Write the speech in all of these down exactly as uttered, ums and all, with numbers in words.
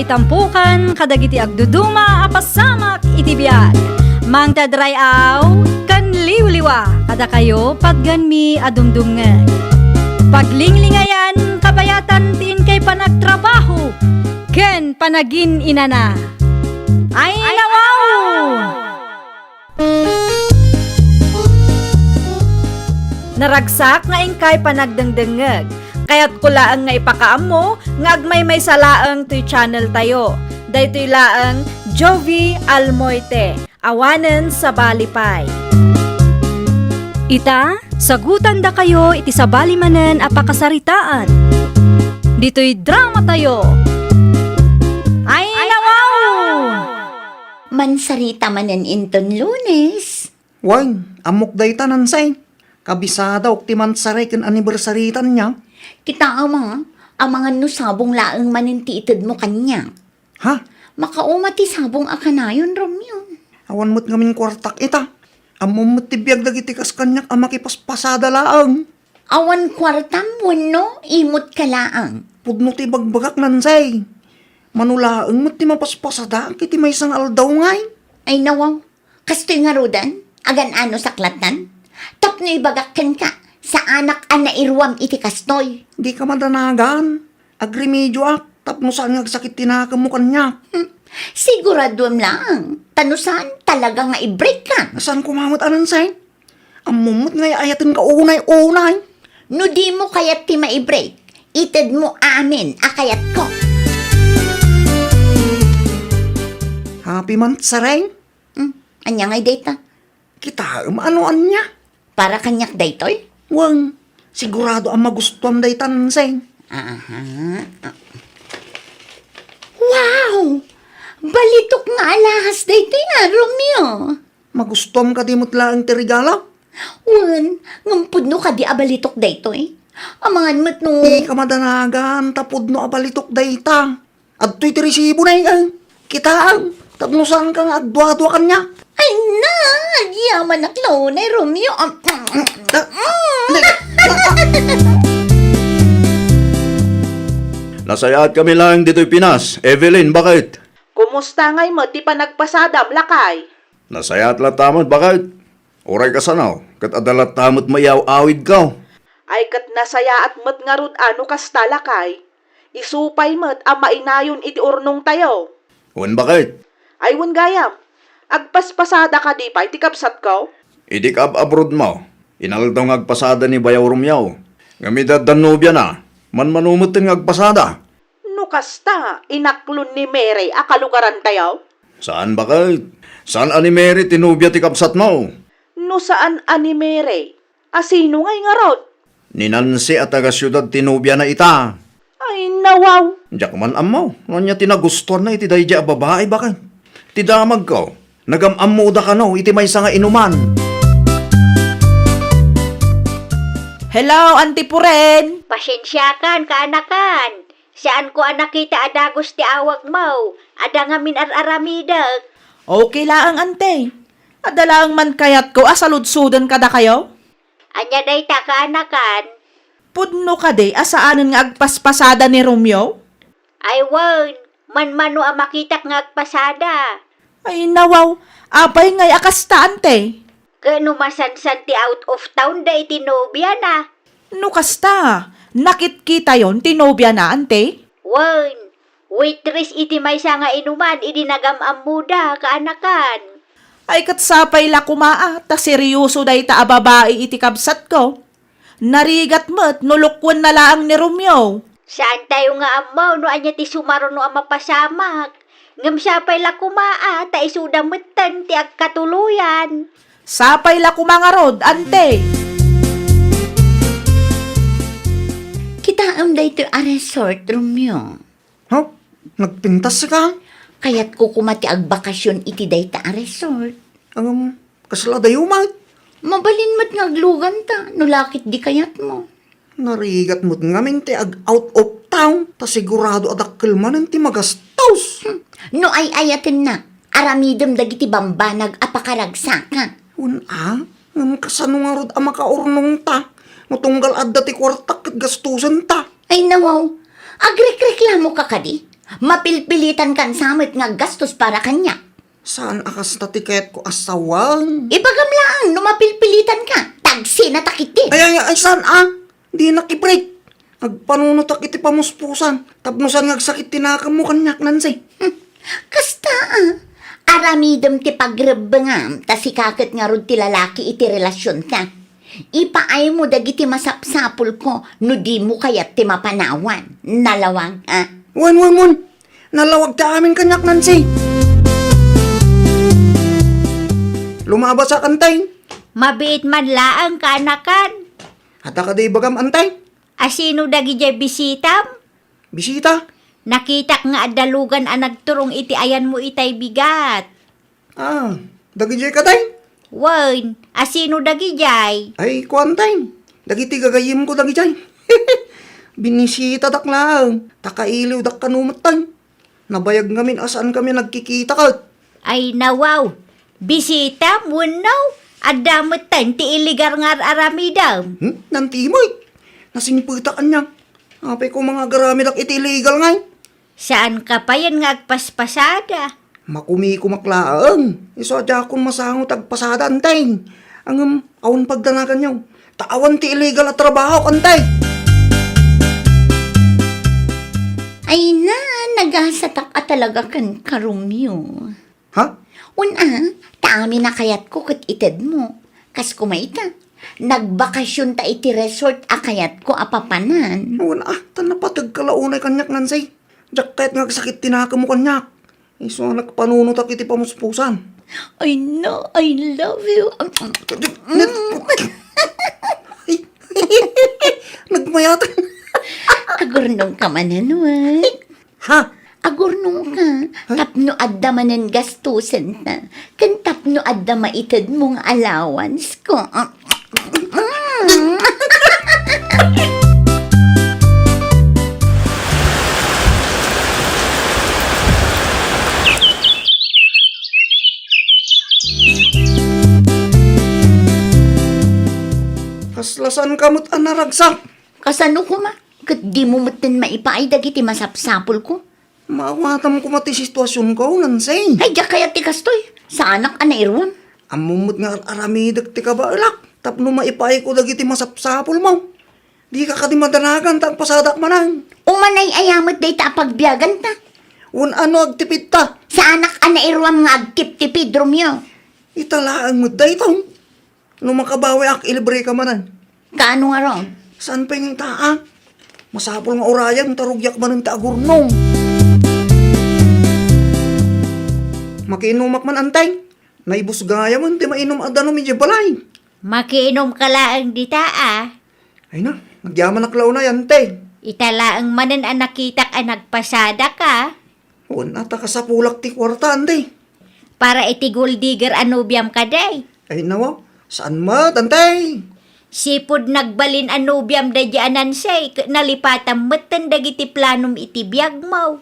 Itampukan kadagiti agduduma a pasamak iti biag. Mangted ray-aw ken liwliwa kadakayo patganmi a dumdumngeg. Paglinglingayan kabayatan ti inkay panagtrabaho ken panagin-inana. Ay, nawaw! Naragsak nga inkay panagdengdengngeg. Kayatko laeng nga ipakaammo nga agmaymaysa laeng toy channel tayo. Daytoy laeng Jovie Almoite, awanen sabali pay. Ita, sagutandakayo iti sabali manen a pakasaritaan. Ditoy drama tayo. Ay, nawaw! Mansarita manen inton Lunes. Wen, ammok dayta, Nansay. Kabisadaok ti mansaray ken annibersaritan niya. Kitaem a, amangan no sabong laeng manen ti itedmo kaniak. Ha? Makauma ti sabong a kanayon, Romeo. Awan met ngamin kuartak ita. Ammom met ti biag dagiti kas kaniak a makipaspasada laeng. Awan kuartam wenno imot ka laeng? Pudno ti ibagbagak, Nansay. Mano laeng met ti mapaspasadaak iti maysa nga aldaw ngay. Ay, nawaw. Kastoy ngaruden, agan-ano saklatan? Tapno ibagak kenka, saanak a nairuam iti kastoy. Dika madanagan. Agremedioak tapno saan nga agsakit ti nakemmo kaniak. Hmm. Siguraduem laeng, ta no saan, talaga nga i-break ka. Saan koma met a, Nansay? Ammom met nga ay-ayatenka unay-unay. No dimo kayat ti mai-break, itedmo amin a kayatko. Happy month, Sareng. Hmm, ania ngay dayta? Kitaem a no ania. Para kaniak daytoy? Wen, sigurado a magustuam dayta, Nansay. Aha. Wow! Balitok nga alahas daytoy a, Romeo. Magustuam kadi met laeng ti regalo? Wen, ngem pudno kadi a balitok daytoy? Amangan met no. Dika madanagan ta pudno a balitok dayta. Adtoy ti resibona, eh. Kitaem, tapno saanka nga agduadua kaniak. Ay na, agyamanak la unay, Romeo. Am, am, am. Ah, hindi. Nasayaatkami laeng ditoy Pinas. Evelyn, baket? Kumusta ngay met ti panagpasadam, lakay? Nasayaat latta met, baket? Uray kasano, ket adda latta met maiaw-awidko. Ay ket nasayaat met ngarud a no kasta, lakay. Isu pay met a mainayon iti urnongtayo. Wen, baket? Ay wen gayam, agpaspasada kadi pay ti kabsatko? Idi kaab-abroadmo, inaldaw nga agpasada ni Bayaw Romeo. Ngem idi adda nobiana, manmano metten nga agpasada. No kasta, inaklon ni Mary a kalugarantayo? Saan, baket? Saan a ni Mary ti nobia ti kabsatmo? No saan a ni Mary, a sino ngay ngarud? Ni Nancy a taga-siudad ti nobiana ita. Ay, nawaw! Diak man ammo no ania ti nagustuanna iti daydiay a babai, baket. Ti damagko, nagam-ammoda kano iti maysa nga inuman. Hello, Auntie Puren! Pasensiakan, kaanakan. Saanko a nakita a dagus ti awagmo. Adda ngamin ar-aramidek. Okay laeng, Ante. Adda laeng man kayatko a saludsoden kadakayo. Ania dayta, kaanakan? Pudno kadi a saanen nga agpaspasada ni Romeo? Ay wen, manmano a makitak nga agpasada. Ay, nawaw, apay ngay a kasta, Ante? Ket no masansan ti out of town da iti nobiana. No kasta, nakitkitayon ti nobiana, Ante? Wen, waitress iti maysa nga inuman idi nagam-ammoda, kaanakan. Ay, ket sapay la koma a, ta seryoso dayta a babai iti kabsatko. Narigat met no lukuenna laeng ni Romeo. Saantayo nga ammo no ania ti sumaruno a mapasamak. Ngem sapay la koma a, ta isuda metten ti agkatuloyan. Sapay la koma ngarud, Ante. Kitaem daytoy a resort, Romeo. Ha? Nagpintas ka? Kayatko koma ti agbakasyon iti dayta a resort. Ngem, kasla adayo met? Mabalin met nga agluganta, no lakit di kayatmo. Narigat met ngamin ti ag-out of town, ta sigurado a dakkel manen ti magastos. Hmm. No ay-ayatennak, aramidem dagiti bambanag a pakaragsaka. Wen a, ngem kasano ngarud a makaurnongta no tunggal adda ti kuartak ket gastosenta? Ay nawaw, agrekreklamoka kadi? Mapilpilitankan sa met nga aggastos para kaniak. Saan a kasta ti kayatko a sawen? Ibagam laeng no mapilpilitanka. Tagsina ta ketdi. Ay, ay, ay, saan a? Dinak ibreak. Agpanunotak iti pamuspusan. Tapno saan nga agsakit ti nakemmo kaniak, Nancy. Hmm. Kasta a. Aramidem ti pagrebbengam, ta sika ket ngarud ti lalaki iti relasionta. Ipaaymo dagiti masapsapulko no dimo kayat ti mapanawan. Nalawag, a? Wen, wen, wen. Nalawag ti amin kaniak, Nancy. Lumabasak, Antay. Mabiit man laeng, kaanakan. Adda kadi ibagam, Antay? Asino dagidiay bisitam? Bisita? Nakitak nga adda lugan a nagturong iti ayanmo itay bigat. Ah, dagidiay kadi? Wen, asino dagidiay? Ay, kuan tay. Dagiti gagayyemko dagidiay. Binisitadak laeng, ta kailiwdak kano met tay. Nabayag ngamin a saankami nagkikita ket. Ay, nawaw. Bisitam wenno? Adda met tay ti illegal nga ar-aramidem. Hmm? Nantimoy. Nasingpetak ania. Apay ko nga agaramidak iti illegal ngay? Saanka payen nga agpaspasada. Makumikumak laeng. Isu a diakon masango ti agpasada, Antay. Ngem, awan pagdanaganyo. Ta awan ti illegal a trabaho, Antay. Ay na, nagasatak a talaga kenka, Romeo. Ha? Wen a, ta amin a kayatko ket itedmo. Kas koma ita, nagbakasionta iti resort a kayatko a papanan. Wen a, ta napategka la unay kaniak, Nancy. Diak kayat nga agsakit ti nakemmo kaniak. Isu a nagpanunotak iti pamuspusan. Ay na, I love you. Nagmayat. Agurnongka manen, wen. Ha? Agurnongka, tapno adda manen gastosenta, ken tapno adda maitedmo nga allowance ko. Kasla saanka met a naragsak? Kasano koma? Ket dimo metten maipaay dagiti masapsapulko? Maawatam koma ti situasionko, Nancy. Ay, diak kayat ti kastoy. Saanak a nairuam. Ammom met nga ar-aramidek ti kabaelak tapno maipaayko dagiti masapsapulmo. Dika kadi madanagan ta agpasadak manen. Umanay aya met dayta a pagbiaganta. Wen a no agtipidta. Saanak a nairuam nga agtiptipid, Romeo. Ita laeng met daytoy. No makabawiak, ilibreka manen. Kaano ngarud? Saan pay nga ita, a? Masapul nga urayem ta rugiak manen ti agurnong. Makiinumak man, Antay. Naibus gayamen ti mainum a danum idiay balay. Makiinumka laeng dita, a. Ay na, agyamanak la unay, Antay. Ita laeng manen a nakitak a nagpasadak, a. Wen a, ta kasapulak ti kuarta, Antay. Para iti gold digger a nobiam kadi? Ay, nawa, saan met, Antay? Sipud nagbalin a nobiam daydi a Nancy, ket nalipatam metten dagiti planom iti biagmo.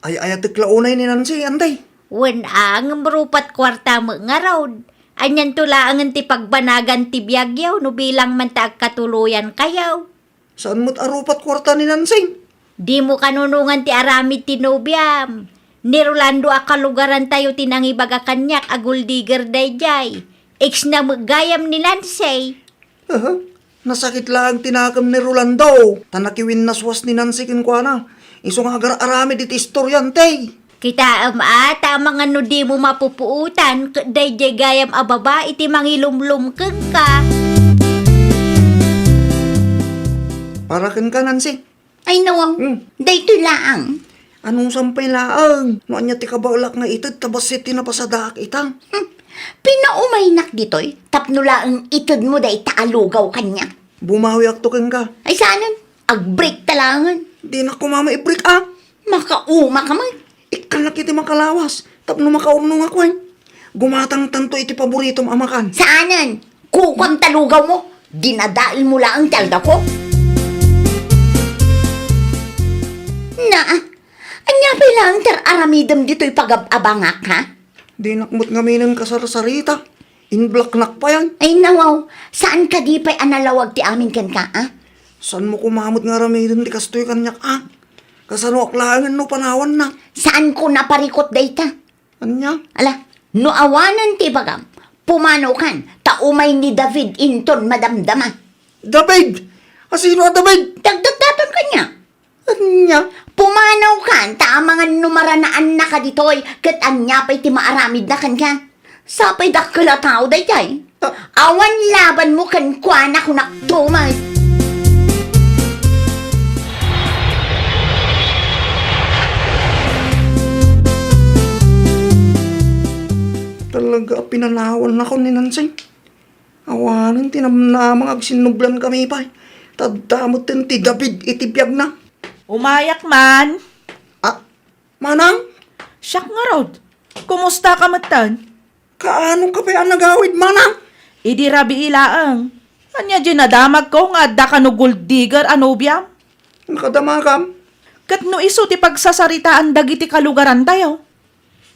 Ay-ayatek la unay ni Nancy, Antay. Wen a, ngem rupat kuarta met ngarud. Anianto laengen ti pagbanagan ti biagyo no bilang man ta agkatuloyankayo? Saan met a rupat kuarta ni Nancy? Dimo kanunongan ti aramid ti nobiam. Ni Rolando a kalugarantayo ti nangibaga kaniak a gold digger daydiay. Ex na met gayam ni Nancy. Aha. Nasakit laeng ti nakem ni Rolando, ta nakiwinnaswas ni Nancy kenkuana. Isu nga agar-aramid iti istorya, Antay. Kitaem a, ta amangan no dimo mapupuotan ket daydiay gayam a babai ti mangilumlum kenka. Para kenka, Nancy. Ay, nawaw. Hmm. Daytoy laeng. Anusam pay laeng? No ania ti kabaelak nga ited ta bassit ti napasadaak ita? Hmm. Pinaumaynak ditoy tapno laeng itedmo dayta a lugaw kaniak. Bumawiakto kenka. Ay, saanen? Agbreak ta laengen. Dinak koma maibreak, a. Makauma ka man. Ikkanak iti makalawas tapno makaurnongak, wen. Gumatangtanto iti paboritom a makan. Saanen? Kukuam ta lugawmo. Dinadaelmo laeng ti aldawko. Naa, ania pay laeng ti ar-aramidem ditoy pagab-abangak, ha? Dinak met ngaminen kasarsarita. Inblaknak payen. Ay, nawaw, saan kadi pay a nalawag ti amin kenka, a? Saanmo koma met nga aramiden ti kastoy kaniak, a? Kasanoak laengen no panawanna? Saanko naparikut dayta. Ania? Ala, no awanen ti ibagam, pumanaw kan, ta umay ni David inton madamdama. David? Asino a David? Dagdagdaton kaniak. Ania? Pumanaw kan, ta amangan no maranaannaka ditoy, ket ania pay ti maaramidna kenka? Sapay dakkel a tao daydiay. Ah. Awan labanmo kenkuana, kunak tumet. Talaga a pinanawannakon ni Nancy. Awanen ti namnama nga agsinnublankami pay. Ta adda metten ti David iti biagna. Umayak man. Ah, Manang? Siak ngarud. Kumustaka metten? Kaano ka pay a nagawid, Manang? Idi rabii laeng. Ania diay nadamagko nga adda kano gold digger a nobiam? Nakadamagam? Ket no isu ti pagsasaritaan dagiti kalugarantayo,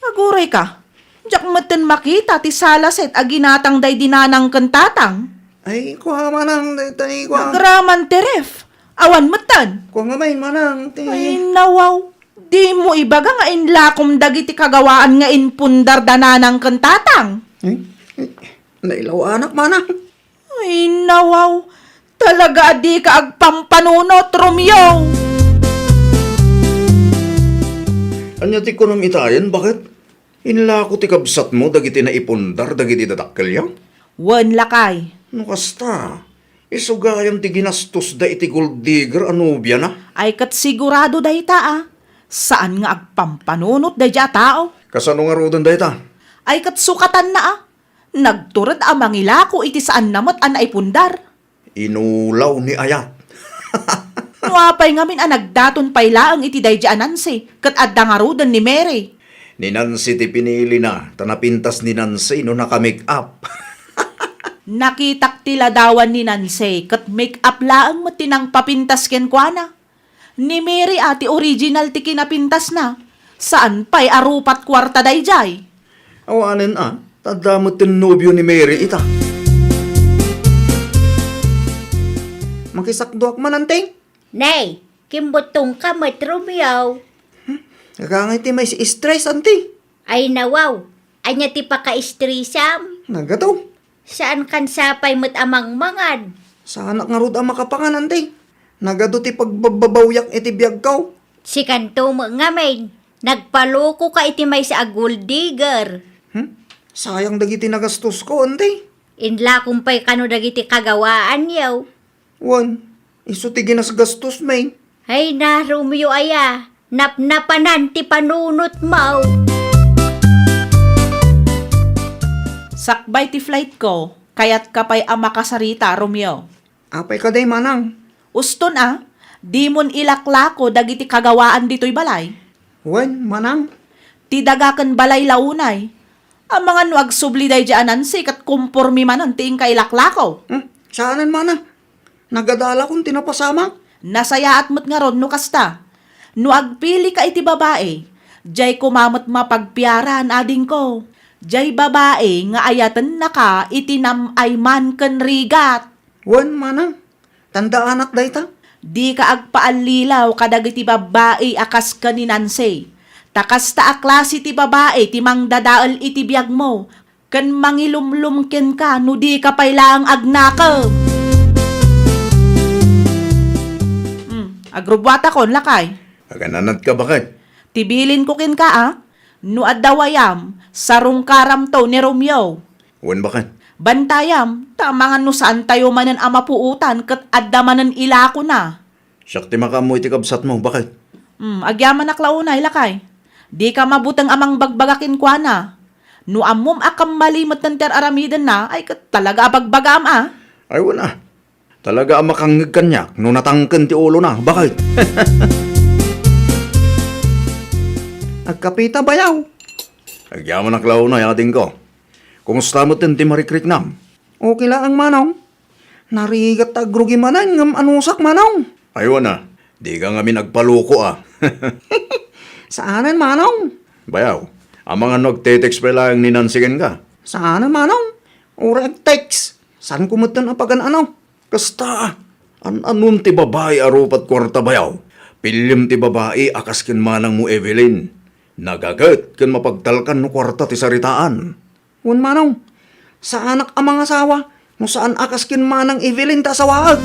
aguray ka, diak metten makita ti salaset a ginatang daydi nanang ken tatang. Ay, kua, Manang, daytoy, kua. Agraman ti ref. Awan metten. Kua ngamin, Manang, ti Ay, nawaw. Dimo ibaga nga inlakom dagiti kagawaan nga impundar da nanang ken tatang. Eh, eh, nailawanak, Manang. Ay, nawaw. Talaga a dika agpampanunot, Romeo. Ania ti kunam itayen, baket? Inlako ti kabsatmo dagiti naipundar dagiti dadakkelyo? Wen, lakay. No kasta, isu gayam ti ginastosda iti gold digger a nobiana? Ay, ket sigurado dayta, a. Saan nga agpampanunot daydiay a tao. Kasano ngaruden dayta? Ay, ket sukatanna, a. Nagtured a mangilako iti saanna met a naipundar. Inulaw ni Ayat. No apay ngamin a nagdaton pay laeng iti daydiay a Nancy, ket adda ngaruden ni Mary. Ni Nancy ti pinilina, ta napintas ni Nancy no naka-make-up. Nakitak ti ladawan ni Nancy, ket make-up laeng met ti nangpapintas kenkuana. Ni Mary a ti original ti kinapintasna. Saan pay a rupat kuarta daydiay? Awanen a, ta adda met ti nobio ni Mary ita. Makisakduak man, anti? Nay, kimbuttongka met, Romeo. Hmm? Agangay ti mais stress, anti? Ay, nawaw. Ania ti paka-stressam? Nagado. Saan kan sapay met a mangmangan? Saanak ngarud a makapangan, anti? Nagado ti pagbabbabawiak iti biagko. Sikanto met ngamin, nagpalokoka iti maysa a gold digger. Hmm? Sayang dagiti nagastosko, anti? Inlakom pay kano dagiti kagawaanyo. Wen, isu ti ginasgastos, May. Ay na, Romeo aya, napnapanan ti panunotmo. Sakbay ti flightko, kayatka pay a makasarita, Romeo? Apay kadi, manang? Uston a, dimon ilaklako dagiti kagawaan ditoy balay? Wen, manang. Ti daga ken balay la unay. Amangan no agsubli daydiay a Nancy ket kompormi manen ti inka ilaklako. Hmm, saanen, manang. Nagadalakon ti napasamak. Nasayaat met ngarud no kasta. No agpilika iti babai, diay koma met mapagpiaran, adingko. Diay babai nga ayatennaka iti nam-ay man ken rigat. Wen, manang. Tandaanak dayta. Dika agpaallilaw kadagiti babbai a kas ken ni Nancy. Ta kasta a klase ti babai ti mangdadael iti biagmo ken mangilumlom kenka no dika pay laeng agnakem. Hmm, agrubbuatakon, lakay. Agananatka, baket? Ti bilinko kenka, a, no adda wayam, sarungkaramto ni Romeo. Wen, baket. Bantayam, ta amangan no saantayo manen a mapuotan ket adda manen ilakona. Siak ti makaammo iti kabsatmo, baket. Hmm, agyamanak la unay, lakay. Dika mabuteng a mangbagbaga kenkuana. No ammom a kammali metten ti ar-aramidenna, ay ket talaga a bagbagaam a. Ay, wen a. Talaga a makangngeg kaniak no natangken ti ulona, baket. Agkapita, bayaw. Agyamanak la unay, adingko. Kumusta metten ti marikriknam? Okay laeng, manong. Narigat ta agrugi manen ngem anusak, manong. Ay, wen a, dika ngamin agpaloko a. Saanen, manong. Bayaw, amangan no agte-text pay laeng ni Nancy kenka? Saanen, manong. Uray agtext, saanko metten a pagan-ano. Kasta, an-anom ti babai a rupat kuarta, bayaw? Piliem ti babai a kas ken manangmo, Evelyn. Nagaget ken mapagtalkan no kuarta ti saritaan. Wen manong, saanak a mangasawa no saan a kas ken manang Evelyn ta asawaek.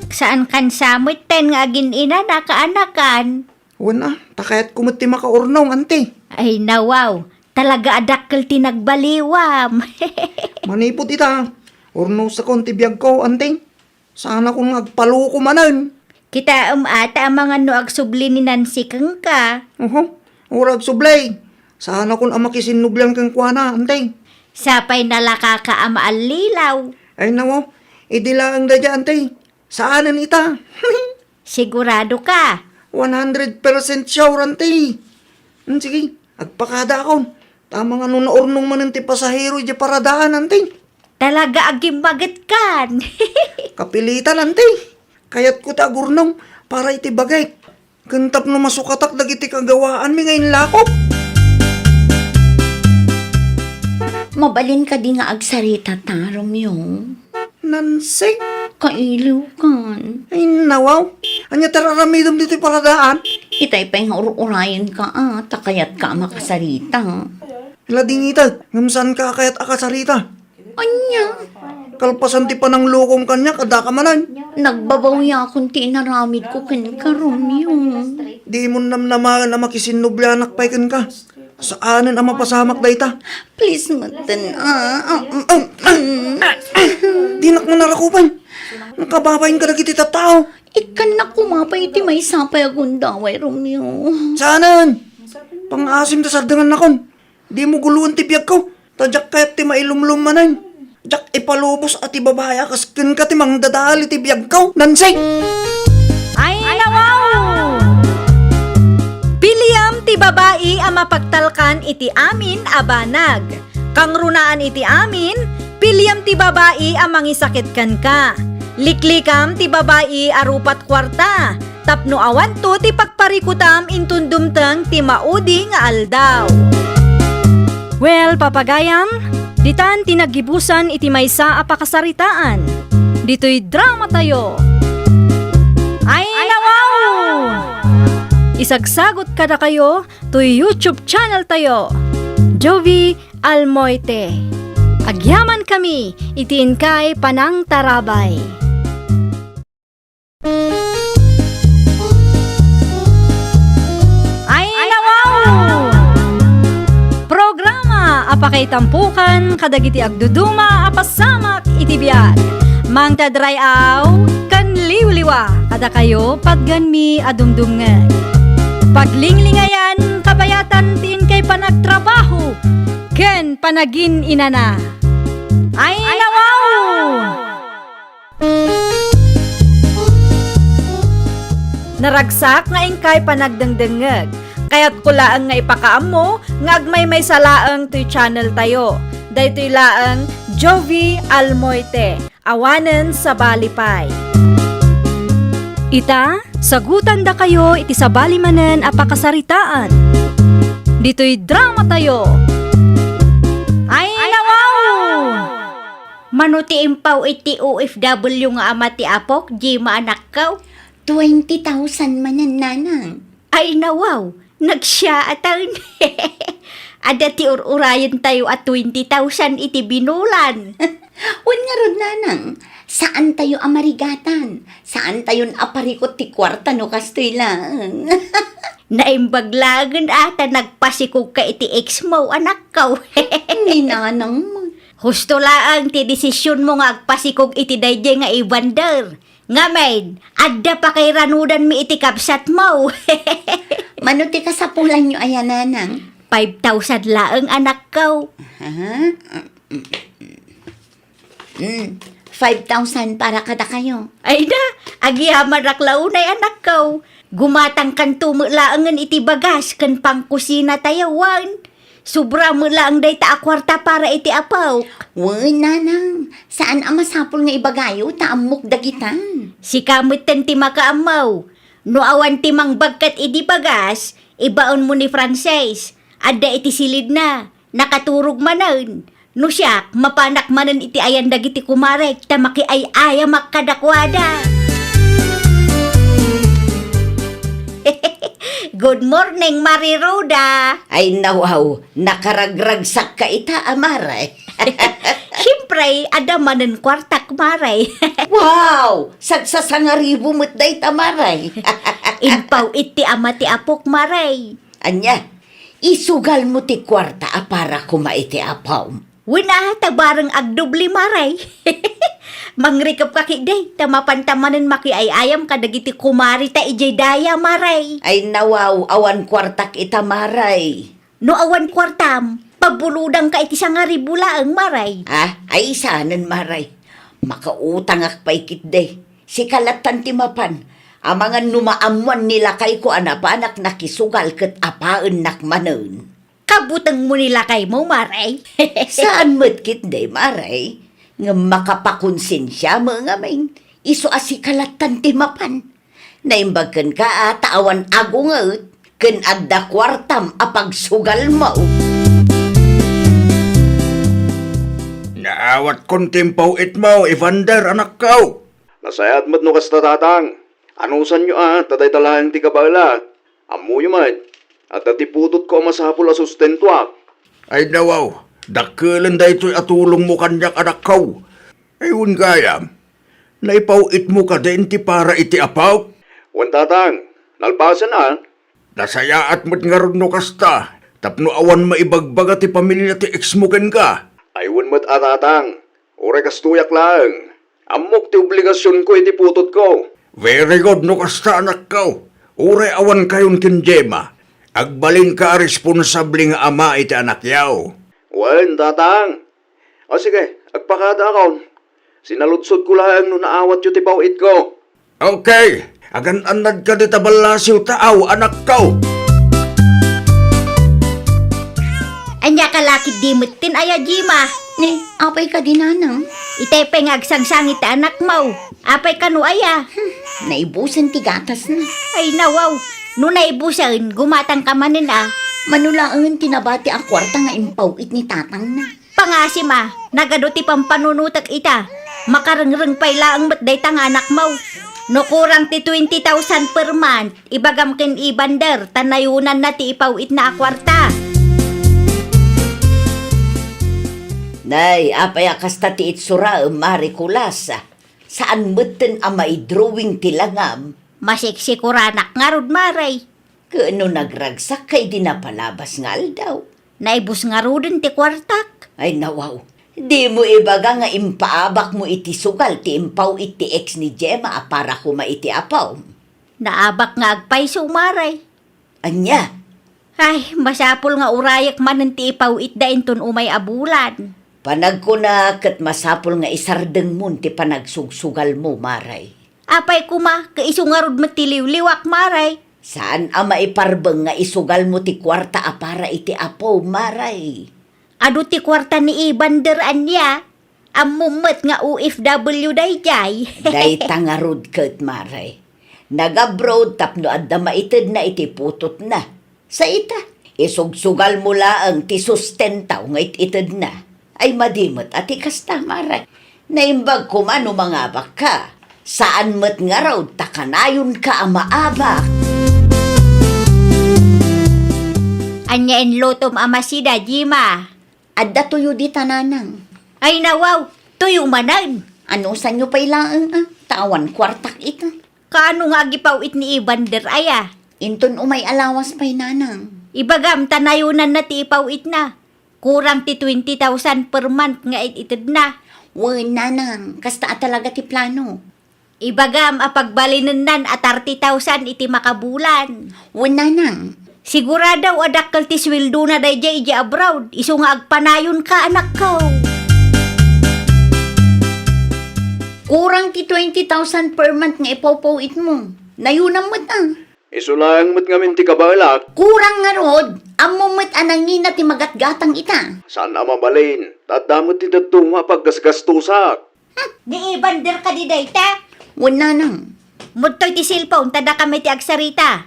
Saan kan sa metten nga agin-ina na kaanakan? Wen a, ta kayatko met ti makaurnong, anti. Ay, nawaw. Talaga a dakkel ti nagbaliwam. Manipud ita, urnosakon ti biagko, anti. Saanakon nga agpaloko manen. Kitaem a ta amangan no agsubli ni Nancy kenka. Oho, uray agsubli. Saanakon a makisinnublian kenkuana, anti. Sapay nalakaka a maallilaw. Ay, nawaw. Idi laeng daydiay, anti. Saanen ita. Sigurado ka? One hundred percent sure, anti. Hmm, sige, agpakadaakon. Tama nga no naurnong manen ti pasahero idiay paradaan, anti. Talaga a gimmaget kan. Kapilitan, anti. Kayatko ti agurnong para iti bagik. Ken tapno masukatak dagiti kagawaanmi nga inlakop. Mabalin kadi nga agsarita ta, Romeo? Nancy? Kailiwkan. Ay, nawaw. Ania ti ar-aramidem ditoy paradaan? Itay pay nga ur-urayenka a, ta kayatka a makasarita. Ladingita, ngem saanka a kayat a kasarita. Ania? Kalpasan ti pananglokom kaniak, addaka manen. Nagbabawiakon ti inaramidko kenka, Romeo. Dimon namnamaen a makisinnublianak pay kenka. Saanen a mapasamak dayta. Please metten, ah, ah, mm, mm, mm. Dinak manarakupan. Nakababain kadagiti tattao. Ikkannak koma pay iti maysa pay a gundaway, Romeo. Saanen? Pangaasim ta sardengannakon. Dimo guloen ti biagko. Ta diak kayat ti mailumlom manen. Diak ipalubos a ti babai a kas kenka ti mangdadael iti biagko, Nancy! Ay, nawaw! Piliam ti babai a mapagtalkan iti amin a banag. Kangrunaan iti amin, piliam ti babai a mangisakit kenka. Liklikam ti babai a rupat kuarta. Tapno awanto ti pagparikutam inton dumteng ti maudi nga aldaw. Well, papagayam, ditan ti naggibusan iti maysa a pakasaritaan. Ditoy dramatayo. Ay, nawaw! Isagsagut kadakayo toy YouTube channeltayo, Jovie Almoite. Agyamankami iti inkay panangtarabay. Ay, nawaw! Programa a pakaitampokan kadagiti agduduma a pasamak iti biag. Mangted ray-aw ken liwliwa kadakayo patgenmi a dumdumngeg. Paglinglingayan kabayatan ti inkay panagtrabaho ken panagin-inana. Ay, nawaw! Naragsak nga inkay panagdengdengngeg. Kayatko laeng nga ipakaammo nga agmaymaysa laeng toy channeltayo. Daytoy laeng Jovie Almoite, awanen sabali pay. Ita, sagutandakayo iti sabali manen a pakasaritaan. Ditoy dramatayo. Ay, nawaw! Mano ti impaw iti O F W nga ama ti apok, Jima anakko? Twenty thousand manen, nanang. Ay, nawaw, nagsiaatan. Adda ti ur-urayentayo a twenty thousand iti binulan. Wen ngarud, nanang, saantayo a marigatan. Saantayon a parikut ti kuarta no kastoy laeng. Naimbag laengen a ta nagpasikogka iti ex mo, anakko. Ni nanang man. Husto laeng ti desisionmo nga agpasikog iti daydiay nga Evander. Ngamin, adda pakairanudanmi iti kabsatmo. Mano ti kasapulanyo aya, nanang? Five thousand laeng, anakko. Aha. Mm, five thousand para kadakayo. Ay da, agyamanak la unay, anakko. Gumatangkanto met laengen iti bagas ken pangkusinatayo, wen. Sobra met laeng dayta a kuarta para iti apok. Wen, nanang, saan a masapul nga ibagayo ta ammok dagitan. Sika metten ti makaammo. No awan ti mangbagkat idi bagas, ibaonmo ni Frances. Adda iti silidna. Nakaturog manen. No siak, mapanak manen iti ayan dagiti kumarek ta makiay-ayamak kadakuada. Good morning, Mari Ruda. Ay, nawaw, nakaragragsakka ita, a, Mare. Siyempre, adda manen kuartak, Mare. Wow! Sagsasangaribu met dayta, Mare. Impaw-it ti ama ti apok, Mare. Ania, isugalmo ti kuarta a para koma iti apom? Wen a, ta bareng agdubli, Mare. Mangrikepka ketdi, ta mapanta manen makiay-ayam kadagiti kumarita idiay daya, Mare. Ay, nawaw, awan kuartak ita, Mare. No awan kuartam, pabulodangka iti sangaribu laeng, Mare. Ah, ay, saanen, Mare. Makautangak pay ketdi. Sika lattan ti mapan. Amangan no maammoan ni lakayko a napanak nakisugal ket apaennak manen. Kabutengmo ni lakaymo, Mare. Saan met ketdi, Mare. Ngem makapakonsensia met ngamin. Isu a sika lattan ti mapan. Naimbag kenka a ta awan agunget ken adda kuartam a pagsugalmo. Naawatkon ti impaw-itmo, Evander, anakko. Nasayaat met no kasta, Tatang. Anusanyo a ta dayta laeng ti kabaelak. Ammoyo met, adda ti putotko a masapul a sustentoak. Ay, nawaw, dakkelen daytoy a tulongmo kaniak, anakko. Ay, wen gayam, naipaw-itmo kadi ti para iti apok? Wen, Tatang, nalpasen a. Nasayaat met ngarud no kasta, tapno awan maibagbaga ti pamilia ti ex mo kenka. Ay, wen met a, Tatang, uray kastoyak laeng. Ammok ti obligasionko iti putotko. Very good no kasta, anakko. Uray awankayon ken Gemma, agbalinka a responsable nga ama iti anakyo. Wen, Tatang. O sige, agpakadaakon. Sinaludsodko laeng no naawatyo ti paw-itko. Okay, agan-annadka dita ballasiw taaw, anakko. Ania ka lakit di metten aya, Gemma? Ni, apay kadi, Nanang? Itay pay nga agsangsangit ti anakmo. Apay kano aya? Hmm, naibusen ti gatasna. Ay, nawaw. No naibusen, gumatangka manen a. Mano laengen ti nabati a kuarta nga impaw-it ni tatangna. Pangasim a, nagadu ti pampanunotek ita. Makarengreng pay laeng met dayta nga anakmo. No kurang ti twenty thousand per month, ibagam ken Evander, ta nayonanna ti ipaw-itna a kuarta. Nay, apay a kasta ti itsuraem, Mari Kulas? Saan metten a maidrawing ti langam? Masiksikuranak ngarud, Mare. Ket no nagragsakka idi napalabas nga aldaw? Naibus ngaruden ti kuartak. Ay, nawaw. Dimo ibaga nga impaabakmo iti sugal ti impaw-it ti ex ni Gemma a para koma iti apom. Naabak nga agpayso, Mare. Ania? Ay, masapul nga urayek manen ti ipaw-itda inton umay a bulan. Panagkuna ket masapul nga isardengmon ti panagsugsugalmo, Mare. Apay koma, ket isu ngarud met ti liwliwak, Mare. Saan a maiparbeng nga isugalmo ti kuarta a para iti apo, Mare. Adu ti kuarta ni Evander ania? Ammom met nga O F W daydiay. Dayta ngarud ket, Mare. Nag-abroad tapno adda maitedna iti putotna. Sa ita, isugsugalmo laeng ti sustento nga it-itedna. Ay, madi met a ti kasta, Mare. Naimbag koma no mangabakka. Saan met ngarud ta kanayonka a maabak. Ania inlutom a masida, Gemma? Adda tuyo dita, Nanang. Ay, nawaw, tuyo manen. Anusanyo pay laeng a, ta awan kuartak ita. Kaano nga agipaw-it ni Evander aya? Inton umay a lawas pay, Nanang. Ibagam ta nayonanna ti ipaw-itna. Kurang ti twenty thousand per month nga it-itedna. Wen, Nanang, kasta a talaga ti plano. Ibagam a pagbalinennan a thirty thousand iti makabulan. Wen, Nanang. Sigurado a dakkel ti suweldona daydiay idiay abroad, isu nga agpanayonka, anakko. Kurang ti twenty thousand per month nga ipawpaw-itmo. Nayonam met a. Isu laeng met ngamin ti kabaelak. Kurang ngarud, ammom met a nangina ti magatgatang ita. Saan a mabalin, ta adda met ti dadduma a paggasgastosak. Hmm, ni Evander kadi dayta? Wen, Nanang. Mudtoy ti cellphone, ta dakami ti agsarita.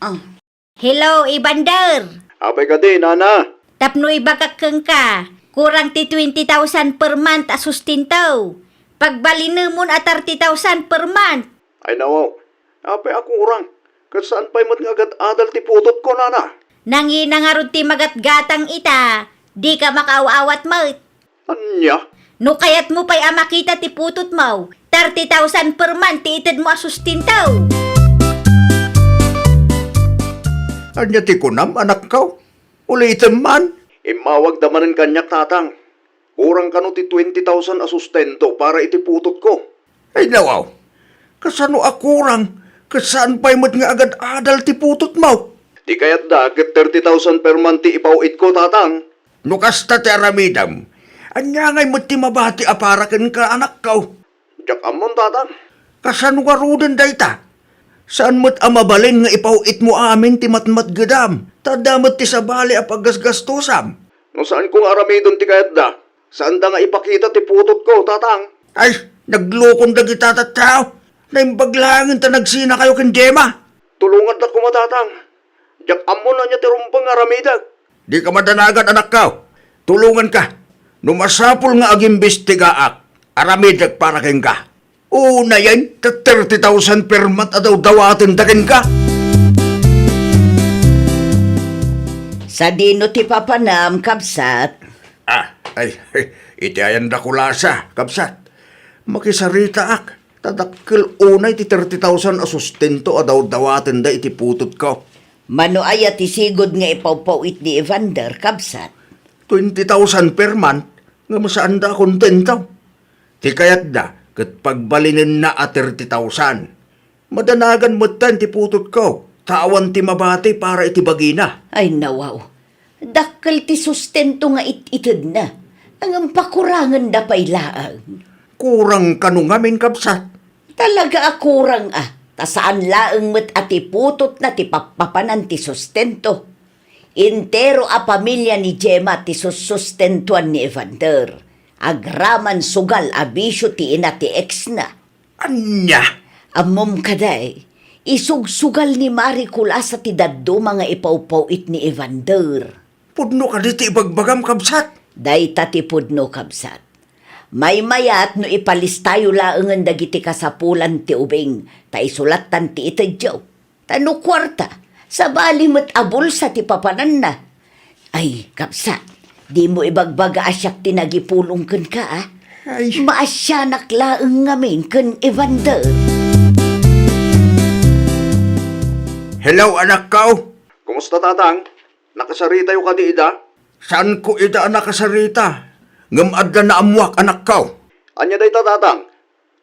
Ah. Hello, Evander. Apay kadi, Nana? Tapno ibagak kenka, kurang ti twenty thousand per month a sustento. Pagbalinemon a thirty thousand per month. Ay, nawaw. Apay a kurang? Ket saan pay met nga agad-adal ti putotko, nana. Nangina ngarud ti magatgatang ita, dika makaaw-awat met. Ania? No kayatmo pay a makita ti putotmo, thirty thousand per month ti itedmo a sustento. Ania ti kunam, anakko? Ulitem man. Immawagda manen kaniak, tatang. Kurang kano ti twenty thousand a sustento para iti putotko? Ay, nawaw. Kasano a kurang? Ket saan pay met nga agad-adal ti putotmo? Ti kayatda ket thirty thousand per month ti ipaw-itko, tatang. No kasta ti aramidem, ania ngay met ti mabati a para kenka, anakko? Diak ammon, tatang. Kasano ngaruden dayta? Saan met a mabalin nga ipaw-itmo amin ti matmatgedam, ta adda met ti sabali a paggasgastosam. No saanko nga aramiden ti kayatda, saanda nga ipakita ti putotko, tatang. Ay, naglukon dagita tattao. Naimbag laengen ta nagsinakayo ken Gemma. Tulongandak koma, tatang. Diak ammon ania ti rumbeng nga aramidek. Dika madanagan, anakko. Tulonganka. No masapul nga agimbestigaak, aramidek para kenka. Unayen, ta thirty thousand per month a dawdawatenda kenka. Sadino ti papanam, kabsat? Ah, ay, iti ayan dakulasa, kabsat. Makisaritaak, ta dakkel unay ti thirty thousand a sustento a dawdawatenda iti putotko. Mano aya ti sigud nga ipawpaw-it ni Evander, kabsat? Twenty thousand per month, ngem saanda a kontento. Ti kayatda ket pagbalinenna a thirty thousand. Madanagan metten ti putotko, ta awan ti mabati para iti bagina. Ay, nawaw. Dakkel ti sustento nga it-itedna. Ngem pakurangenda pay laeng. Kurang kano ngamin, kabsat? Talaga a kurang a, ta saan laeng met a ti putotna ti pappapanan ti sustento. Entero a pamilia ni Gemma ti sussustentuan ni Evander. Agraman sugal a bisio ti ina ti ex-na. Ania? Ammom kadi, isugsugal ni Mari Kulasa ti dadduma nga ipawpaw-it ni Evander. Pudno kadi ti ibagbagam, kabsat? Dayta ti pudno, kabsat. Maymayat no ipalistayo laengen dagiti kasapulan ti ubing ta isulattan ti itedyo. Ta no kuarta, sabali met a bulsa ti papananna. Ay, kabsat, dimo ibagbaga a siak ti nagipulong kenka, a? Ay. Maasianak laeng ngamin ken Evander. Hello, anakko. Kumusta, tatang? Nakasaritayo kadi ida? Saanko ida a nakasarita, ngem adda naammoak, anakko. Ania dayta, tatang?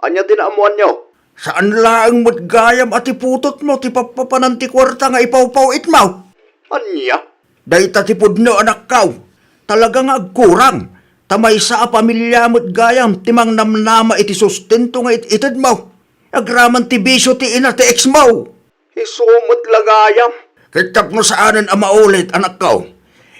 Ania ti naammoanyo? Saan laeng met gayam a ti putotmo ti pappapanan ti kuarta nga ipawpaw-itmo? Ania? Dayta ti pudno, anakko. Talaga nga agkurang. Ta maysa a pamilia met gayam ti mangnamnama iti sustento nga it-itedmo. Agraman ti bisio ti ina ti ex-mo. Isu met la gayam. Ket tapno saanen a maulit, anakko,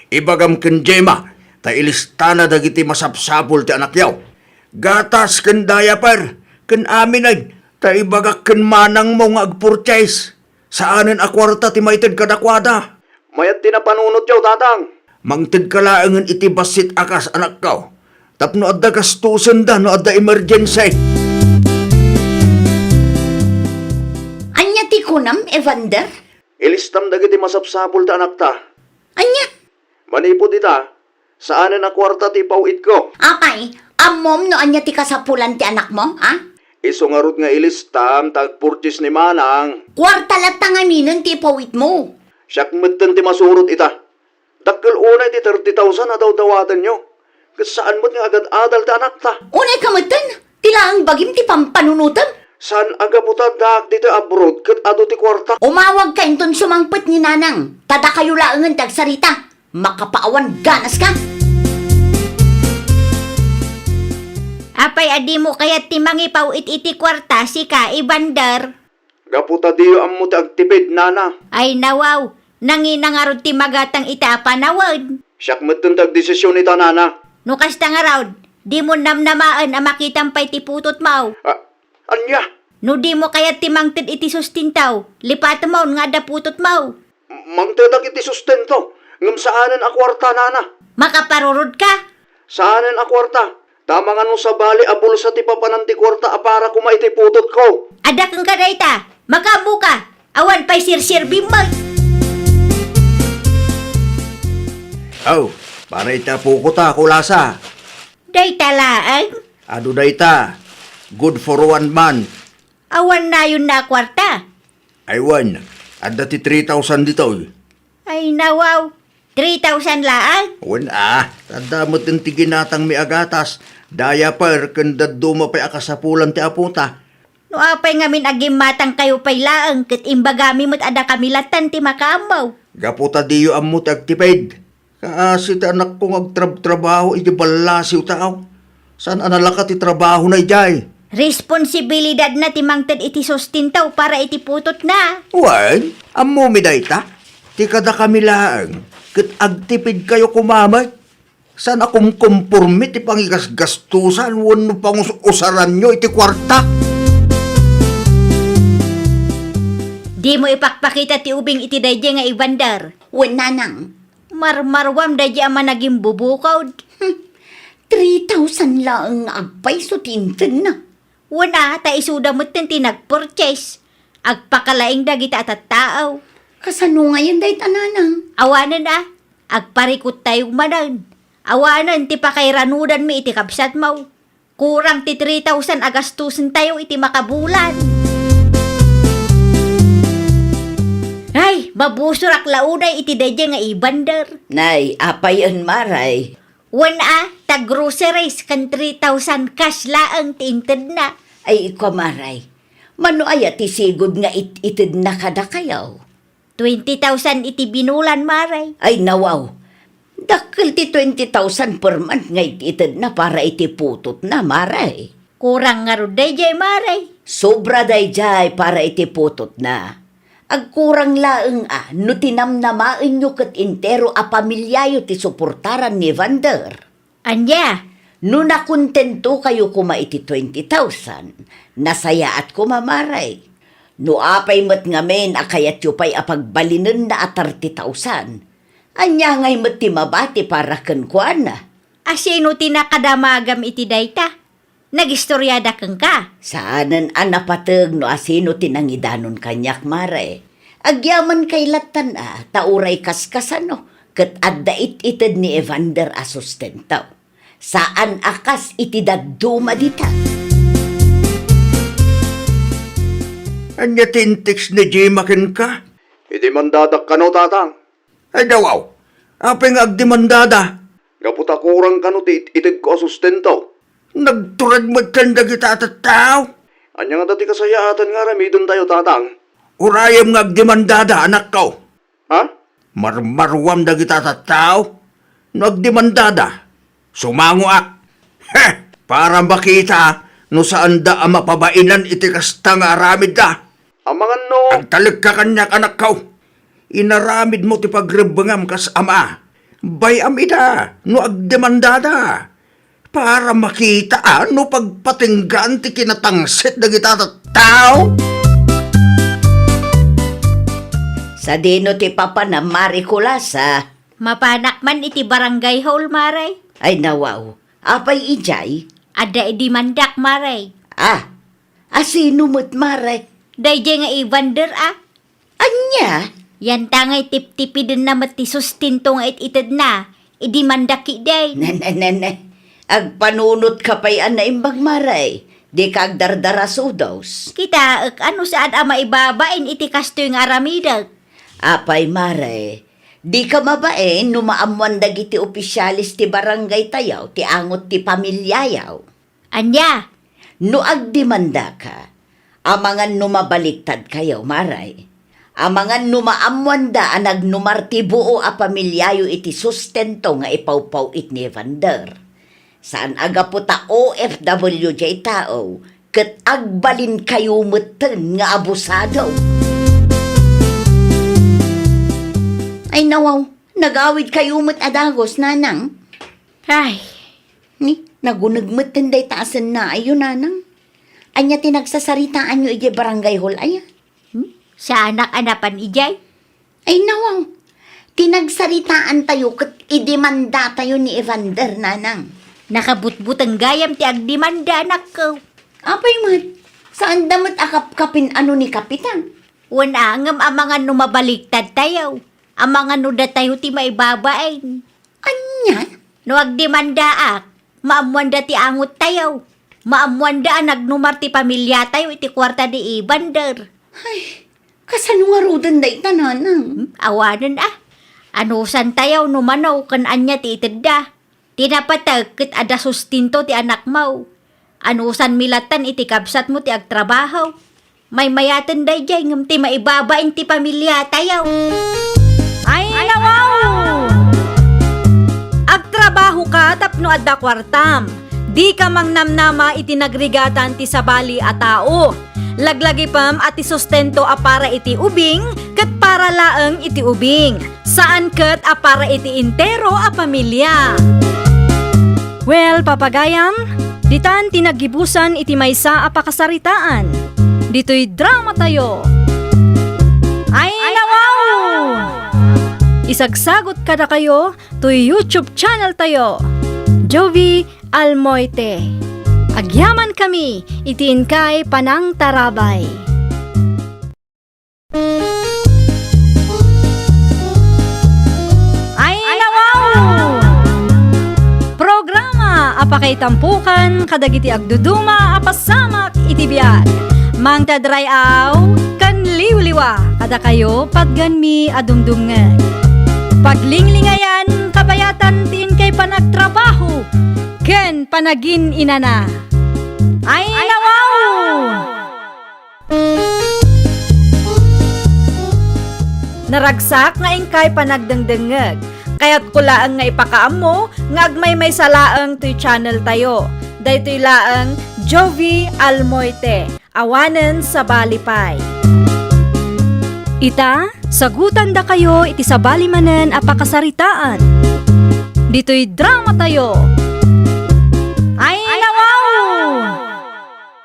ibagam ken Gemma ta ilistana dagiti masapsapul ti anakyo. Gatas ken diaper ken aminen ta ibagak ken manangmo nga agpurchase. Saanen a kuarta ti maited kadakuada. Mayat ti napanunotyo, tatang. Mangtedka laengen iti bassit a kas, anakko, tapno adda gastosenda no adda emergency. Ania ti kunam, Evander? Ilistam dagiti masapsapul ti anakta. Ania? Manipud ita, saanen a kuarta ti ipaw-itko. Apay, ammom no ania ti kasapulan ti anakmo, a? Isu ngarud nga ilistam ta agpurchase ni manang. Kuarta latta ngaminen ti ipaw-itmo. Siak metten ti masurot ita. Dakkel unay ti thirty thousand a dawdawatenyo, ket saan met nga agad-adal ti anakta. Unay ka metten, ti laeng bagim ti pampanunotem. Saan a gapu ta addaak ditoy abroad ket adu ti kuarta. Umawagka inton sumangpet ni Nanang, ta dakayo laengen ti agsarita. Makapaawan ganaska. Apay a dimo kayat ti mangipaw-it iti kuarta, sika, Evander? Gapu ta diyo ammo ti agtipid, nana. Ay, nawaw. Nangina ngarud ti magatang ita a panawen. Siak metten ti agdesision ita, nana. No kasta ngarud, dimo namnamaen a makitam pay ti putotmo. A-, ania? No dimo kayat ti mangted iti sustento, lipatemon nga adda putotmo. M-, mangtedak iti sustento, ngem saanen a kuarta, nana. Makaparurodka? Saanen a kuarta, ta amangan no sabali a bulsa ti papanan ti kuarta a para koma iti putotko. Adda kenka dayta, makaammoka. Awan pay sirsirbim met. Aw, para iti apok ta, Kulasa. Dayta laeng? Adu dayta. Good for one month. Awan nayonna a kuarta? Ay wen, adda ti three thousand ditoy. Ay, nawaw. Three thousand laeng? Wen a, adda met ti ginatangmi a gatas, diaper, ken dadduma pay a kasapulan ti apota. No apay ngamin a gimmatangkayo pay laeng ket imbagami met a dakami lattan ti makaammo. Gapu ta diyo ammo ti agtipid. Kaasi ti anakko nga agtrabtrabaho iti ballasiw tao. Saan a nalaka ti trabahona idiay. Responsibilidadna ti mangted iti sustento para iti putotna. Wen, ammomi dayta? Ti kadakami laeng, ket agtipidkayo koma met. Saan a kumkomporme ti pangigasgastosan wenno pangus-usaranyo iti kuarta? Dimo ipakpakita ti ubing iti daydiay nga Evander. Wen, nanang. Marmaruam daydiay a managimbubukod. Hmm. Three thousand laeng nga agpayso ti intedna. Wen a, ta isuda metten ti nagpurchase. Agpakalaing dagita a tattao. Kasano ngayen dayta, nanang? Awanen a, agparikuttayo manen. Awanen ti pakairanudanmi iti kabsatmo. Kurang ti three thousand a gastosentayo iti makabulan. Ay, mabusorak la unay iti daydiay nga Evander. Nay, apayen, Maray? Wen a, ta groceries ken three thousand cash laeng ti intedna. Ay, ikua, Maray. Mano aya ti sigud nga it-itedna kadakayo? Twenty thousand iti binulan, Maray. Ay, nawaw. Dakkel ti twenty thousand per month nga it-itedna para iti putotna, Maray. Kurang ngarud daydiay, Maray. Sobra daydiay para iti putotna. Agkurang laeng a no tinamnamaenyo ket entero a pamiliayo ti suportaran ni Evander. Ania? No nakontentokayo koma iti twenty thousand, nasayaat koma, Maray. No apay met ngamin a kayatyo pay a pagbalinenna a thirty thousand, ania ngay met ti mabati para kenkuana? A sino ti nakadamagam iti dayta? Nagistoriada kenka? Saanen a napateg no asino ti nangidanon kaniak, Maray. Agyaman kay lattan a, ta uray kaskasano, ket adda it-ited ni Evander a sustento. Saan a kas iti dadduma dita. Ania ti intext ni Jima kenka? Idimandadak kano, Tatang. Ay, dawaw. Apay nga agdemandada? Gapu ta kurang kano ti it-itedko a sustento. Nagtured met ken dagita a tattao. Ania ngata ti kasayaatan nga aramidentayo, Tatang? Urayem nga agdemandada, anakko. Ha? Marmaruam dagita a tattao. No agdemandada, sumangoak. He! Para makita no saanda a mapabainan iti kasta nga aramidda. Amangan no. Agtalekka kaniak, anakko. Inaramidmo ti pagrebbengam kas ama. Bay-am ida no agdemandada. Para makita a no pagpatinggaan ti kinatangsit dagita a tattao. Sadino ti papanam, Mari Kulasa? Mapanak man iti barangay hall, Maray. Ay, nawaw. Apay idiay? Adda idimandak, Maray. Ah, asino met, Maray? Daydiay nga Evander a. Ania? Yanta ngay tiptipidenna met ti sustento nga it-itedna. Idimandak ketdi. Ne, ne, ne, ne. Agpanunotka pay a naimbag, Maray. Dika agdardarasudos. Kitaek a no saan a maibabain iti kastoy nga aramidek. Apay, Maray, dika mabain no maammoan dagiti opisiales ti barangaytayo ti angot ti pamiliayo. Ania? No agdemandaka, amangan no mabaliktadkayo, Maray. Amangan no maammoanda a nagnumar ti buo a pamiliayo iti sustento nga ipawpaw-it ni Evander. Saan a gapu ta O F W diay tao, ket agbalinkayo metten nga abusado. Ay, nawaw, nagawidkayo met a dagus, nanang. Ay. Ni, naguneg metten dayta a sennaayo, nanang. Ania ti nagsasaritaanyo idiay barangay hall aya? Hmm? Saanak a napan idiay? Ay, nawaw. Ti nagsaritaantayo ket idemandatayo ni Evander, nanang. Nakabutbuteng gayam ti agdemanda, anakko. Apay met, saanda met a kapkapin a no ni Kapitan? Wen a, ngem amangan no mabaliktad tayo. Amangan no datayo ti maibabain. Ania? No agdemandaak, maammoanda ti angot tayo. Maammoanda a nagnumar ti pamiliatayo iti kuarta ni Evander. Ay, kasano ngaruden dayta, nanang? Hmm, awanen a. Anusan tayo no mano ken ania ti itedda. Ti napateg ket adda sustento ti anakmo. Anusanmi lattan iti kabsatmo ti agtrabaho. Maymayaten daydiay ngem ti maibabain ti pamiliatayo. Ay, nawaw! Agtrabahoka tapno adda kuartam. Dika mangnamnama iti nagrigatan ti sabali a tao. Laglagipem a ti sustento a para iti ubing ket para laeng iti ubing. Saan ket a para iti entero a pamilya. Well, papagayam, ditan ti naggibusan iti maysa a pakasaritaan. Ditoy dramatayo. Ay, nawaw! Isagsagot kadakayo toy YouTube channel tayo, Jovie Almoite. Agyamankami iti inkay panangtarabay. Ay, nawaw! Programa a pakaitampukan kadagiti agduduma a pasamak iti biag. Mangted ray-aw ken liwliwa kadakayo patgenmi a dumdumngeg. Paglinglingayan, kabayatan ti inkay panagtrabaho ken panagin-inana. Ay, nawaw! Naragsak nga inkay panagdengdengngeg. Kayatko laeng nga ipakaammo nga agmaymaysa laeng toy channel tayo. Daytoy laeng Jovie Almoite, awanen sabali pay. Ita, sagutandakayo iti sabali manen a pakasaritaan. Ditoy dramatayo. Ay, nawaw!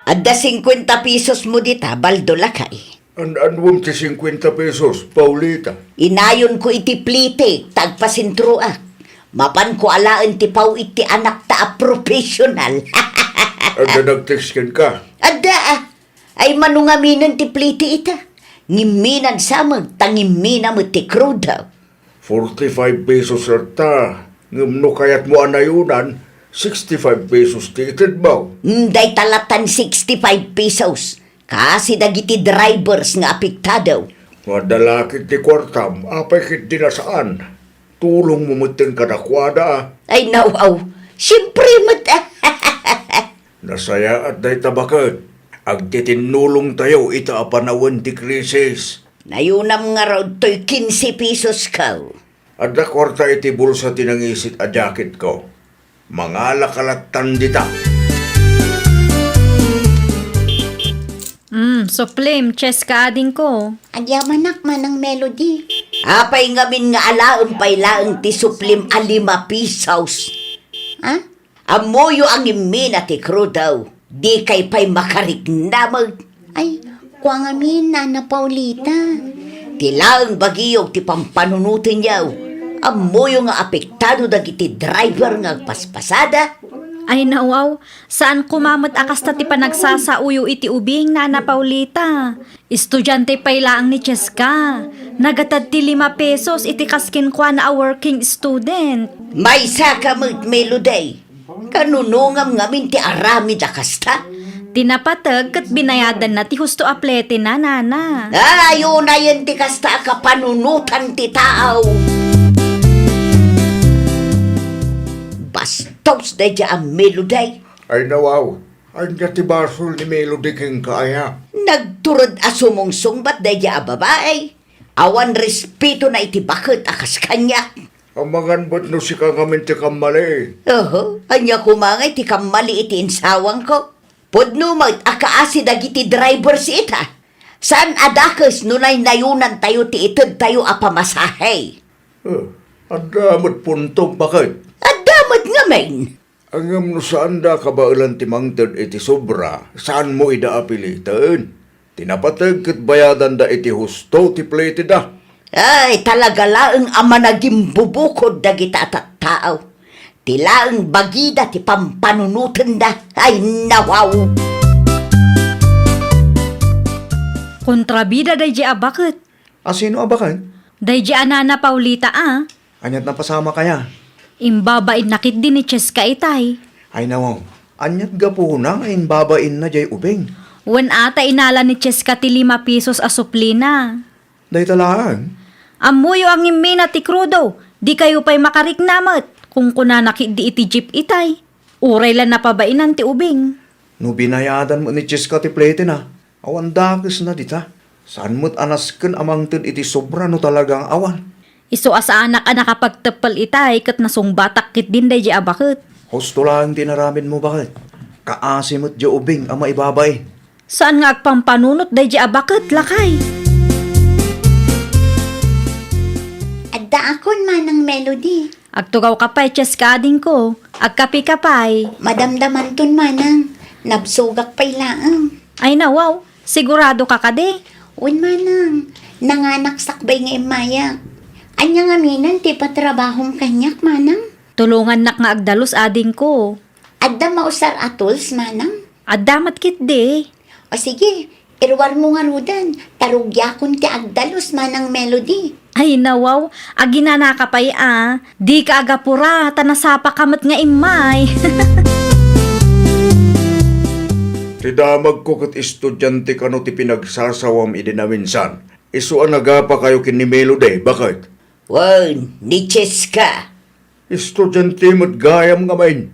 Adda singkuenta pesos mo dita, Baldo, lakay. An-anuem ti singkuenta pesos, Paulita? Inayonko iti plite, ta agpasentroak. Mapanko alaen ti paw-it ti anakta a professional. Adda nag-text kenka? Adda, ah. Ay, mano ngaminen ti plite ita? Ngimminan sa met, ta ngimmina met ti crudo. Forty-five pesos latta, ngem no kayatmo a nayonan, sixty-five pesos ti itedmo. Mm, dayta lattan sixty-five pesos. Kasi dagiti drivers nga apektado. No adda la ket ti kuartam, apay ket di na saan? Tulongmo metten kadakuada. Ay, nawaw. Siempre met. Nasayaat dayta baket. Agtitinnulongtayo ita a panawen ti krisis. Nayonam ngarud toy kinse pesos ko. Adda kuarta iti bulsa ti nangisit a jacketko. Mangalaka lattan dita. Mm, suplim, cheska adingko. Agyamanak, Manang Melody. Apay ngamin nga alaem pay laeng ti suplim a lima pesos? Ha? Ammoyo a ngimmina ti crudo, dikay pay makariknameg. Ay, kua ngamin, Nana Paulita. Ti laeng bagiyo ti pampanunotenyo. Ammoyo nga apektado dagiti driver nga agpaspasada. Ay, nawaw, saan koma met a kasta ti panagsasaoyo iti ubing, Nana Paulita. Estudiante pay laeng ni Cheska. Nagatad ti lima pesos iti kas kenkuana a working student. Maysaka met, Melody. Kanunongam ngamin ti aramid a kasta? Ti napateg ket binayadanna ti husto a pletena, Nana. Ay, unayen ti kasta a kapanunotan ti tao. Bastos daydiay a Melody. Ay, nawaw. Ania ti basol ni Melody kenka, aya? Nagtured a sumungsungbat daydiay a babai. Awan respetona iti baket a kas kaniak. Amangan met no sika ngamin ti kammali. Oho, ania koma ngay ti kammali iti insawangko? Pudno met a kaasi dagiti drivers ita. Saan a dakes no naynayonantayo ti itedtayo a pamasahe. Eh, adda met puntom, baket? Adda met ngamin. Ngem no saanda a kabaelan ti mangted iti sobra, saanmo ida a piliten. Ti napateg ket bayadanda iti husto ti pleteda. Ay, talaga laeng a managimbubukod dagita a tattao. Ti laeng bagida ti pampanunotenda. Ay, nawaw! Kontrabida daydi a baket. A sino a baket? Daydi a Nana Paulita a. Ania't napasamak aya? Imbabainna ketdi ni Cheska itay. Ay nawaw, ania't gapuna nga imbabainna jay ubing? Wen a ta inala ni Cheska ti lima pesos a suplina. Dayta laeng? Ammoyo a ngimmina ti krudo, dikayo pay makarikna met, kunkunana ketdi iti jeep itay. Uray la napabainan ti ubing. No binayadan met ni Cheska ti pletena, awan dakesna dita. Saan met a nasken a mangted iti sobra no talaga nga awan. Isu a saanak a nakapagteppel itay ket nasungbatak ketdin daydi a baket. Husto laeng ti inaramidmo, baket. Kaasi met di ubing a maibabain. Saan nga agpampanunot daydi a baket, lakay? Addaakon, Manang Melody. Agtugawka pay, Cheska adingko. Agkapika pay. Madamdamanton, Manang. Nabsogak pay laeng. Ay nawaw, siguradoka kadi? Wen, Manang. Nanganak sakbay nga immayak. Ania ngaminen ti patrabahom kaniak, Manang? Tulongannak nga agdalus adingko. Adda mausar a tools, Manang? Adda met ketdi. O sige, iruarmo ngaruden, ta rugiakon ti agdalus, Manang Melody. Ay nawaw, aginanaka pay a. Dika agapura, ta nasapaka met nga immay. Ti damagko ket estudiante kano ti pinagsasawam idi naminsan. Isu a nagapakayo ken ni Melody, baket? Wen, ni Cheska. Estudiante met gayam ngamin.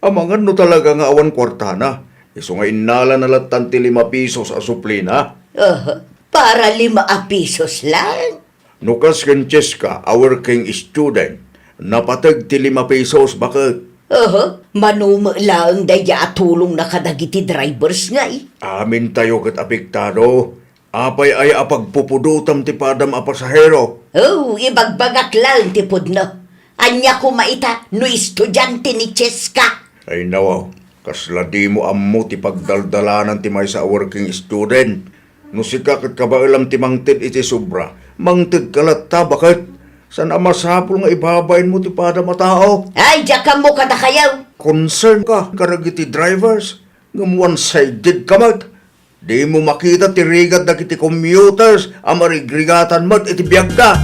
Amangan no talaga nga awan kuartana, isu nga innalana lattan ti lima pesos a suplina. Aha, para lima a pesos lang? No kas ken Cheska a working student, napateg ti lima pesos, baket. Aha, mano met laeng daydi a tulongna kadagiti drivers ngay. Amintayo ket apektado. Apay aya a pagpupudotam ti padam a pasahero? Oh, ibagbagak laeng ti pudno. Ania koma ita no estudiante ni Cheska? Ay nawaw, kasla dimo ammo ti pagdaldalanan ti maysa a working student. No sika ket kabaelam ti mangted iti sobra, mangtedka latta, baket. Saan a masapul nga ibabainmo ti padam a tao? Ay, diak ammo kadakayo. Concern ka kadagiti drivers, ngem one-sided ka met. Dimo makita ti rigat dagiti commuters a marigrigatan met iti biagda.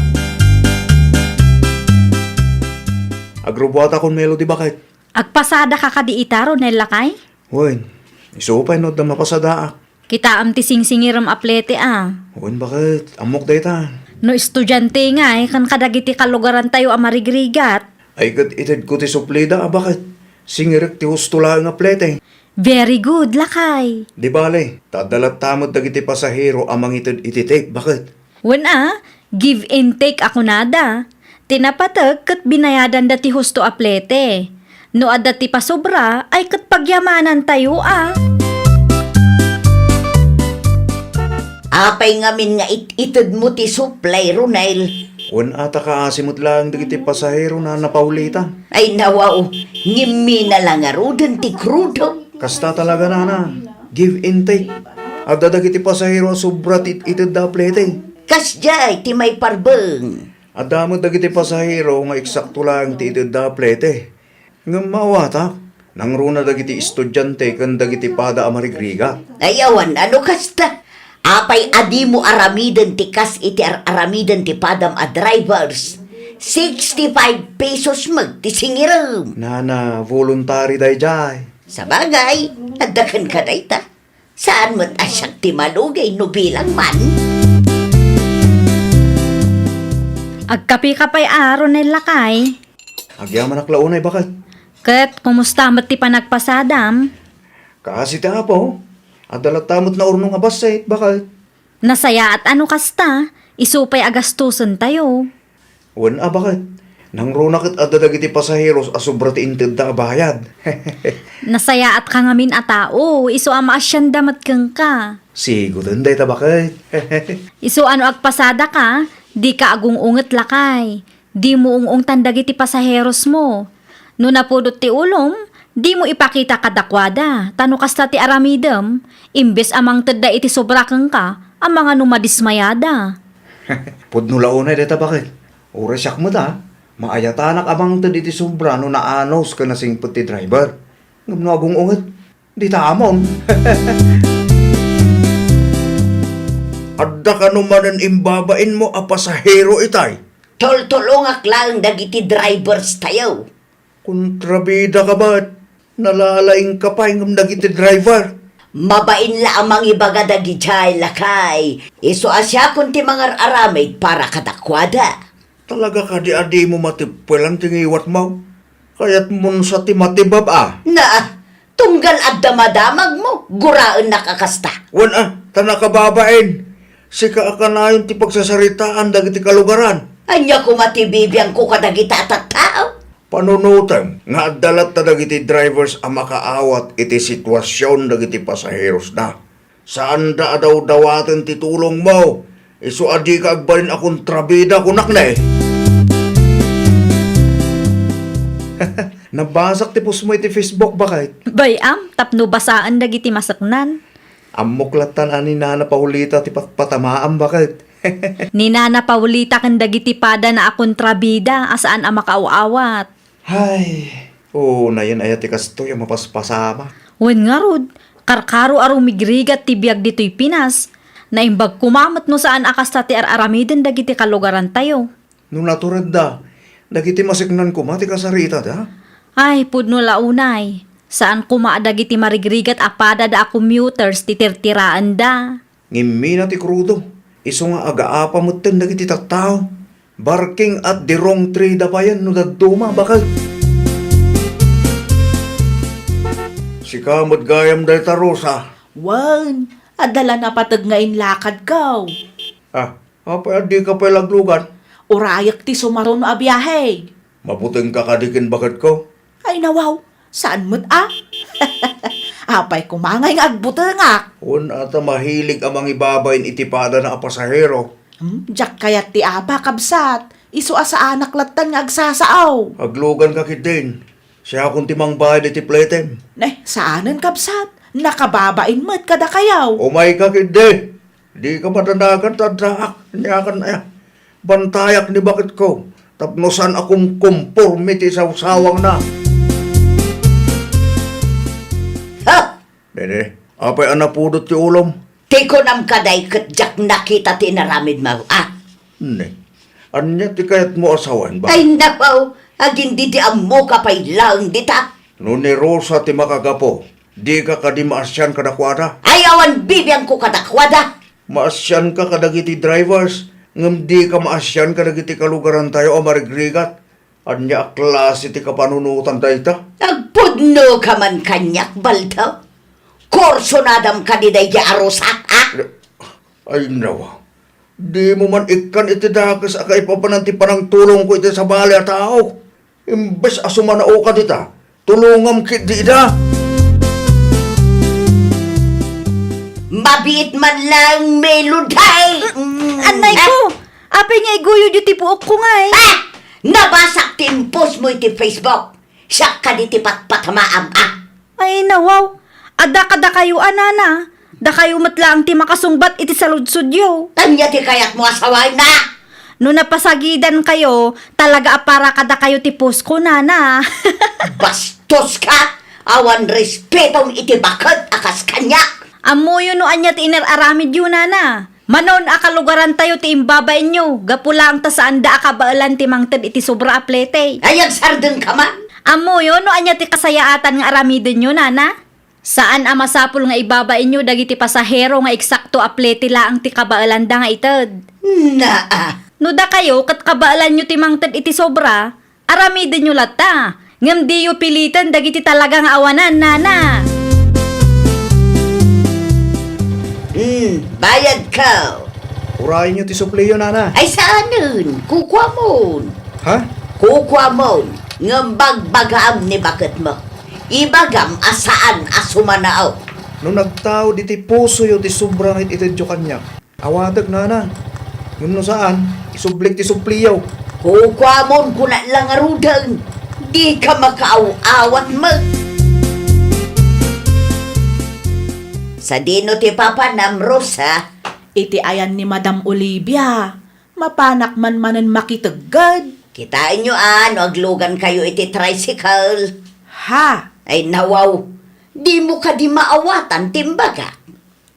Agrubuatakon, Melody, baket. Agpasadaka kadi ita, Ronel, lakay? Wen, isu pay no adda mapasadaak. Kitaem ti singsingirem a plete a. Wen, baket. Ammok dayta. No estudiante ngay, ken kadagiti kalugarantayo a marigrigat. Ay ket itedko ti suplida a baket. Singirek ti husto laeng a plete. Very good, lakay. Di bale, ta adda latta met dagiti pasahero a mangited iti tip, baket? Wen a, give and take a kunada. Ti napateg ket binayadanda ti husto a plete. No adda ti pasobra, ay ket pagyamanantayo a. Apay ngamin nga it-itedmo ti suplay, Ronel? Wen a ta kaasi met laeng dagiti pasahero, Nana Paulita. Ay nawaw, ngimmina la ngaruden ti krudo. Kasta talaga, Nana. Give and take. Adda dagiti pasahero a sobra ti itedda a plete. Kasdiay ti maiparbeng. Adda met dagiti pasahero nga eksakto laeng ti itedda a plete. Ngem maawatak, nangruna dagiti estudiante ken dagiti pada a marigrigat. Ay, awan a no kasta. Apay a dimo aramiden ti kas iti ar-aramiden ti padam a drivers? Sixty-five pesos met ti singirem. Nana, voluntary daydiay. Sabagay, adda kenka dayta. Saan met a siak ti malugay no bilang man? Agkapika pay a, Ronel, lakay. Agyamanak la unay, baket. Ket, kumusta met ti panagpasadam? Kaasi ti Apo, adda latta met naurnong a bassit, baket. Nasayaat a no kasta, isu pay a gastosentayo. Wen a, baket. Nangruna ket adda dagiti pasaheros a sobra ti intedda a bayad. Nasayaatka ngamin a tao, isu a maasianda met kenka. Sigoten dayta, baket. Isu a no agpasadaka, dika agung-unget, lakay. Dimo ung-ungtan dagiti pasaherosmo. No napudot ti ulom, dimo ipakita kadakuada, ta no kasta ti aramidem, imbes a mangtedda iti sobra kenka, amangan no madismayada. Pudno la unay dayta, baket. Uray siak met a, maayatanak a mangted iti sobra no naanus ken nasingpet ti driver. Ngem no agung-unget, dita amon. Adda kano manen imbabainmo a pasahero itay? Tultulongak laeng dagiti drivers tayo. Kontrabida ka met. Nalalaing ka pay ngem dagiti driver. Mabain la a mangibaga dagidiay, lakay. Isu a siakon ti mangar-aramid para kadakuada. Talaga kadi a dimo matippelan ti ngiwatmo? Kayatmon sa ti matibab a? Na, tunggal adda madamagmo, guraennak a kasta. Wen a, ta nakababain. Sika a kanayon ti pagsasaritaan dagiti kalugaran. Ania koma ti bibiangko kadagita a tattao? Panunotem nga adda latta dagiti drivers a makaawat iti situasion dagiti pasaherosda. Saanda a dawdawaten ti tulongmo. Isu a dika agbalin a kontrabida, kunak ne. Nabasak ti postmo iti Facebook, baket. Bay-am, tapno basaen dagiti maseknan. Ammok lattan a ni Nana Paulita ti patpatamaam, baket. Ni Nana Paulita ken dagiti padana a kontrabida a saan a makaaw-awat. Hay, unayen aya ti kastoy a mapaspasamak? Wen ngarud, karkaro a rumigrigat ti biag ditoy Pinas. Naimbag koma met no saan a kasta ti ar-aramiden dagiti kalugarantayo. No naturedda, dagiti maseknan koma ti kasaritada? Ay, pudno la unay. Saan koma a dagiti marigrigat a padada a commuters ti tirtiraenda. Ngimmina ti krudo, isu nga agaapa metten dagiti tattao. Barking at the wrong tree da payen no dadduma, baket. Sika met gayam dayta, Rosa. Wen, adda la napateg nga inlakadko. Ah, apay a dika pay laglugan? Urayek ti sumaruno a biahe. Mabutengka kadi ken baketko? Ay, nawaw, saan met a? Apay koma ngay nga agbutengak? Wen a ta mahilig a mangibabain iti padana a pasahero. Hmm, diak kayat ti apa, kabsat. Isu a saanak lattan nga agsasao. Agluganka ketdin. Siakon ti mangbayad iti pletem. Ne, saanen, kabsat. Nakababain met kadakayo. Umayka ketdi. Dika madanagan ta addaak. Aniakan aya? Bantayak ni baketko tapno saan a kumkomporme ti sawsawangna. Ha? Nene, apay a napudot ti ulom? Ti kunam kaday ket diak nakita ti inaramidmo, a? Ne, ania ti kayatmo a sawen, ba? Ay, napaw, agin di di ammoka pay laeng dita. No ni Rosa ti makagapu, dika kadi maasian kadakuada? Ay, awan bibiangko kadakuada. Maasianka kadagiti drivers, ngem dika maasian kadagiti kalugarantayo a marigrigat. Ania a klase ti kapanunotan dayta? Agpudnoka man kaniak, Baldo. Kursunadam kadi daydi a Rosa, a? Ay, nawa. Dimo man ikkan iti dakes a kaipapanan ti panangtulongko iti sabali a tao. Imbes a sumanaoka dita, tulongam ketdi ida. Mabiit man laeng, Melody! Mm. Annayko! Apay nga iguyodyo ti puokko ngay? Ah! Nabasak ti impostmo iti Facebook. Siak kadi ti patpatamaam, a? Ay, nawaw. Adda kadakayo a, nana. Dakayo met laeng ti makasungbat iti saludsodyo. Ania ti kayatmo a sawen, a? No napasagidankayo, talaga a para kadakayo ti postko, nana. Bastoska! Awan respetom iti baket a kas kaniak. Ammoyo no ania ti inar-aramidyo, nana. Manon a kalugarantayo ti imbabainyo, gapu laeng ta saanda a kabaelan ti mangted iti sobra a plete. Ay, agsardengka man! Ammoyo no ania ti kasayaatan nga aramidenyo, nana? Saan a masapul nga ibabainyo dagiti pasahero nga eksakto a plete laeng ti kabaelanda nga ited. Naa! No dakayo ket kabaelanyo ti mangted iti sobra, aramidenyo latta, ngem diyo piliten dagiti talaga nga awanan, nana. Hmm, bayadko. Urayenyo ti supliyo, nana. Ay, saanen. Kukuamon. Ha? Kukuamon. Ngem bagbagaam ni baketmo. Ibagam a saan a sumanao. No nagtaud iti pusoyo ti sobra nga it-itedyo kaniak, awatek, nana. Ngem no saan, isublik ti supliyo. Kukuamon, kunat la ngaruden. Dika makaaw-awat met. Sadino ti papanam, Rosa? Iti ayan ni Madam Olivia, mapanak man manen makitegged. Kitaenyo a no aglugankayo iti tricycle. Ha? Ay, nawaw. Dimo kadi maawatan ti imbagak.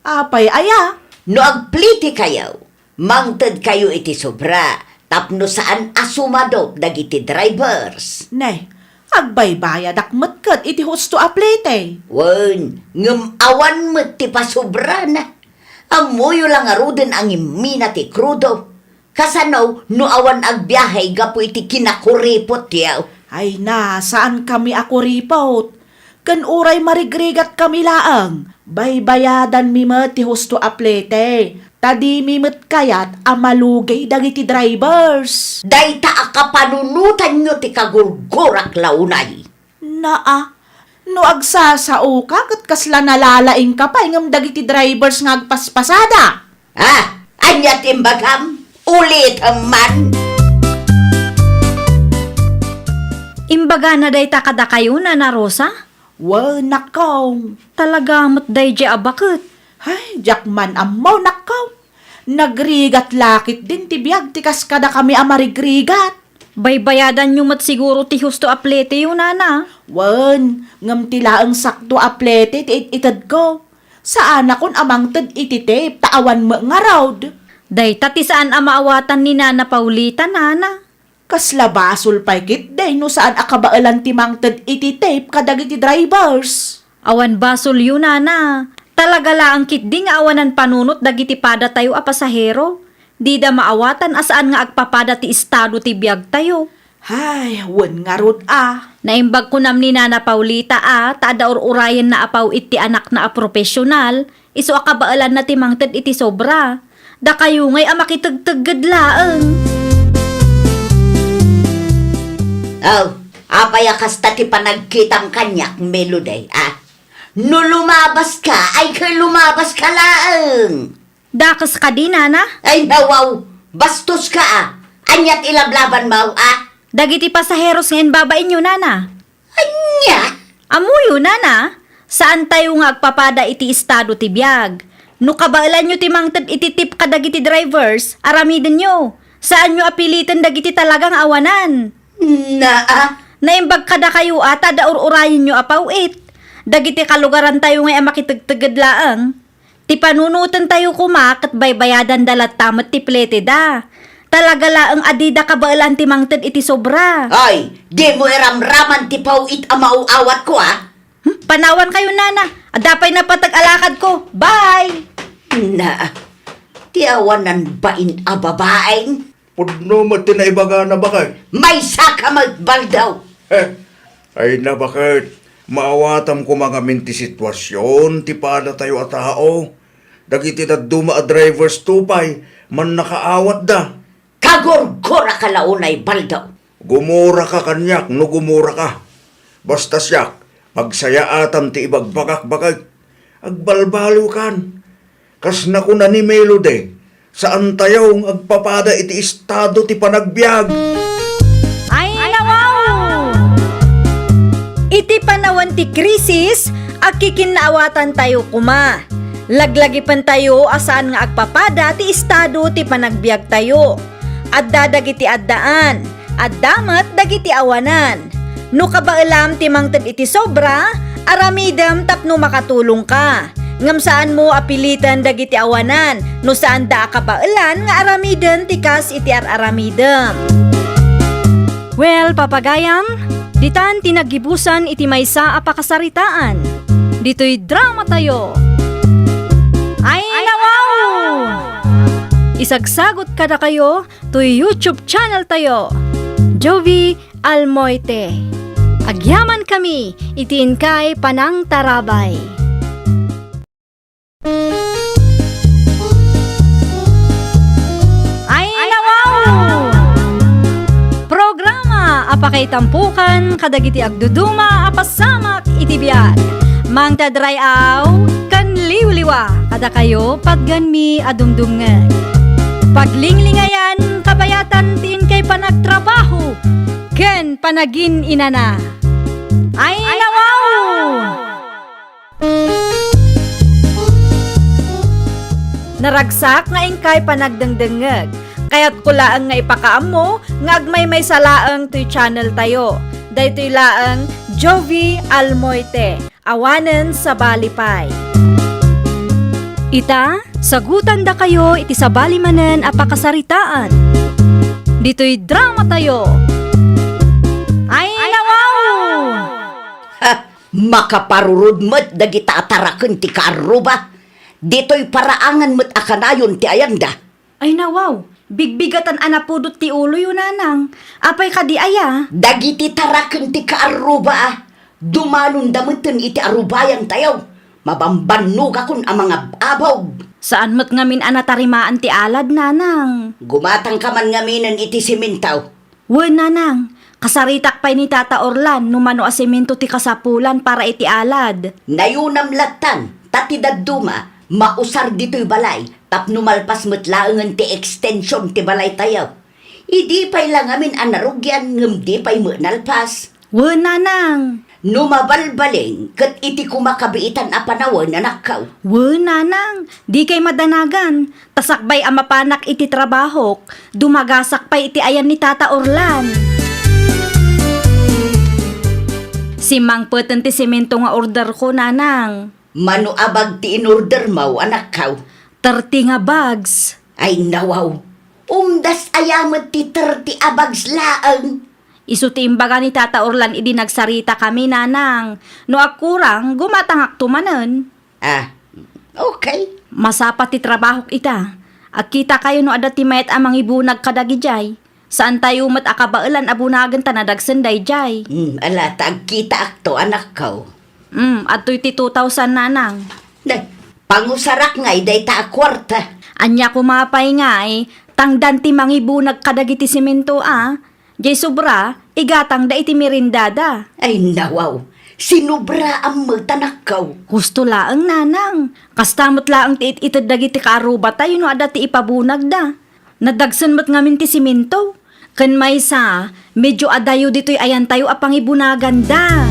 Apay aya? No agplitekayo, mangtedkayo iti sobra tapno saan a sumadop dagiti drivers. Ne, agbaybayadak met ket iti husto a plite. Wen, ngem awan met ti pasubrana. Ammoyo la ngaruden a ngimmina ti krudo. Kasano no awan agbiahe gapu iti kinakuripotyo? Ay na, saankami a kuripot. Ken uray marigrigatkami laeng, baybayadanmi met ti husto a plete, ta dimi met kayat a malugey dagiti drivers. Dayta a kapanunotanyo ti kagurgurak la unay. Naa, no agsasaoka ket kasla nalalaingka pay ngem dagiti drivers nga agpaspasada. Ah, ania ti imbagam? Ulitem man. Imbagana dayta kadakayo, Nana Rosa? Wen, nakkaw. Talaga met daydiay a baket. Ay, diak man ammo, nakkaw. Nagrigat la ketdin ti biag ti kas kadakami a marigrigat. Baybayadanyo met siguro ti husto a pleteyo, Nana. Wen, ngem ti laeng sakto a plete ti it-itedko. Saanakon a mangted iti tape ta awan met ngarud. Dayta ti saan a maawatan ni Nana Paulita, Nana. Kasla basol pay ketdi no saan a kabaelan ti mangted iti tape kadagiti drivers. Awan basolyo, Nana. Talaga laeng ketdi nga awanan panunot dagiti padatayo a pasahero. Dida maawatan a saan nga agpapada ti estado ti biagtayo. Ay, wen ngarud a. Naimbag kunam ni Nana Paulita a ta adda ur-urayenna a paw-it ti anakna a profesional, isu a kabaelanna ti mangted iti sobra. Dakayo ngay a makitegtegged laeng. Oh, apay a kasta ti panagkitam kaniak, Melody, a? No lumabaska, ay ket lumabaska laeng. Dakes kadi, Nana? Ay, nawaw! Bastoska a! Ania ti lablabanmo a? Dagiti pasaheros nga imbabainyo, Nana. Ania? Ammoyo, Nana. Saantayo nga agpapada iti estado ti biag. No kabaelanyo ti mangted iti tape kadagiti drivers, aramidenyo. Saanyo a piliten dagiti talaga nga awanan. Naa. Naimbag kadakayo a ta adda ur-urayenyo a paw-it. Dagiti kalugarantayo ngay a makitegtegged laeng. Ti panunotentayo koma ket baybayadanda latta met ti pleteda. Talaga laeng a dida kabaelan ti mangted iti sobra. Ay, dimo iramraman ti paw-it a maaw-awatko, a? Hmm? Panawankayo, Nana. Adda pay napateg a lakadko. Bye! Na, ti awanan bain a babaen? Pudno met ti naibagana, baket. Maysaka met, Baldaw! Heh, ay na, baket, maawatam koma ngamin ti situasion ti padatayo a tao. Dagiti dadduma a drivers to pay, mannakaawatda. Kagurguraka la unay, Baldaw! Gumuraka kaniak no gumuraka. Basta siak, pagsayaatam ti ibagbagak, baket. Agbalbaliwkan. Kas nakuna ni Melody, saantayo nga agpapada iti estado ti panagbiag. Ay, nawaw! Iti panawen ti krisis, agkikinnaawatantayo koma. Laglagipentayo a saan nga agpapada ti estado ti panagbiagtayo. Adda dagiti addaan, adda met dagiti awanan. No kabaelam ti mangted iti sobra, aramidem tapno makatulongka. Ngem saanmo a piliten dagiti awanan no saanda a kabaelan nga aramiden ti kas iti ar-aramidem. Well, papagayam, ditan ti naggibusan iti maysa a pakasaritaan. Ditoy dramatayo. Ay, nawaw! Isagsagot kadakayo toy YouTube channel tayo, Jovi Almoite. Agyamankami iti inkay panangtarabay. Ay, nawaw! Programa a pakaitampokan kadagiti agduduma a pasamak iti biag. Mangted ray-aw ken liwliwa kadakayo, patgenmi a dumdumngeg. Paglinglingayan, kabayatan ti inkay panagtrabaho ken panagin-inana. Ay, nawaw! Naragsak nga inkay panagdengdengngeg. Kayatko laeng nga ipakaammo nga agmaymaysa laeng toy channel tayo. Daytoy laeng Jovi Almoite, awanen sabali pay. Ita, Sagutandakayo iti sabali manen a pakasaritaan. Ditoy dramatayo. Ay, nawaw! Ha! Makaparurod met dagita a taraken ti kaarruba. Ditoy paraangan met a kanayon ti ayanda. Ay, nawaw! Bigbigatan a napudot ti uloyo, nanang. Apay kadi aya? Dagiti taraken ti kaarruba a dumalonda metten iti arubayantayo. Mabambannogakon a mangab-abog. Saan met ngamin a natarimaan ti alad, nanang? Gumatangka man ngaminen iti semento. Wen, nanang, kasaritak pay ni Tata Orlan no mano a semento ti kasapulan para iti alad. Nayunam lattan, ta ti dadduma, mausar ditoy balay, tapno malpas met laengen ti ekstension ti balaytayo. Idi pay la ngamin a narugian ngem di pay met nalpas. Wen, nanang. No mabalbalin, ket iti koma kabiitan a panawen, anakko. Wen, nanang, dikay madanagan. Ta sakbay a mapanak iti trabahok, dumagasak pay iti ayan ni Tata Orlan. Simmangpeten ti semento nga orderko, nanang. Mano a bag ti inordermo, anakko? Thirty nga bags. Ay, nawaw. Umdas aya met ti thirty a bags laeng? Isu ti imbaga ni Tata Orlan idi nagsaritakami, nanang. No agkurang, gumatangakto manen. Ah, okay. Masapa ti trabahok ita. Agkitakayo no adda ti mayat a mangibunag kadagidiay. Saantayo met a kabaelan a bunagen ta nadagsen daydiay. Hmm, ala, ta agkitaakto, anakko. Hmm, adtoy ti two thousand, nanang. Nay, pangusarak ngay dayta a kuarta. Ania koma pay ngay, tangdan ti mangibunag kadagiti semento a. Jay sobra, igatangda iti merendada. Ay, nawaw. Sinobraam met, anakko. Husto laeng, nanang. Kasta met laeng ti it-ited dagiti kaarrubatayo no adda ti ipabunagda. Nadagsen met ngamin ti semento. Ken maysa, medyo adayo ditoy ayantayo a pangibunaganda.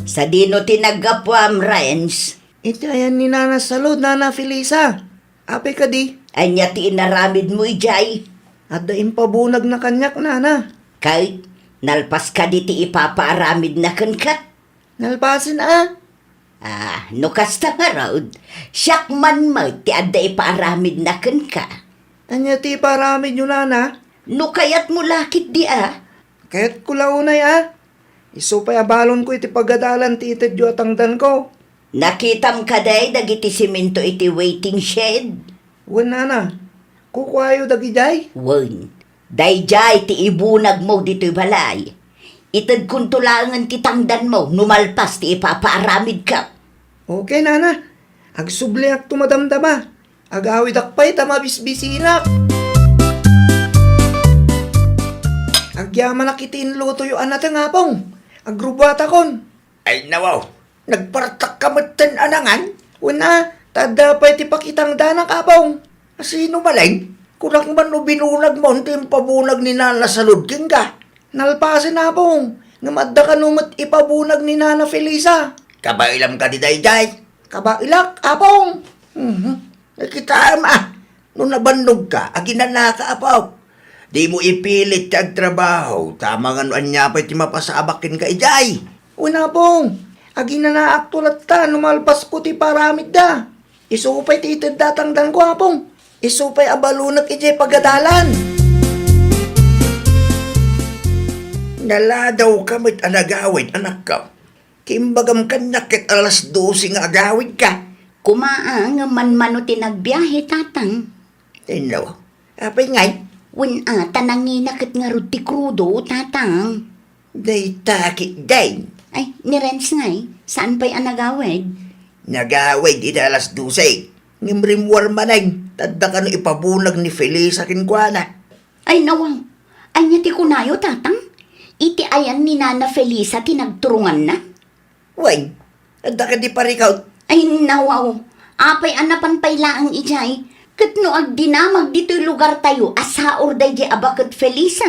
Sadino ti naggapuam, Renz? Iti ayan ni Nana Salud, Nana Felisa. Apay kadi? Ania ti inaramidmo idiay? Adda impabunagna kaniak, nana. Ket nalpas kadi ti ipapaaramidna kenka? Nalpasen a. Ah, no kasta ngarud, siak man met ti adda ipaaramidna kenka. Ania ti ipaaramidyo, nana? No kayatmo la ketdi a. Kayatko la unay a. Isu pay a balonko iti pagadalan ti itedyo a tangdanko. Nakitam kadi dagiti semento iti waiting shed? Wen, nana. Kukuayo dagidiay? Wen. Daydiay ti ibunagmo ditoy balay. Itedkonto laengen ti tangdanmo no malpas ti ipapaaramidko. Okay, nana. Agsubliakto madamdama. Agawidak pay ta mabisbisinak. Agyamanak iti inlutoyo a nateng, Apong. Agrubuatakon. Ay, nawaw, nagpartakka metten a nangan? Wen a, ta adda pay ti pakitangdanak, Apong. Asino manen? Kunak man no binunagmon ti impabunag ni Nana Salud kenka. Nalpasen, Apong, ngem adda kano met ipabunag ni Nana Felisa. Kabaelam kadi daydiay? Kabaelak, Apong. Mhm. Nakitaem a, no nabannogka, aginanaka, apo. Dimo ipilit ti agtrabaho, ta amangan no ania pay ti mapasabak kenka idiay. Wen, Apong, aginanaakto latta no malpasko ti paramidda. Isu pay ti itedda a tangdanko, Apong. Isu pay a balonek idiay pagadalan. Naladawka met a nagawid, anakko. Ti imbagam kaniak ket alas dose nga agawidka. Koma a, ngem manmano ti nagbiahe, Tatang. Inno, apay ngay? Wen a, ta nangina ket ngarud ti krudo, Tatang. Dayta ketdin. Ay, ni Renz ngay, saan pay a nagawid? Nagawid iti alas dose. Ngem rimmuar manen, ta adda kano ipabunag ni Felisa kenkuana. Ay, nawaw. Ania ti kunayo, Tatang? Iti ayan ni Nana Felisa ti nagturonganna? Wen, adda kadi parikut? Ay, nawaw. Apay a napan pay laeng idiay? Ket no agdinamag ditoy lugartayo a saor daydiay a baket Felisa?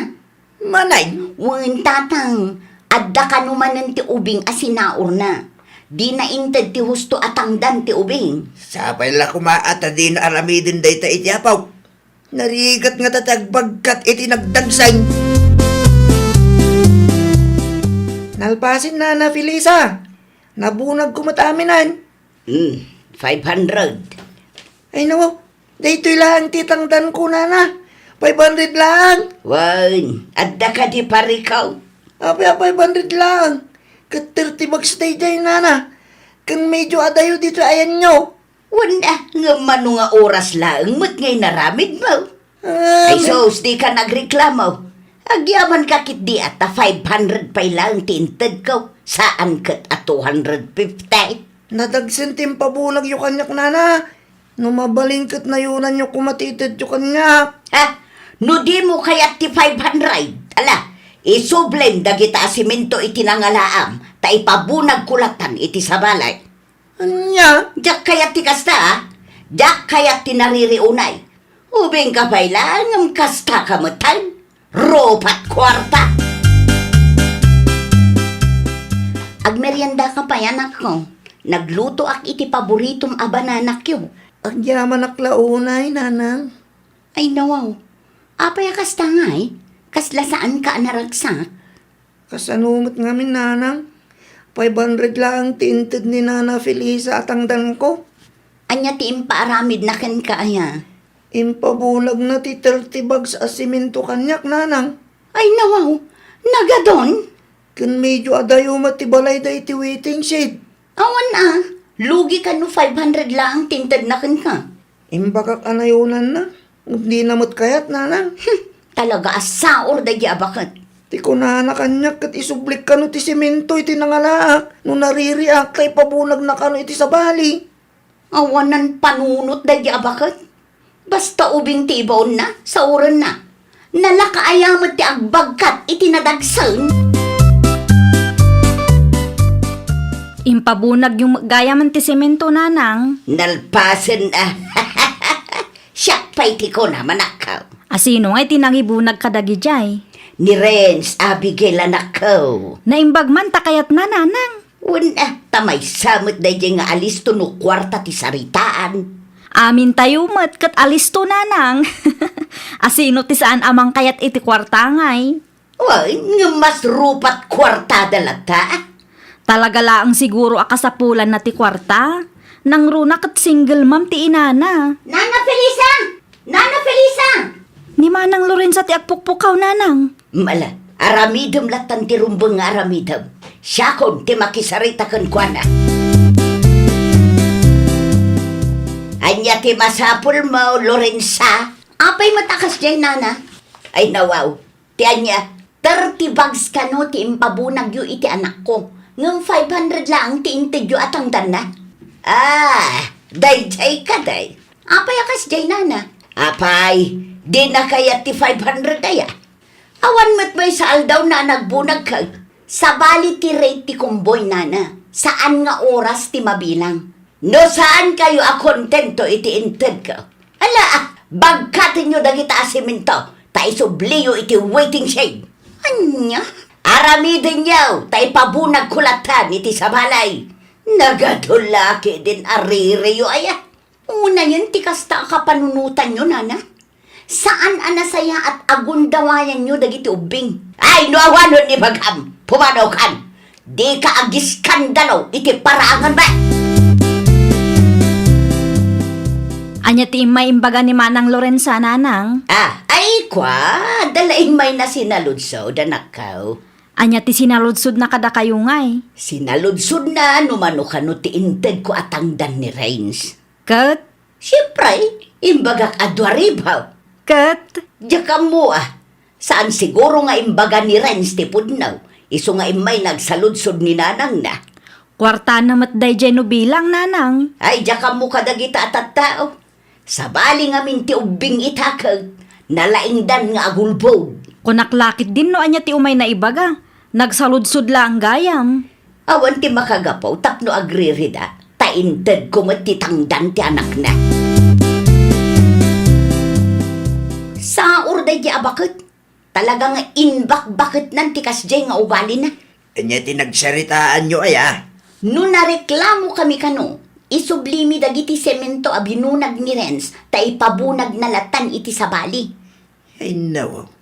Manen? Wen, Tatang. Adda kano manen ti ubing a sinaorna. Dina inted ti husto a tangdan ti ubing. Sapay la koma a ta dina aramiden dayta iti apo. Narigat ngata ti agbagkat iti nagdagsang. Nalpasen, Nana Felisa. Nabunagko met aminen. Hmm, five hundred. Ay, nawaw. Daytoy laeng ti tangdanko, nana. Five hundred laeng. Wen, adda kadi parikaw? Apay a five hundred laeng? Ket thirty bags daydiay, nana. Ken medyo adayo ditoy ayanyo. Wen, ah, ngem mano nga oras laeng met nga inaramidmo? Ay, sus, dika nagreklamo. Agyamanka ketdi a ta five hundred pay laeng ti intedko, saan ket a two hundred fifty. Nadagsen ti impabunagyo kaniak, nana. No mabalin ket nayonanyo koma ti itedyo kaniak. Ha? No dimo kayat ti five hundred, ala, isublim dagita a semento iti nangalaam, ta ipabunagko latan iti sabali. Ania? Diak kayat ti kasta, a? Diak kayat ti naririunay. Ubingka pay laeng ngem kastaka metten. Rupat kuarta! Agmeriendaka pay, anakko. Naglutoak iti paboritom a banana cue. Agyamanak la unay, nanang. Ay, nawaw. Apay a kasta ngay? Kasla saanka a naragsak? Kasano met ngamin, nanang? Five hundred laeng ti inted ni Nana Felisa a tangdanko. Ania ti impaaramidna kenka, aya? Impabunagna ti thirty bags a semento kaniak, nanang. Ay, nawaw. Nagadon? Ken medyo adayo met ti balayda iti waiting shed. Awan a, lugi kano five hundred laeng ti intedna kenka. Imbagak a nayonanna, ngem dina met kayat, nanang. Hmm, talaga a saor daydi a baket. Ti kunana kaniak ket isublik kano ti semento iti nangalaak no naririak ta ipabunagna kano iti sabali. Awanan panunot daydi a baket. Basta ubing ti ibaonna, saorenna. Nalaka aya met ti agbagkat iti nadagsen? Impabunagyo met gayam ti semento, nanang. Nalpasen a. Siak pay ti kunam, anakko. A sino ngay ti nangibunag kadagidiay? Ni Renz, Abigail, anakko. Naimbag man ta kayatna, nanang. Wen, a, ta maysa met daydiay nga alisto no kuarta ti saritaan. Amintayo met ket alisto, nanang. A sino ti saan a mangkayat iti kuarta ngay? Wen, ngem mas rupat kuartada latta. Talaga laeng siguro a kasapulanna ti kuarta. Nangruna ket single mom ti inana. Nana Felisa! Nana Felisa! Ni Manang Lorenza ti agpukpukaw, nanang. Mala, aramidem lattan ti rumbeng nga aramidem. Siakon ti makisarita kenkuana. Ania ti masapulmo, Lorenza? Apay met a kasdiay, nana? Ay, nawaw. Ti ania, thirty bags kano ti impabunagyo iti anakko, ngem five hundred laeng ti intedyo a tangdanna. Ah, daydiay kadi. Apay a kasdiay, nana? Apay, dina kayat ti five hundred aya? Awan met maysa aldawna a nagbunagka. Sabali ti rate ti kumboy, nana. Saan nga oras ti mabilang. No saankayo a kontento iti intedko, ala, bagkatenyo dagita a semento, ta isubliyo iti waiting shed. Ania? Aramidenyo, ta ipabunagko lattan iti sabali. Nagadon la ketdin a ririyo aya. Unayen ti kasta a kapanunotanyo, nana. Saan a nasayaat a gundawayanyo dagiti ubbing. Ay, no awanon ibagam, pumanawkan. Dika agiskandalo iti paraanganmi. Ania ti immay imbaga ni Manang Lorenza, nanang? Ah, ay, kua, adda la immayna sinaludsod, anakko. Ania ti sinaludsodna kadakayo ngay? Sinaludsodna no mano kano ti intedko a tangdan ni Renz. Ket? Siempre, imbagak a dua ribu. Ket? Diak ammo a. Saan siguro nga imbaga ni Renz ti pudno, isu nga immay nagsaludsod ni nanangna. Kuartana met daydiay no bilang, nanang. Ay, diak ammo kadagita a tattao. Sabali ngamin ti ubbing ita ket nalaingdan nga agulbod. Kunak la ketdin no ania ti umay naibaga. Nagsaludsod laeng gayam. Awan ti makagapu tapno agririda, ta intedko met ti tangdan ti anakna. Saor daydi a baket. Talaga nga imbakbaketnan ti kasdiay nga ugalina. Ania ti nagsaritaanyo aya? No nareklamokami kano, isublimi dagiti semento a binunag ni Renz ta ipabunagna latan iti sabali. Ay, nawaw.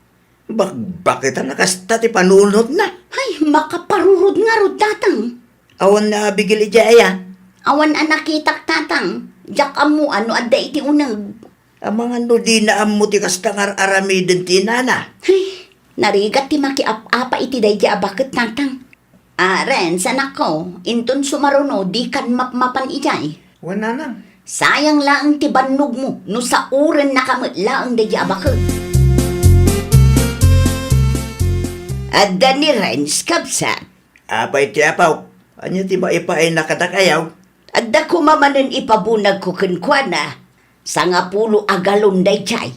Bakbaketan a kasta ti panunotna. Ay, makaparurod ngarud, tatang. Awan na Abigail idiay aya? Awan a nakitak, Tatang. Diak ammo no adda iti uneg. Amangan no dina ammo ti kasta nga ar-aramiden ti inana. Ay, narigat ti makiap-apa iti daydi a baket, Tatang. Ah, Renz, anakko, inton sumaruno, dikan mapmapan idiay. Wen, Nanang. Sayang laeng ti bannogmo no saurennaka met laeng daydi a baket. Adda ni Renz, kabsat. Apay ti apaw? Ania ti maipaayna kadakayaw? Adda koma manen ipabunagko kenkuana. Sangapulo a galon daydiay.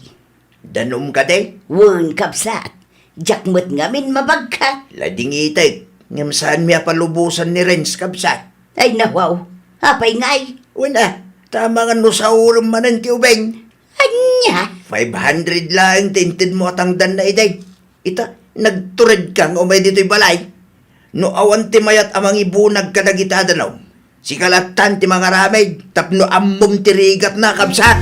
Danum kadi? Wen, kabsat. Diak met ngamin mabagkat. Ladingitek, ngem saanmi a palubosan ni Renz, kabsat. Ay, nawaw. Apay ngay? Wen a, ta amangan no saurem manen ti ubing. Ania? Five hundred laeng ti intedmo a tangdanna idi. Ita, nagturedka nga umay ditoy balay. No awan ti mayat a mangibunag kadagiti a danum, sika lattan ti mangaramid tapno ammom ti rigatna, kabsat.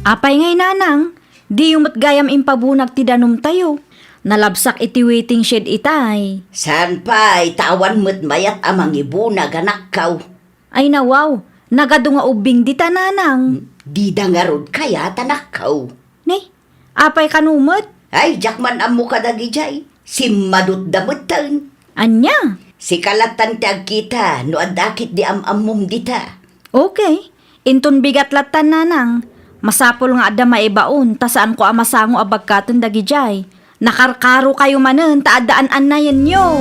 Apay ngay, Nanang? Diyo met gayam impabunag ti danumtayo. Nalabsak iti waiting shed itay. Saan pay, ta awan met mayat a mangibunag, anakko. Ay nawaw, nagadu nga ubbing dita, Nanang. Dida ngarud kayat, anakko. Ne, apay kano met? Ay, diak man ammo kadagidiay. Simmadutda metten. Ania? Sika lattan ti agkita no adda ketdi am-ammom dita. Okay. Inton bigat lattan, Nanang, masapul nga adda maibaon ta saanko a masango a bagkaten dagidiay. Nakarkarokayo manen ta adda an-annayenyo.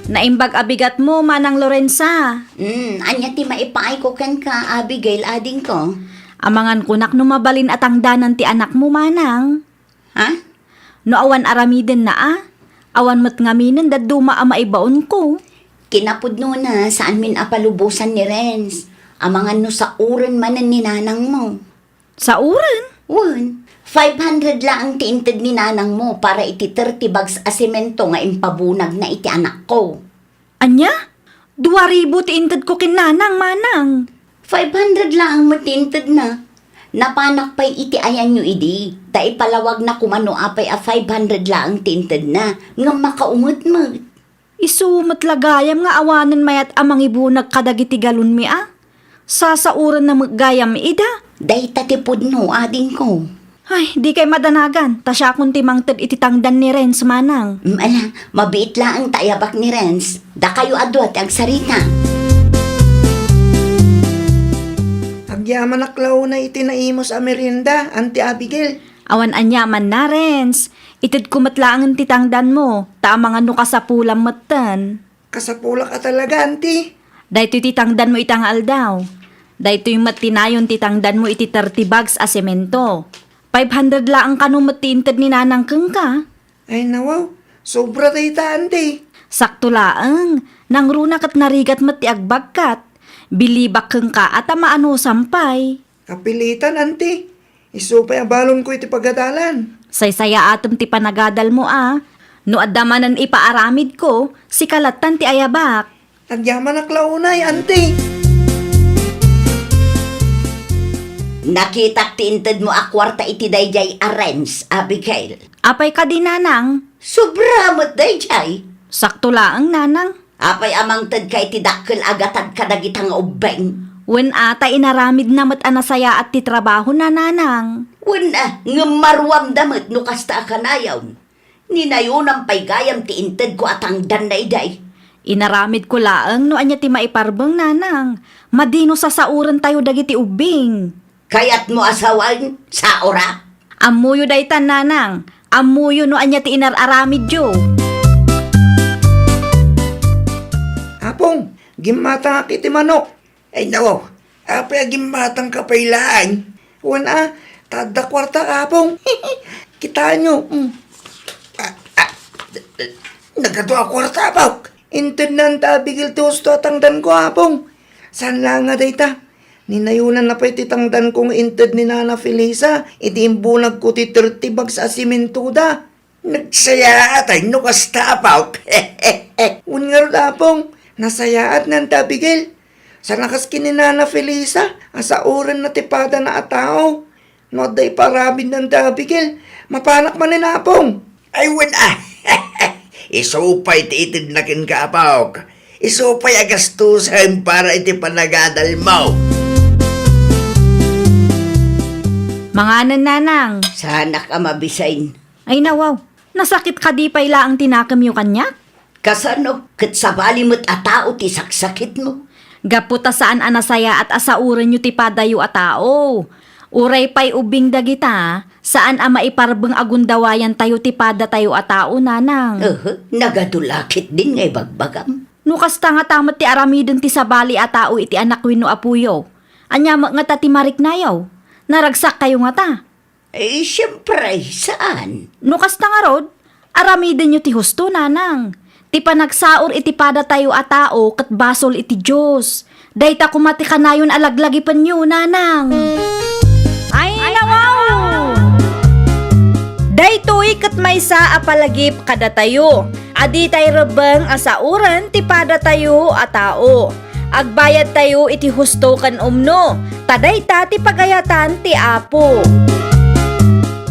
Naimbag a bigatmo, Manang Lorenza. Hmm, ania ti maipaayko kenka, Abigail, adingko? Amangan kunak no mabalin a tangdanan ti anakmo, Manang. Ha? No awan aramidenna a, awan met ngaminen dadduma a maibaonko. Kinapudnona, saanmin a palubosan ni Renz. Amangan no sauren manen ni nanangmo. Sauren? Wen, five hundred laeng ti inted ni nanangmo para iti thirty bags a semento nga impabunagna iti anakko. Ania? Dua ribu ti intedko ken nanang, manang. Five hundred laeng met ti intedna. Napanak pay iti ayanyo idi, ta ipalawagna koma no apay a five hundred laeng ti intedna, ngem makaumet met. Isu met la gayam nga awanen mayat a mangibunag kadagiti galonmi a? Sasaurenna met gayam ida? Dayta ti pudno, adingko. Ay, dikay madanagan, ta siakon ti mangted iti tangdan ni Renz, manang. Mm, ala, mabiit laeng ta ayabak ni Renz. Dakayo a dua ti agsarita. Agyamanak la unay iti naimus a merienda, Auntie Abigail. Awan aniamanna, Renz. Itedko met laengen ti tangdanmo, ta amangan no kasapulam metten. Kasapulak a talaga, Auntie. Daytoy ti tangdanmo ita nga aldaw. Daytoy met ti nayon ti tangdanmo iti thirty bags a semento. Five hundred laeng kano met ti inted ni nanang kenka. Ay, nawaw. Sobra dayta, Auntie. Sakto laeng. Nangruna ket narigat met ti agbagkat. Bilibak kenka a ta maanusan pay. Kapilitan, Auntie. Isu pay a balonko iti pagadalan. Saysayaatem ti panagadalmo a. No adda manen ipaaramidko, sika lattan ti ayabak. Agyamanak la unay, Auntie. Nakitak ti intedmo a kuarta iti daydiay a Renz, Abigail. Apay kadi, nanang? Sobra met daydiay. Sakto laeng, nanang. Apay a mangtedka iti dakkel a gatad kadagita nga ubbing? Wen a, ta inaramidna met a nasayaat ti trabahona, nanang. Wen a, ngem maruamda met no kasta a kanayon. Ninayonam pay gayam ti intedko a tangdanna idiay. Inaramidko laeng no ania ti maiparbeng, nanang. Madi no sasaorentayo dagiti ubbing. Kayatmo a sawen, saora? Ammoyo daytan, nanang. Ammoyo no ania ti inar-aramidyo. Apong, gimmatangak iti manok. Ay, nawaw. Apay a gimmatangka pay laeng? Wen a, ta adda kuarta, Apong. Kitaenyo. Mm. Ah, ah, nagadu a kuarta, Apong. Intedna ni Abigail ti husto a tangdanko, Apong. Saan laeng a dayta? Ninayonanna pay ti tangdanko nga inted ni Nana Felisa idi imbunagko ti thirty bags a sementoda. Nagsayaat ay no kasta, Apok. Wen ngarud, Apong, nasayaat ni Auntie Abigail. Saan a kas ken ni Nana Felisa a saorenna ti padana a tao. No adda ipaaramid ni Auntie Abigail, mapanak manen, Apong. Ay, wen a. Isu pay ti itedna kenka, apok. Isu pay a gastusen para iti panagadalmo. Manganen, Nanang. Saanak a mabisin. Ay, nawaw. Nasakit kadi pay laeng ti nakemyo kaniak? Kasano? Ket sabali met a tao ti saksakitmo. Gapu ta saan a nasayaat a saorenyo ti padayo a tao. Uray pay ubbing dagita, saan a maiparbeng a gundawayantayo ti padatayo a tao, Nanang. Aha, nagadu la ketdin nga ibagbagam. No kasta ngata met ti aramiden ti sabali a tao iti anak wenno apoyo, ania met ngata ti mariknayo? Naragsakkayo ngata? Eh, siempre, saan? No kasta ngarud, aramidenyo ti husto, Nanang. Ti panagsaor iti padatayo a tao ket basol iti Dios. Dayta koma ti kanayon a laglagipenyo, Nanang. Ay, nawaw! Daytoy ket maysa a palagip kadatayo a ditay rebbeng a saoren ti padatayo a tao. Agbayadtayo iti husto ken umno, ta dayta ti pagayatan ti Apo.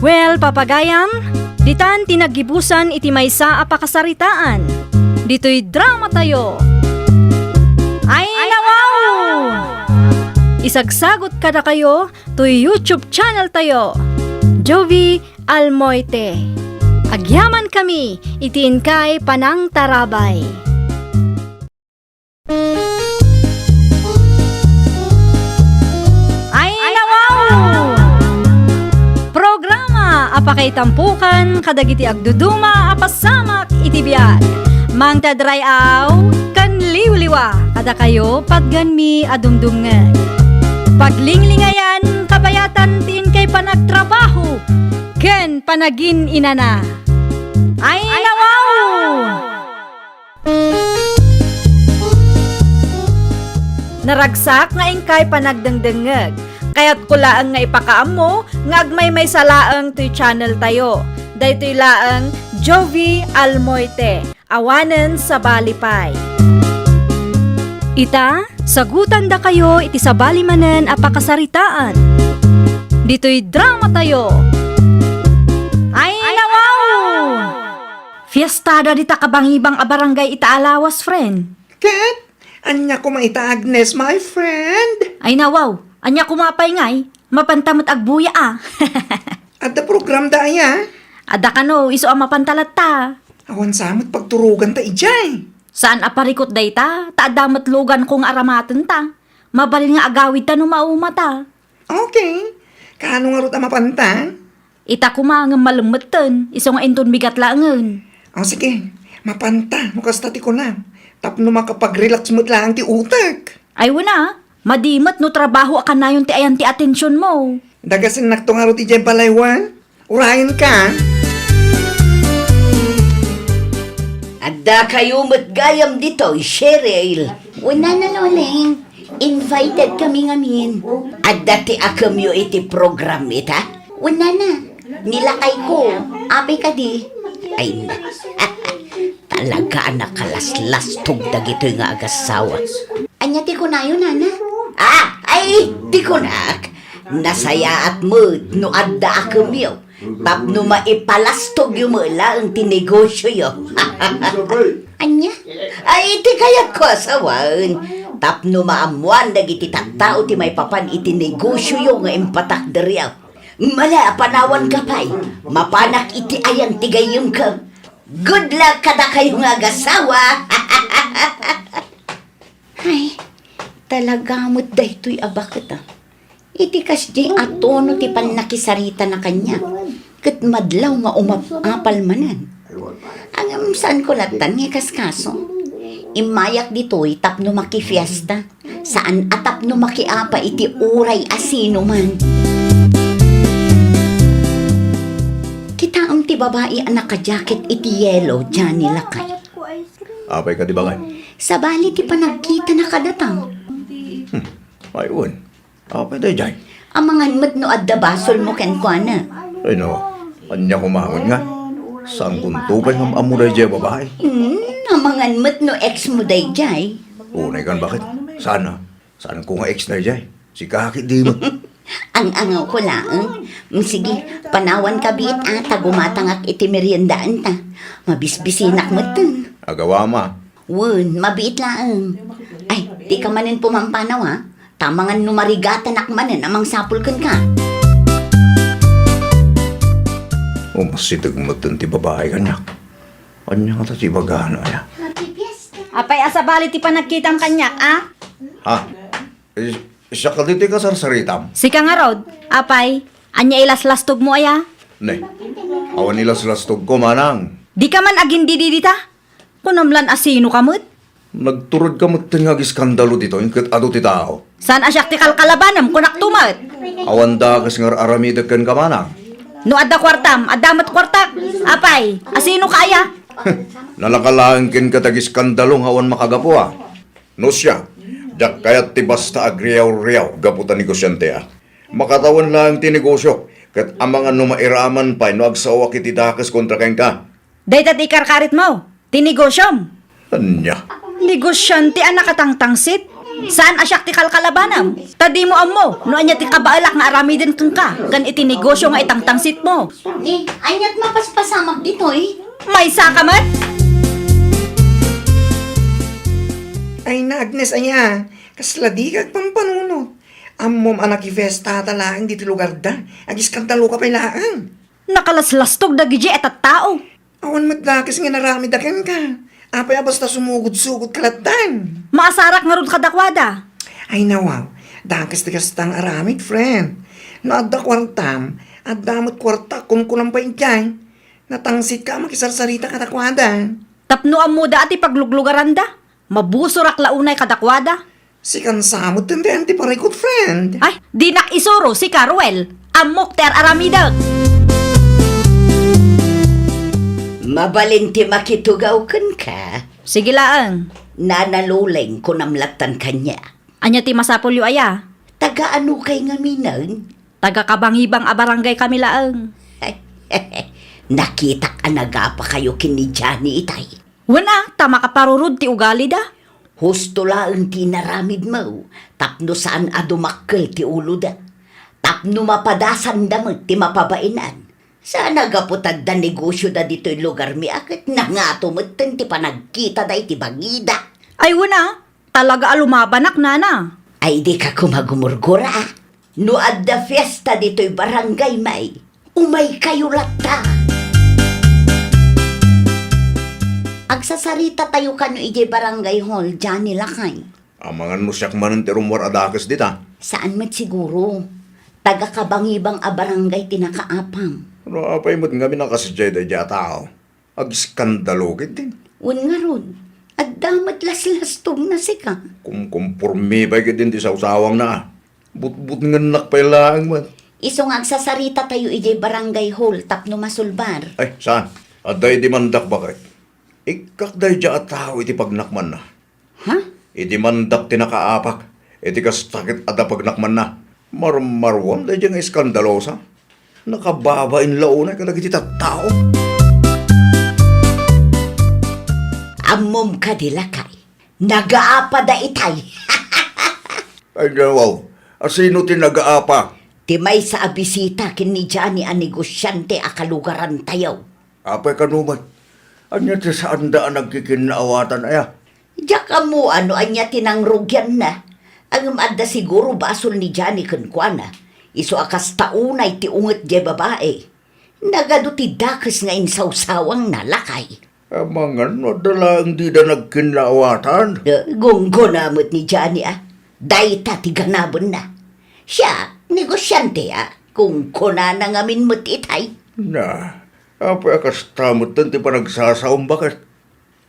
Well, papagayam, ditan ti naggibusan iti maysa a pakasaritaan. Ditoy dramatayo. Ay, nawaw! Isagsagot kadakayo toy YouTube channel tayo, Jovie Almoite. Agyamankami iti inkay panangtarabay. Ay, nawaw! Programa a pakaitampokan kadagiti agduduma a pasamak iti biag. Mangted ray-aw ken liwliwa kadakayo patgenmi a dumdumngeg. Paglinglingayan, kabayatan ti inkay panagtrabaho ken panagin-inana. Ay, nawaw! Naragsak nga inkay panagdengdengngeg. Kayatko laeng nga ipakaammo nga agmaymaysa laeng toy channel tayo. Daytoy laeng Jovie Almoite, awanen sabali pay. Ita, sagutandakayo iti sabali manen a pakasaritaan. Ditoy dramatayo. Ay, nawaw! Fiestada dita kabangibang a barangay ita a lawas, friend. Ket? Ania koma ita, Agnes, my friend? Ay, nawaw. Ania koma pay ngay? Mapanta met agbuya a. Adda programda aya? Adda kano, isu a mapanta latta. Awan sa met pagturoganta idiay. Saan a parikut dayta, ta adda met luganko nga aramatenta. Mabalin nga agawidta no maumata. Okay. Kaano ngarud a mapanta? Ita koma ngem malemmetten, isu nga inton bigat laengen. O sige, mapanta no kasta ti kunam, tapno makapag-relax met laeng ti utek. Ay wen a, madi met no trabaho a kanayon ti ayan ti atensionmo. Dagasennak to ngarud idiay balay wen. Urayenka. Addakayo met gayam ditoy, Cheryl. Wen a, Nana Noleng, invited kami ngamin. Adda ti akemyo iti program ita? Wen, Nana, ni lakayko. Apay kadi? Ay, na. Talaga a nakalaslastog dagitoy nga agassawa. Ania ti kunayo, Nana? Ah, ay, ti kunak, nasayaat met no adda akemyo tapno maipalastogyo met laeng ti negosioyo. Ania? Ay, ti kayatko a sawen, tapno maammoan dagiti tattao ti maipapan iti negosioyo nga impatakderyo. Mala a panawanka pay, mapanak iti ayan ti gayyemko. Good luck kadakayo nga agassawa! Ay, talaga met daytoy a baket, a. Iti kasdiay a tono ti pannakisaritana kaniak, ket madlaw nga umap-apal manen. Ngem saanko lattan nga ikaskaso. Immayak ditoy tapno makifiesta, saan a tapno makiapa iti uray a sinoman. Kitaem ti babai a nakajaket iti yelo, Johnny, lakay. Apay kadi, baket? Sabali ti panagkitana kadata. Hmm. Ay, wen. Apay daydiay? Amangan met no adda basolmo kenkuana. Ay, no. Ania koma met nga? Saankonto pay nga am-ammo daydiay a babai? Hmm, amangan met no ex mo daydiay. Unay kan, baket? Saan a? Saanko nga ex daydiay. Sika ketdi met. Ang-angawko laeng. Mm, sige, panawanka biit a, ta gumatangak iti meriendaanta. Mabisbisinak metten. Agawama. Wen, mabiit laeng. Ay, dika manen pumampanaw a. Ta amangan no marigatanak manen a mangsapul kenka. Umasideg metten ti babai kaniak. Ania ngata ti ibagana, aya? Apay a sabali ti panagkitam kaniak, a? Ha? Is-, siak kadi ti kasarsaritam? Sika ngarud, apay, ania ilaslastogmo aya? Ne, awan ilaslastogko, manang. Dika man agindidi dita? Kunam lan a sinoka met? Nagturodka metten nga agiskandalo ditoy, ket adu ti tao. Saan a siak ti kalkalabanem, kunakto met? Awan dakes nga ar-aramidek kenka, manang. No adda kuartam, adda met kuartak. Apay, a sinoka aya? Nalaka laeng kenka ti agiskandalo nga awan makagapu, a. No siak, diak kayat ti basta agriaw-riaw gapu ta negosiante a. Makatawen laeng ti negosio, ket amangan no mairaman pay no agsaoak iti dakes kontra kenka. Dayta ti ikarkaritmo, ti negosiom. Ania? Negosiante a nakatangtangsit? Saan a siak ti kalkalabanem? Ta dimo ammo no ania ti kabaelak nga aramiden kenka ken iti negosio nga itangtangsitmo. Ni, aniat mapaspasamak ditoy? Maysaka met? Ay na, Agnes, aya, kasla dika agpampanunot. Ammom a nakifiesta ta laeng ditoy lugarda. Agiskandaloka pay laeng. Nakalaslastog dagidi a tattao. Awan met dakes nga inaramidda kenka. Apay a basta sumugod-sugodka lattan? Maasarak ngarud kadakuada. Ay, nawaw. Dakes ti kasta nga aramid, friend. No adda kuartam, adda met kuartak, kunkunam pay idiay. Natangsitka a makisarsarita kadakuada. Tapno ammoda a ti pagluglugaranda, mabusorak la unay kadakuada. Sikan sa met ti parikut, friend. Ay, dinak isuro, sika, Ruel. Ammok ti ar-aramidek. Mabalin ti makitugaw kenka. Sige laeng. Nana Loleng, kunam lattan kaniak. Ania ti masapulyo aya? Taga anokay ngaminen? Taga Kabangibang a barangay kami laeng. Nakitak a nagapakayo ken ni Johnny itay. Wen a, ta makaparurod ti ugalida. Husto laeng ti inaramidmo, tapno saan a dumakkel ti uloda. Tapno mapadasanda met ti mapabaenan. Saan a gapu ta adda negosioda ditoy lugarmi a ket nangato metten ti panagkitada iti bangida. Ay, wen a, talaga a lumabanak, nana. Ay, dika koma gumurgura. No adda fiesta ditoy barangay, may, umaykayo latta. Agsasaritatayo kano idiay barangay hall, Johnny, lakay. Amangan no siak manen ti rummuar a dakes dita. Saan met siguro. Taga Kabangibang a barangay ti nakaapam. No apay met ngamin a kasidiay daydiay a tao? Agiskandalo ketdin. Wen ngarud, adda met laslastogna sika. Kumkumpormi pay ketdin ti sawsawangna. Butbutngennak pay laeng met. Isu nga agsasaritatayo idiay barangay hall tapno masulbar. Ay, saan? Adda idimandak baket. Ikkak daydiay a tao iti pagnakmanna. Ha? Idimandak ti nakaapak, iti kasta ket adda pagnakmanna. Marmaruam daydiay nga iskandalosa. Nakababain la unay kadagiti tattao. Ammom kadi, lakay, nagaapada itay. Ay, nawaw. Asino ti nagaapa? Ti maysa a bisita ken ni Johnny a negosiante a kalugarantayo. Apay kano met? Ania ti saanda a nagkikinnaawatan aya? Diak ammo no ania ti nangrugianna. Ngem adda siguro basol ni Johnny kenkuana. Isu a kasta unay ti unget diay babai. Nagadu ti dakes nga insawsawangna, lakay. Amangan no adda laeng dida nagkinnaawatan. Eh, gunggona met ni Johnny a. Dayta ti ganabenna. Siak, negosiante a. Kunkunana ngamin met itay. Na, apay a kasta metten ti panagsasaom, baket?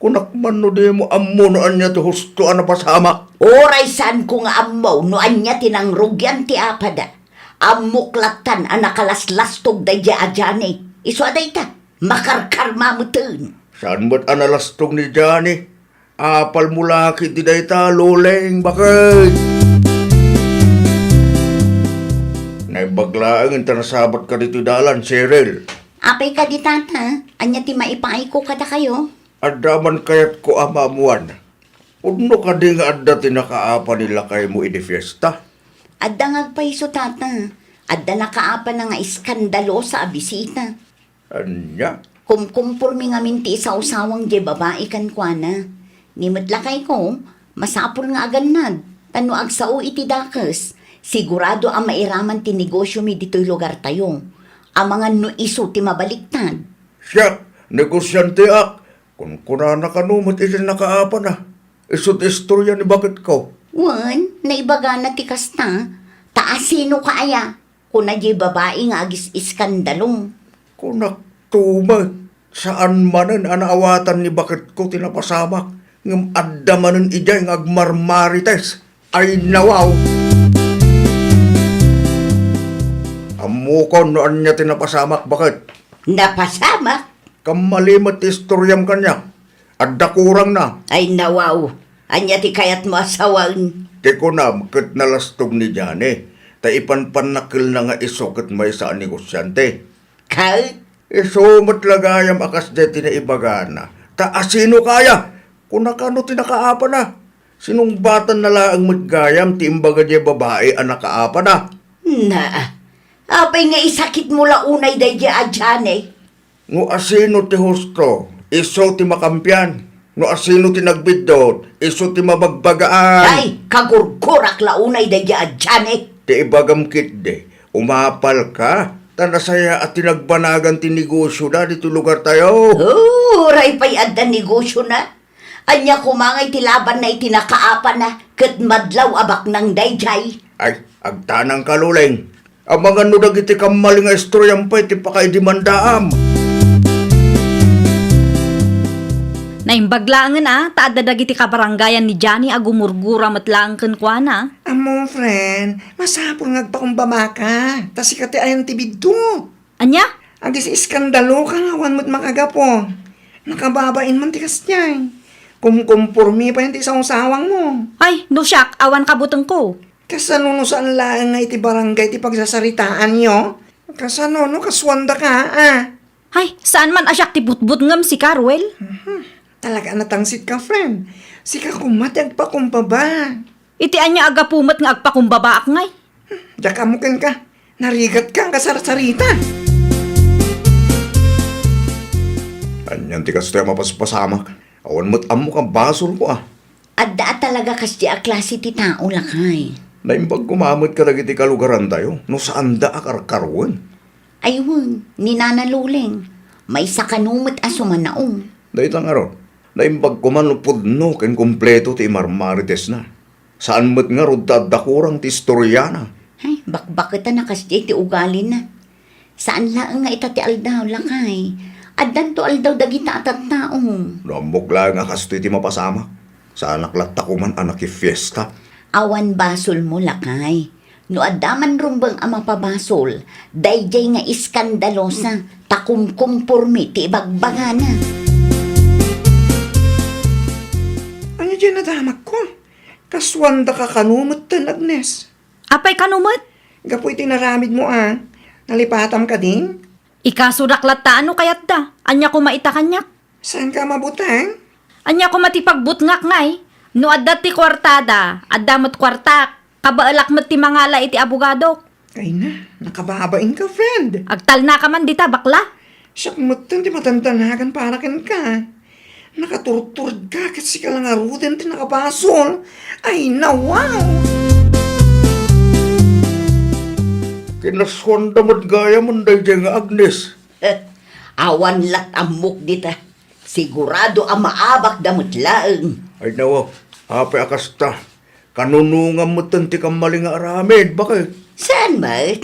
Kunak man no dimo ammo no ania ti husto a napasamak. Uray saanko nga ammo no ania ti nangrugian ti apada. Ammok lattan a nakalaslastog daydiay a Johnny. Isu a dayta, makarkarma metten. Saan met a nalastog ni Johnny? Apalmo la ketdi dayta, Loleng, baket? Naimbag laeng inta nasabatka ditoy dalan, Cheryl. Apay kadi, tata? Ania ti maipaayko kadakayo? Adda man kayatko a maammuan. Pudno kadi nga adda ti nakaapa ni lakaymo idi fiesta? Adda nga agpayso, tata. Adda nakaapana nga iskandalosa a bisita. Ania? Kumkumpormi ngamin ti isawsawang diay babai kenkuana. Ni met lakayko, masapul nga agannad. Ta no agsao iti dakes, sigurado a mairaman ti negosiomi ditoy lugartayo. Amangan no isu ti mabaliktad. Siak, negosianteak. Kunkunana kano met iti nakaapana. Isu ti istoria ni baketko. Wen, naibagana ti kasta. Ta asinoka aya? Kuna diay babai nga agis-iskandalo. Kunakto met, saan manen a naawatan ni baketko ti napasamak, ngem adda manen idiay nga agmarmarites. Ay, nawaw! Ammokon no ania ti napasamak, baket. Napasamak? Kammali met ti istoriam kaniak. Adda kurangna. Ay, nawaw. Ania ti kayatmo a sawen? Ti kunam ket nalastog ni Johnny, ta ipanpannakkelna nga isu ket maysa a negosiante. Ket? Isu met la gayam a kasdiay ti naibagana. Ta asinoka aya? Kuna kano ti nakaapana. Sinungbatanna laeng met gayam ti imbaga diay babai a nakaapana. Na, apay nga isakitmo la unay daydiay a Johnny? No asino ti husto, isu ti makampian. No asino ti nagbiddut, isu ti mabagbagaan. Ay, kagurgurak la unay daydiay a Johnny. Ti ibagam ketdi, umapalka, ta nasayaat ti nagbanagan ti negosiona ditoy lugartayo. Oh, uray pay adda negosiona. Ania koma ngay ti labanna iti nakaapana ket madlaw a baknang daydiay? Ay, agtanangka, Luleng. Amangan no dagiti kammali nga istoriam pay ti pakaidemandaam. Naimbag laengen a, ta adda dagiti kabarangayan ni Johnny a gumurgura met laeng kenkuana. Ammo, friend, masapul nga agpakumbabaka, ta sika ti ayan ti biddut. Ania? Agis-iskandaloka nga awan met makagapu. Nakababain man ti kasdiay. Kumkumpormi pay ti sawsawangmo. Ay, no siak, awan kabutengko. Kasano no saan laeng nga iti barangay ti pagsasaritaanyo? Kasano no kasuandaka, a? Ay, saan man a siak ti butbut ngem sika, Ruel? Mhm. Talaga a natangsit ka, friend. Sika koma ti agpakumbaba. Iti ania a gapu met nga agpakumbabaak ngay? Diak ammo kenka. Narigatka a kasarsarita. Anian ti kastoy a mapaspasamak? Awan met ammok a basolko a. Adda a talaga kasdi a klase ti tao, lakay. Naimbag koma met kadagiti kalugarantayo no saanda a karkaruen. Ay wen, ni Nana Luleng, maysa kano met a sumanaom. Dayta ngarud, naimbag koma no pudno ken kompleto ti imarmaritesna. Saan met ngarud ta adda kurang ti istoriana. Ay, bakbaketan a kasdiay ti ugalina. Saan laeng nga ita ti aldaw, lakay. Addanto aldaw dagita a tattao. No ammok laeng a kastoy ti mapasamak, saanak latta koman a nakifiesta. Awan basolmo, lakay. No adda man rumbeng a mapabasol, daydiay nga iskandalosa, ta kumkumpormi ti ibagbagana. Ania diay nadamakko? Kasuandaka kano metten, Agnes? Apay kano met? Gapu iti naramidmo a, nalipatam kadi? Ikasodak latta no kayatda. Ania koma ita kaniak? Saanka a mabuteng? Ania koma ti pagbutngak ngay? No adda ti kuartada, adda met kuartak. Kabaelak met ti mangala iti abogadok. Ay na, nakababainka, friend. Agtalnaka man dita, bakla. Siak metten ti matandanagan para kenka. Nakaturturedka ket sika la ngaruden ti nakabasol. Ay, nawaw! Kinasuanda met gayamen daydiay nga Agnes. Awan lat ammok dita. Sigurado a maabakda met laeng. Ay, nawaw. Apay a kasta? Kanunongam metten ti kammali nga aramid, baket. Saan met?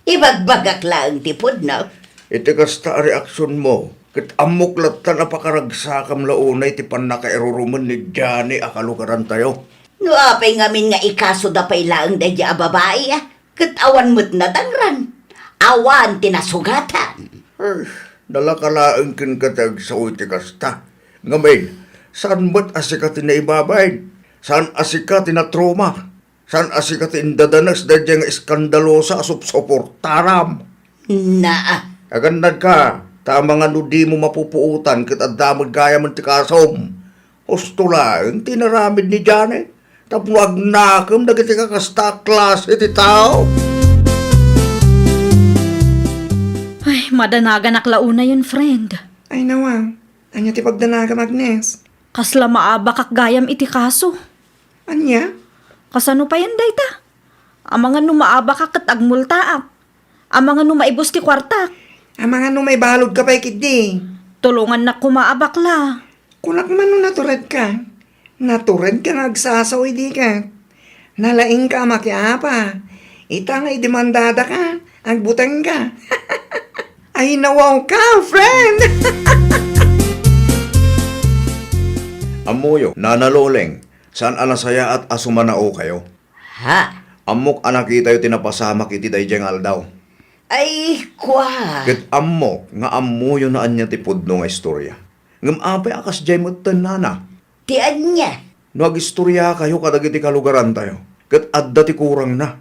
Ibagbagak laeng ti pudno. Iti kasta a reaksionmo, ket ammok latta a pakaragsakam la unay ti pannakairurumen ni Johnny a kalugarantayo. No apay ngamin nga ikasoda pay laeng daydiay a babai, a? Ket awan met nadangran. Awan ti nasugatan. Ay, nalaka laeng kenka ti agsao iti kasta. Ngamin, saan met a sika ti naibabain? Saan a sika ti natruma? Saan a sika ti indadanes daydiay nga iskandalosa a supsuportaram? Naa. Agannadka, ta amangan no dimo mapupuotan ket adda met gayamen ti kasom. Husto laeng ti inaramid ni Johnny. tapno agnakem dagiti kakasta a klase ti tao. Ay, madanaganak la unayen, friend. Ay, nawa, ania ti pagdanagam, Agnes? Kasla maabakak gayam iti kaso. Ania? Kasano payen dayta? Amangan no maabakak ket agmultaak. Amangan no maibus ti kuartak. Amangan no maibaludka pay ketdi. Tulongannak koma a bakla. Kunak man no naturedka. Naturedka nga agsasao idi ket. Nalaingka a makiapa. Ita nga idemandadaka, agbutengka. Ay, nawawka, friend! Ammoyo, Nana Loleng, saan a nasayaat a sumanaokayo. Ha? Ammok a nakitayo ti napasamak iti daydiay nga aldaw. Ay, kua. Ket ammok nga ammoyo no ania ti pudno nga istoria. Ngem apay a kasdiay metten, Nana? Ti ania? No agistoriakayo kadagiti kalugarantayo, ket adda ti kurangna.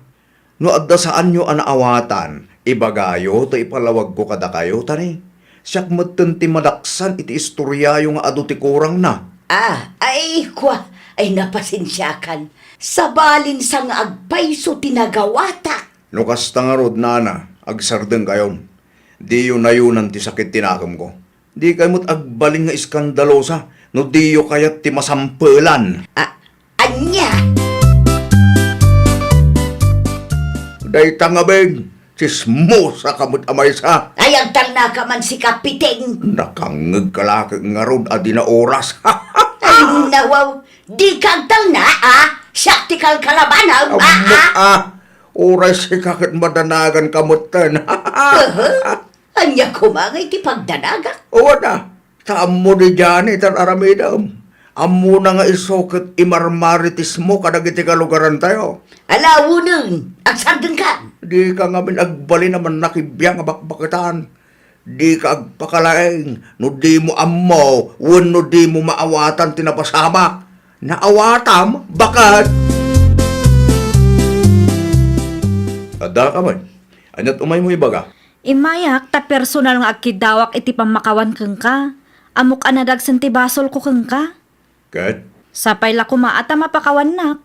No adda saanyo a naawatan, ibagayo ta ipalawagko kadakayo, ta ni, siak metten ti madaksan iti istoriayo nga adu ti kurangna. Ah, ay, kua, ay napasensiakan. Sabalin sa nga agpayso ti nagawatak. No kasta ngarud, Nana, agsardengkayon. Diyo nayunan ti sakit ti nakemko. Dikay met agbalin nga iskandalosa no diyo kayat ti masampelan. A-, ania? Dayta ngamin, tsismosa ka met a maysa. Ay, agtalnaka man, sika, Piting. Nakangngegka la ket ngarud a di na oras. Ay, nawaw, dika agtalna, a? Siak ti kalkalabanam, a, Ammok, a? a. Uray sika ket madanaganka metten. Aha. Ania koma nga iti pagdanagak? Awan a, ta ammo ni Johnny ti ar-aramidem. Ammona nga isu ket imarmaritismo kadagiti kalugarantayo. Ala, unen, agsardengkan. Dika ngamin agbalin a mannakibiang a bakbaketan. Dika agpakalaing no dimo ammo wenno dimo maawatan ti napasamak. Naawatam, baket. Adda ka met. Aniat umaymo ibaga? Immayak ta personal nga agkiddawak iti pammakawan kenka. Ammok a nadagsen ti basolko kenka. Ket? Sapay la koma a ta mapakawannak.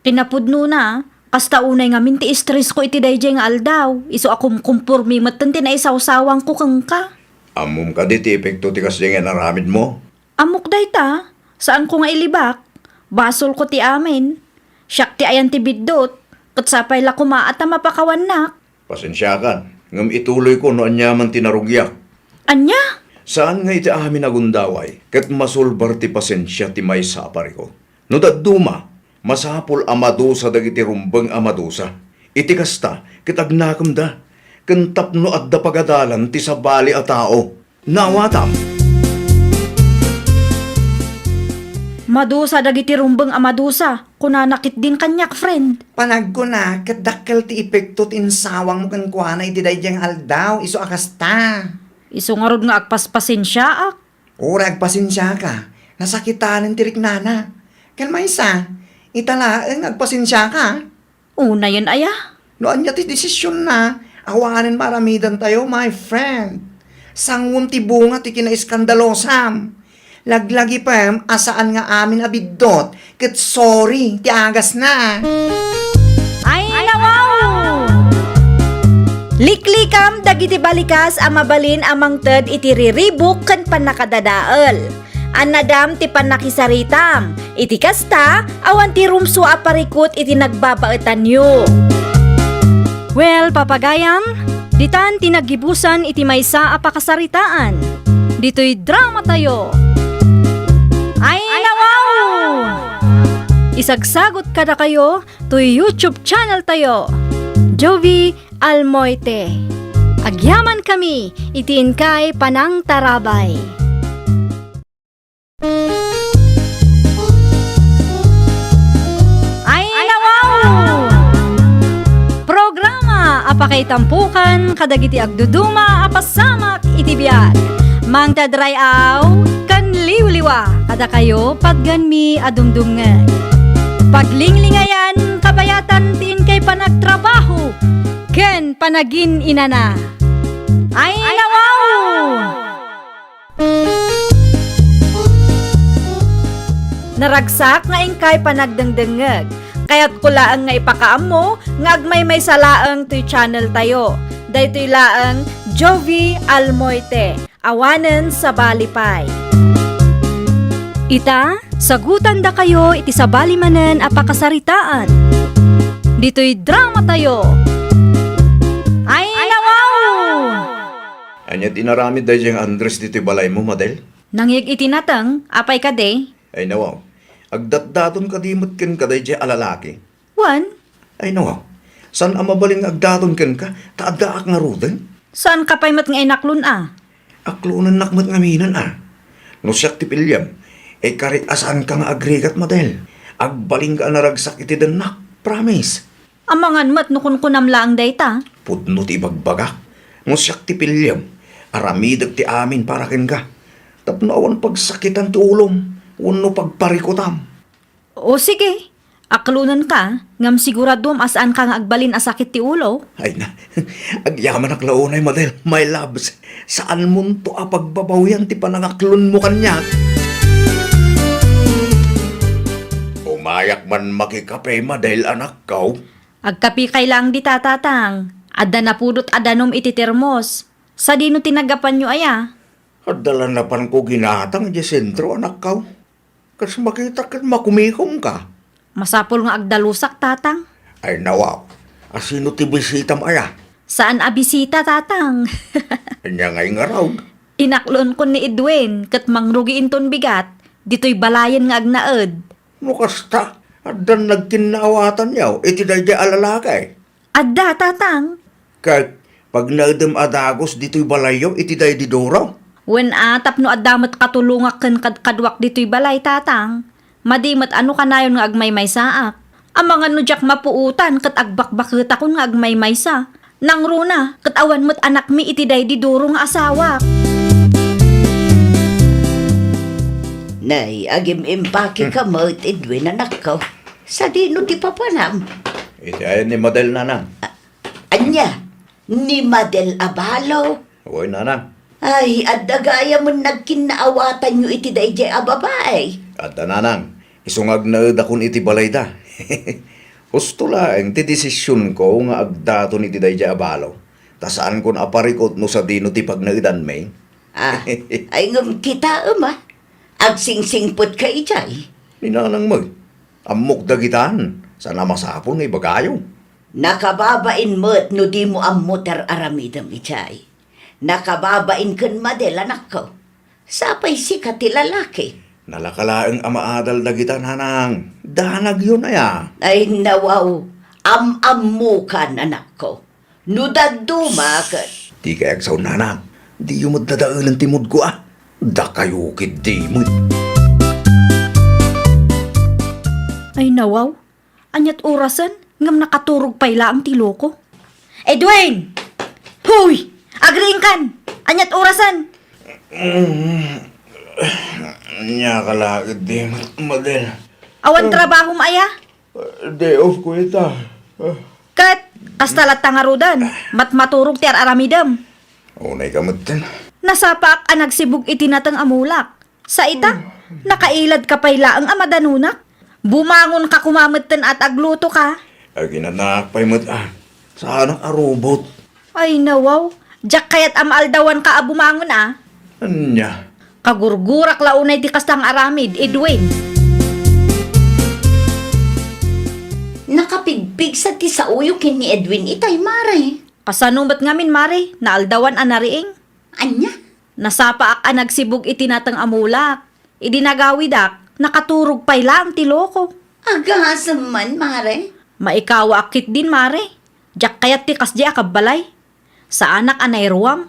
Kinapudnona, kasta unay ngamin ti estresko iti daydiay nga aldaw, isu a kumkumpormi metten ti naisawsawangko kenka. Ammom kadi ti epekto ti kasdiay nga inaramidmo? Ammok dayta, saanko nga ilibak. Basolko ti amin. Siak ti ayan ti biddut, ket sapay la koma a ta mapakawannak. Pasensiakan, ngem ituloyko no aniaman ti narugiak. Ania? Saan nga iti amin a gundaway, ket masulbar ti pasensia ti maysa a parikut. No dadduma, masapul a madusa dagiti rumbeng a madusa. Iti kasta, ket agnakemda, ken tapno adda pagadalan ti sabali a tao. Naawatam. Madusa dagiti rumbeng a madusa, kunana ketdin kaniak, friend. Panagkuna, ket dakkel ti epekto ti insawangmo kenkuana iti daydiay nga aldaw, isu a kasta. Isu ngarud nga agpaspasensiaak. Uray agpasensiaka, nasakitanen ti riknana. Ken maysa, ita laeng nga agpasensiaka. Unayen aya? No ania ti desisionna, awanen maaramidantayo, my friend. Sanguem ti bunga ti kinaeskandalosam. Laglagipem a saan nga amin a biddut, ket sorry ti agasna. Ay, nawaw! Liklikam dagiti balikas a mabalin a mangted iti riribuk ken pannakadadael. Annadam ti pannakisaritam. Iti kasta, awan ti rumsua a parikut iti nagbabaetanyo. Well, papagayam, ditan ti naggibusan iti maysa a pakasaritaan. Ditoy dramatayo. Ay, nawaw! Isagsagut kadakayo toy YouTube channeltayo, Jovie Almoite. Agyamankami iti inkay panangtarabay. Ay, nawaw! Programa a pakaitampokan kadagiti agduduma a pasamak iti biag. Mangted ray-aw ken liwliwa kadakayo patgenmi a dumdumngeg. Paglinglingayan, kabayatan ti inkay panagtrabaho ken panagin-inana. Ay, nawaw! Naragsak nga inkay panagdengdengngeg. Kayatko laeng nga ipakaammo nga agmaymaysa laeng toy channel tayo. Daytoy laeng Jovie Almoite, awanen sabali pay. Ita, sagutandakayo iti sabali manen a pakasaritaan. Ditoy drama tayo. Ay, nawaw! Ania ti inaramid daydiay nga Andres ditoy balaymo, Madel? Nangngeg iti nateng, apay kadi? Ay, nawaw. Agdatdaton kadi met kenka daydiay a lalaki? Wen. Ay, nawaw. Saan a mabalin nga agdaton kenka, ta addaak ngaruden? Saanka pay met nga inaklon a? Aklonennak met ngaminen a. No siak ti piliem, ikari a saanka nga agrigat, Madel. Agbalinka a naragsak iti dennak. Promise. Amangan met no kunkunam laeng dayta. Pudno ti ibagbagak. No siak ti piliem, aramidek ti amin para kenka. Tapno awan pagsakitan ti ulom wenno pagparikutam. O sige, aklonenka, ngem siguraduem a saanka nga agbalin a sakit ti ulo. Ay na, agyamanak la unay, Madel, my loves. Saanmonto a pagbabawian ti panangaklonmo kaniak. Umayak man makikape, Madel, anakko. Agkapikay laeng dita, Tatang. Adda napudot a danum iti termos. Sadino ti nagapanyo aya? Adda la napanko ginatang idiay sentro, anakko. Kas makitak ket makumikomka. Masapul nga agdalusak, Tatang. Ay, nawaw. A sino ti bisitam aya? Saan a bisita, Tatang. Ania ngay ngarud? Inaklonkon ni Edwin ket mangrugi inton bigat ditoy balayen nga agnaed. No kasta, addan nagkinnaawatanyo iti daydiay a lalaki? Adda, Tatang. Ket pagnaedem a dagus ditoy balayyo iti daydi Duro? Wen a, tapno adda met katulongak ken kadkaduak ditoy balay, Tatang. Madi met a no kanayon nga agmaymaysaak. Amangan no diak mapuotan ket agbakbaketakon nga agmaymaysa. Nangruna, ket awan met anakmi iti daydi Duro nga asawak. Nay, agim-impake ka met, Edwin, anakko. Sadino ti papanam? Iti ayan ni Madel, nanang. A-, ania? Ni Madel a balo? Wen, nanang. Ay, adda gayamen nagkinnaawatanyo iti daydiay a babai. Adda, nanang. Isu nga agnaedakon iti balayda. Husto laeng ti desisionko nga agdaton iti daydiay a balo. Ta saankon a parikut no sadino ti pagnaedanmi. Ah, ay ngem kitaem a. Agsingsingpetka idiay. Ni nanang met, ammok dagitan, saan a masapul nga ibagayo. Nakababain met no dimo ammo ti ar-aramidem idiay. Nakababain ken Madel, anakko. Sapay sika ti lalaki. Nalaka laeng a maadal dagita, nanang. Danagyon aya. Ay, nawaw. Am-ammokan, anakko. No dadduma ket. Dikay agsaon, nanang. Diyo met dadaelen ti moodko, a. Dakayo ketdi met. Ay, nawaw. Aniat orasen, ngem nakaturog pay laeng ti loko. Edwin! Huy! Agriingkan! Aniat orasen? Mm. Ania ka la ketdi, Madel? Awan trabahom aya? Day off ko ita. Ket, kasta latta ngaruden, matmaturog ti ar-aramidem. Unay ka metten. Nasapaak a nagsibug iti nateng a mulak. Sa ita, nakailadka pay laeng a madanunak. Bumangonka koma metten a ta aglutoka. Aginanaak pay met a. Saanak a robot. Ay, nawaw. Diak kayat a maaldawanka a bumangon a. Ania? Kagurgurak la unay ti kasta nga aramid, Edwin. Nakapigpigsa ti saoyo ken ni Edwin itay, mare. Kasano met ngamin, mare? Naaldawan a nariing. Ania? Nasapaak a nagsibug iti nateng a mulak. Idi nagawidak, nakaturog pay laeng ti loko. Agasem man, mare. Maikawaak ketdin, mare. Diak kayat ti kasdi a kabbalay. Saanak a nairuam.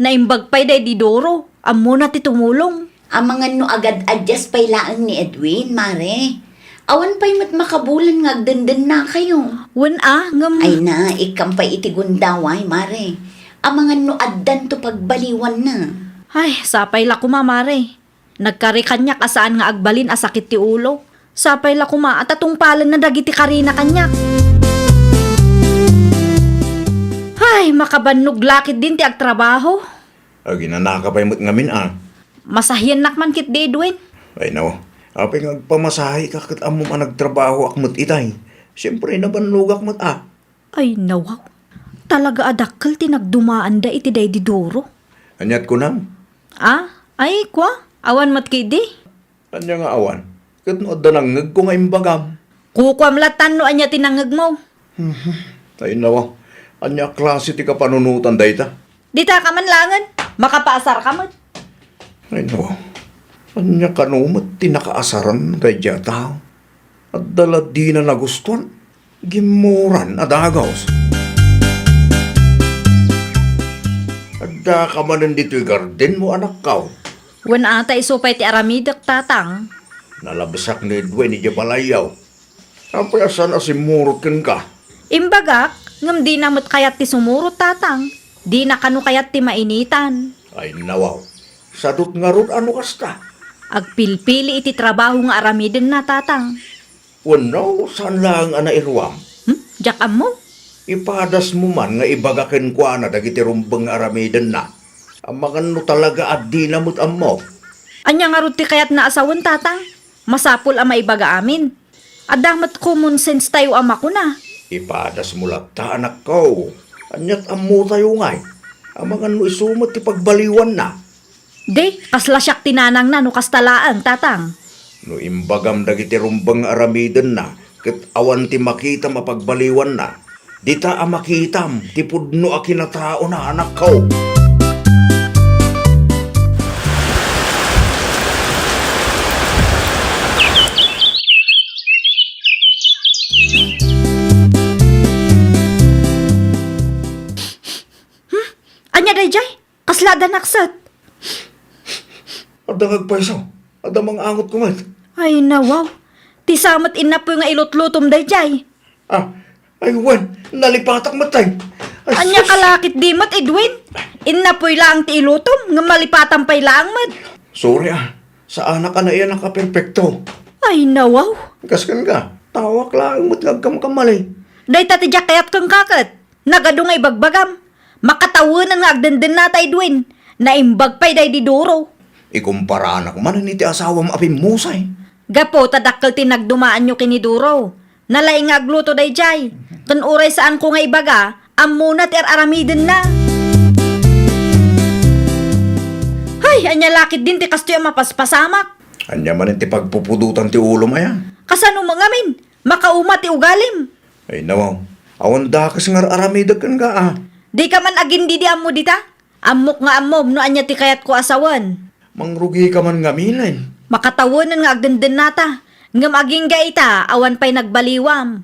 Naimbag pay daydi Doro. Ammona ti tumulong. Amangan no agad-addias pay laeng ni Edwin, mare. Awan pay met makabulan nga agdendennakayo. Wen a, ngem. Ay na, ikkam pay iti gundaway, mare. Amangan no addanto pagbaliwanna. Ay, sapay la koma, mare. Nagkari kaniak a saan nga agbalin a sakit ti ulo. Sapay la koma a ta tungpalenna dagiti karina kaniak. Ay, makabannog la ketdin ti agtrabaho. Aginanaka pay met ngamin a. Masahiennak man ketdi, Edwin. Ay, no. Apay nga agpamasahe ka ket ammom a nagtrabahoak met itay? Siempre, nabannogak met a. Ay, nawaw. Talaga a dakkel ti nagdumaanda iti daydi Duro. Aniat kunam? Ah? Ay, kua? Awan met ketdi? Ania nga awan? Ket no adda nangngegko nga imbagam? Kukuam lattan no ania ti nangngegmo. Mhm. Ay, nawa. Ania a klase ti kapanunotan dayta? Dita ka man laengen. Makapaasar ka met. Ay, nawa. Ania kano met ti nakaasaran daydi a tao? Adda la dina nagustuan. Gimmuran a dagus. Addaka manen ditoy gardenmo, anakko? Wen a, ta isu pay ti aramidek, tatang. Nalabsak ni Edwin idiay balayyo. Apay a saan a simmurot kenka? Imbagak, ngem dina met kayat ti sumurot, tatang. Dina kano kayat ti mainitan. Ay, nawaw. Sadut ngarud a no kasta. Agpilpili iti trabaho nga aramidenna, tatang. Wenno, saan laeng a nairuam? Hmm? Diak ammo. Ipadasmo man nga ibaga kenkuana dagiti rumbeng nga aramidenna. Amangan no talaga a dina met ammo. Ania ngarud ti kayatna a sawen, tatang? Masapul a maibaga amin. Adda met common sense tayo a makuna. Ipadasmo latta, anakko. Aniat ammo tayo ngay? Amangan no isu met ti pagbaliwanna. Di, kasla siak ti nanangna no kasta laeng, tatang. No imbagam dagiti rumbeng nga aramidenna, ket awan ti makitam a pagbaliwanna, dita a makitam ti pudno a kinataona, anakko. Hmm? Ania daydiay? Kasla adda nakset? Adda nga agpayso. Adda mangangot ko met. Ay, nawaw. Ti sa met innapoy nga ilutlutom daydiay. Ah, ay, wen, nalipatak met tay. Ay, ania sus! Ka la ketdi met, Edwin? Innapoy laeng ti ilutom, ngem malipatam pay laeng met. Sorry, ah. Saanak a naiyanak a perpekto. Ay, nawaw. Kas kenka, taoak laeng met nga agkamkamali. Dayta ti diak kayat kenka ket. Nagadu nga ibagbagam. Makatawenan nga agdendennata, Edwin. Naimbag pay daydi Duro. Ikumparanak manen iti asawam a pimmusay. Gapu ta dakkel ti nagdumaanyo ken ni Duro. Nalaing nga agluto daydiay. Ken uray saanko nga ibaga, ammona ti ar-aramidenna. Hay, ania la ketdin ti kastoy a mapaspasamak? Ania manen ti pagpupudotan ti ulom aya? Kasano met ngamin? Makauma ti ugalim. Ay, nawaw. Awan dakes nga ar-aramidek kenka, a. Dika man agindidi ammo dita? Ammok nga ammom no ania ti kayatko a sawen. Mangrugika man ngamin. Makatawenan nga agdendennata, ngem agingga ita, awan pay nagbaliwam.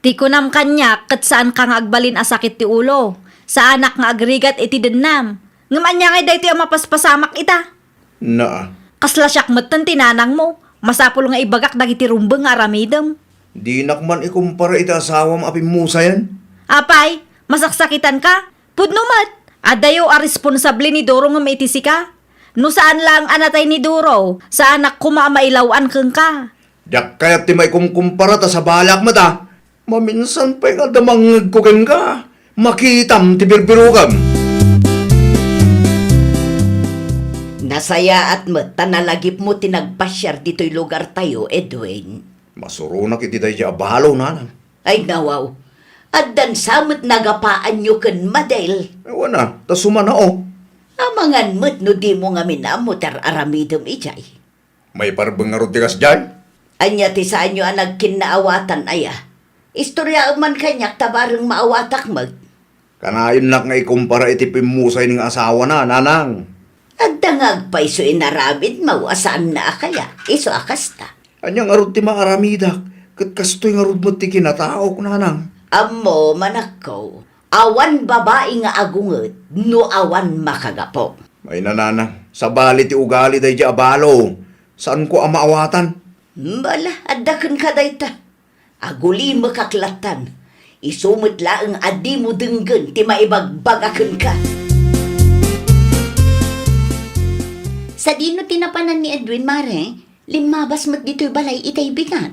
Ti kunam kaniak ket saanka nga agbalin a sakit ti ulo. Saanak nga agrigat iti dennam. Ngem ania ngay daytoy a mapaspasamak ita? Naa. Kasla siak metten ti nanangmo. Masapul nga ibagak dagiti rumbeng nga aramidem. Dinak man ikumpara iti asawam a pimmusayen. Apay, masaksakitanka? Pudno met, adayo a responsable ni Doro ngem iti sika. No saan laeng a natay ni Doro, saanak koma a mailaw-an kenka. Diak kayat ti maikumkumpara ta sabaliak met a. Maminsan pay nga adda mangngegko kenka, makitam ti birbirokam. Nasayaat met ta nalagipmo ti nagpasiar ditoy lugartayo, Edwin. Masuronak iti daydi a balo, nanang. Ay, nawaw. Addan sa met nagapaanyo ken Madel. Awan a, ta sumanao. Amangan met no dimo ngamin ammo ti ar-aramidem idiay. Maiparbeng ngarud ti kasdiay? Ania ti saanyo a nagkinnaawatan aya? Istoriaem man kaniak ta bareng maawatak met. Kanayonnak nga ikumpara iti pimmusayen nga asawana, nanang. Adda nga agpayso inaramidmo a saanna a kayat, isu a kasta. Ania ngarud ti maaramidak, ket kastoy ngarud met ti kinataok, nanang? Ammom, anakko, awan babai nga agunget no awan makagapu. Ay, nanang, sabali ti ugali daydi a balo. Saanko a maawatan. Bala, adda kenka dayta. Agulimekak lattan. Isu met laeng a dimo denggen ti maibagbaga kenka. Sadino ti napanan ni Edwin, mare? Limmabas met ditoy balay itay bigat.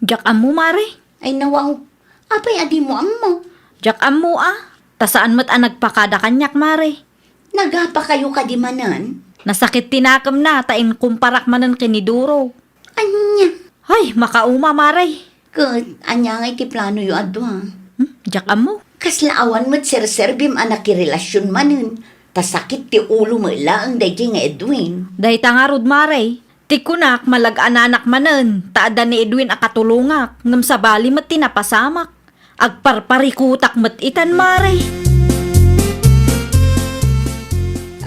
Diak ammo, mare. Ay, nawaw. Apay a dimo ammo? Diak ammo a. Ta saan met a nagpakada kaniak, mare. Nagapakayo kadi manen? Nasakit ti nakemna ta inkumparak manen ken ni Duro. Ania? Ay, makauma, Mare. Ket ania ngay ti planoyo a dua? Hmm, diak ammo. Kasla awan met serserbim a nakirelasion manen, ta sakit ti ulo met laeng daydiay nga Edwin. Dayta ngarud, Mare. Ti kunak, malagananak manen, ta adda ni Edwin a katulongak, ngem sabali met ti napasamak. Agparparikutak met itan, Mare.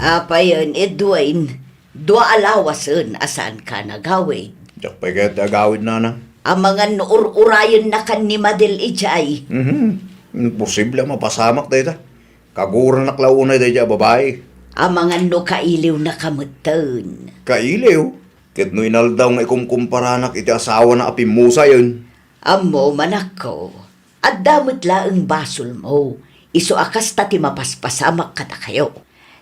Apayen, Edwin, dua a lawasen a saanka nagawid. Diak pay kayat ti agawid, nanang. Amangan no ur-urayennakan ni Madel idiay. Mhm. Imposible a mapasamak dayta. Kaguranak la unay daydiay a babai. Amangan no kailiwnaka metten. Kailiw? Ket no inaldaw nga ikumkumparanak iti asawana a pimmusayen? Ammo, manakko, adda met laeng basolmo, isu a kasta ti mapaspasamak kadakayo.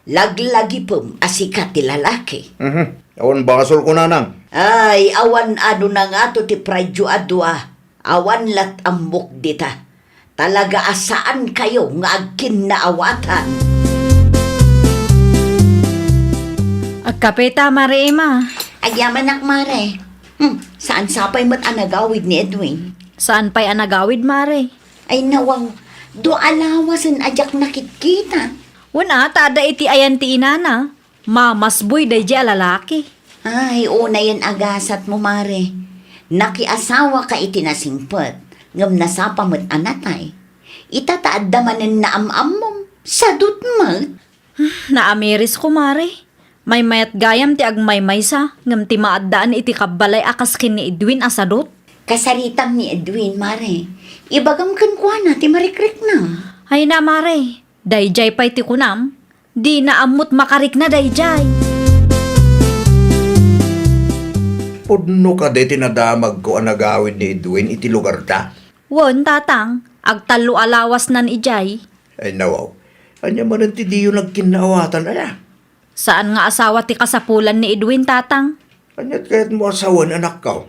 Laglagipem a sika ti lalaki. Mhm. Awan basolko, nanang. Ay, awan ano na ngato ti prideyo a dua. Awan lat ammok dita. Talaga a saankayo nga agkinnaawatan. Agkape ta, Mare Emma. Agyamanak, Mare. Hmm, saan sa pay met a nagawid ni Edwin? Saan pay a nagawid, Mare? Ay, nawaw. Dua a lawasen a diak nakitkita. Wen a, ta adda iti ayan ti inana. Mamasboy daydiay a lalaki. Ay, unayen a gasatmo, Mare. Nakiasawaka iti nasingpet, ngem nasapa met a natay. Ita ta adda manen naam-ammom, sadut met. Naamirisko, Mare. Maymayat gayam ti agmaymaysa, ngem ti maaddaan iti kabbalay a kas ken ni Edwin a sadut. Kasaritam ni Edwin, Mare. Ibagam kenkuana ti marikrikna. Ay na, Mare. Daydiay pay ti kunam. Dina ammot makarikna daydiay. Pudno kadi ti nadamagko a nagawid ni Edwin iti lugarda? Wen, tatang. Agtallo a lawasnan idiay. Ay, nawaw. Ania manen ti diyo nagkinnaawatan, aya? Saan nga asawa ti kasapulan ni Edwin, tatang. Aniat kayatmo a sawen, anakko?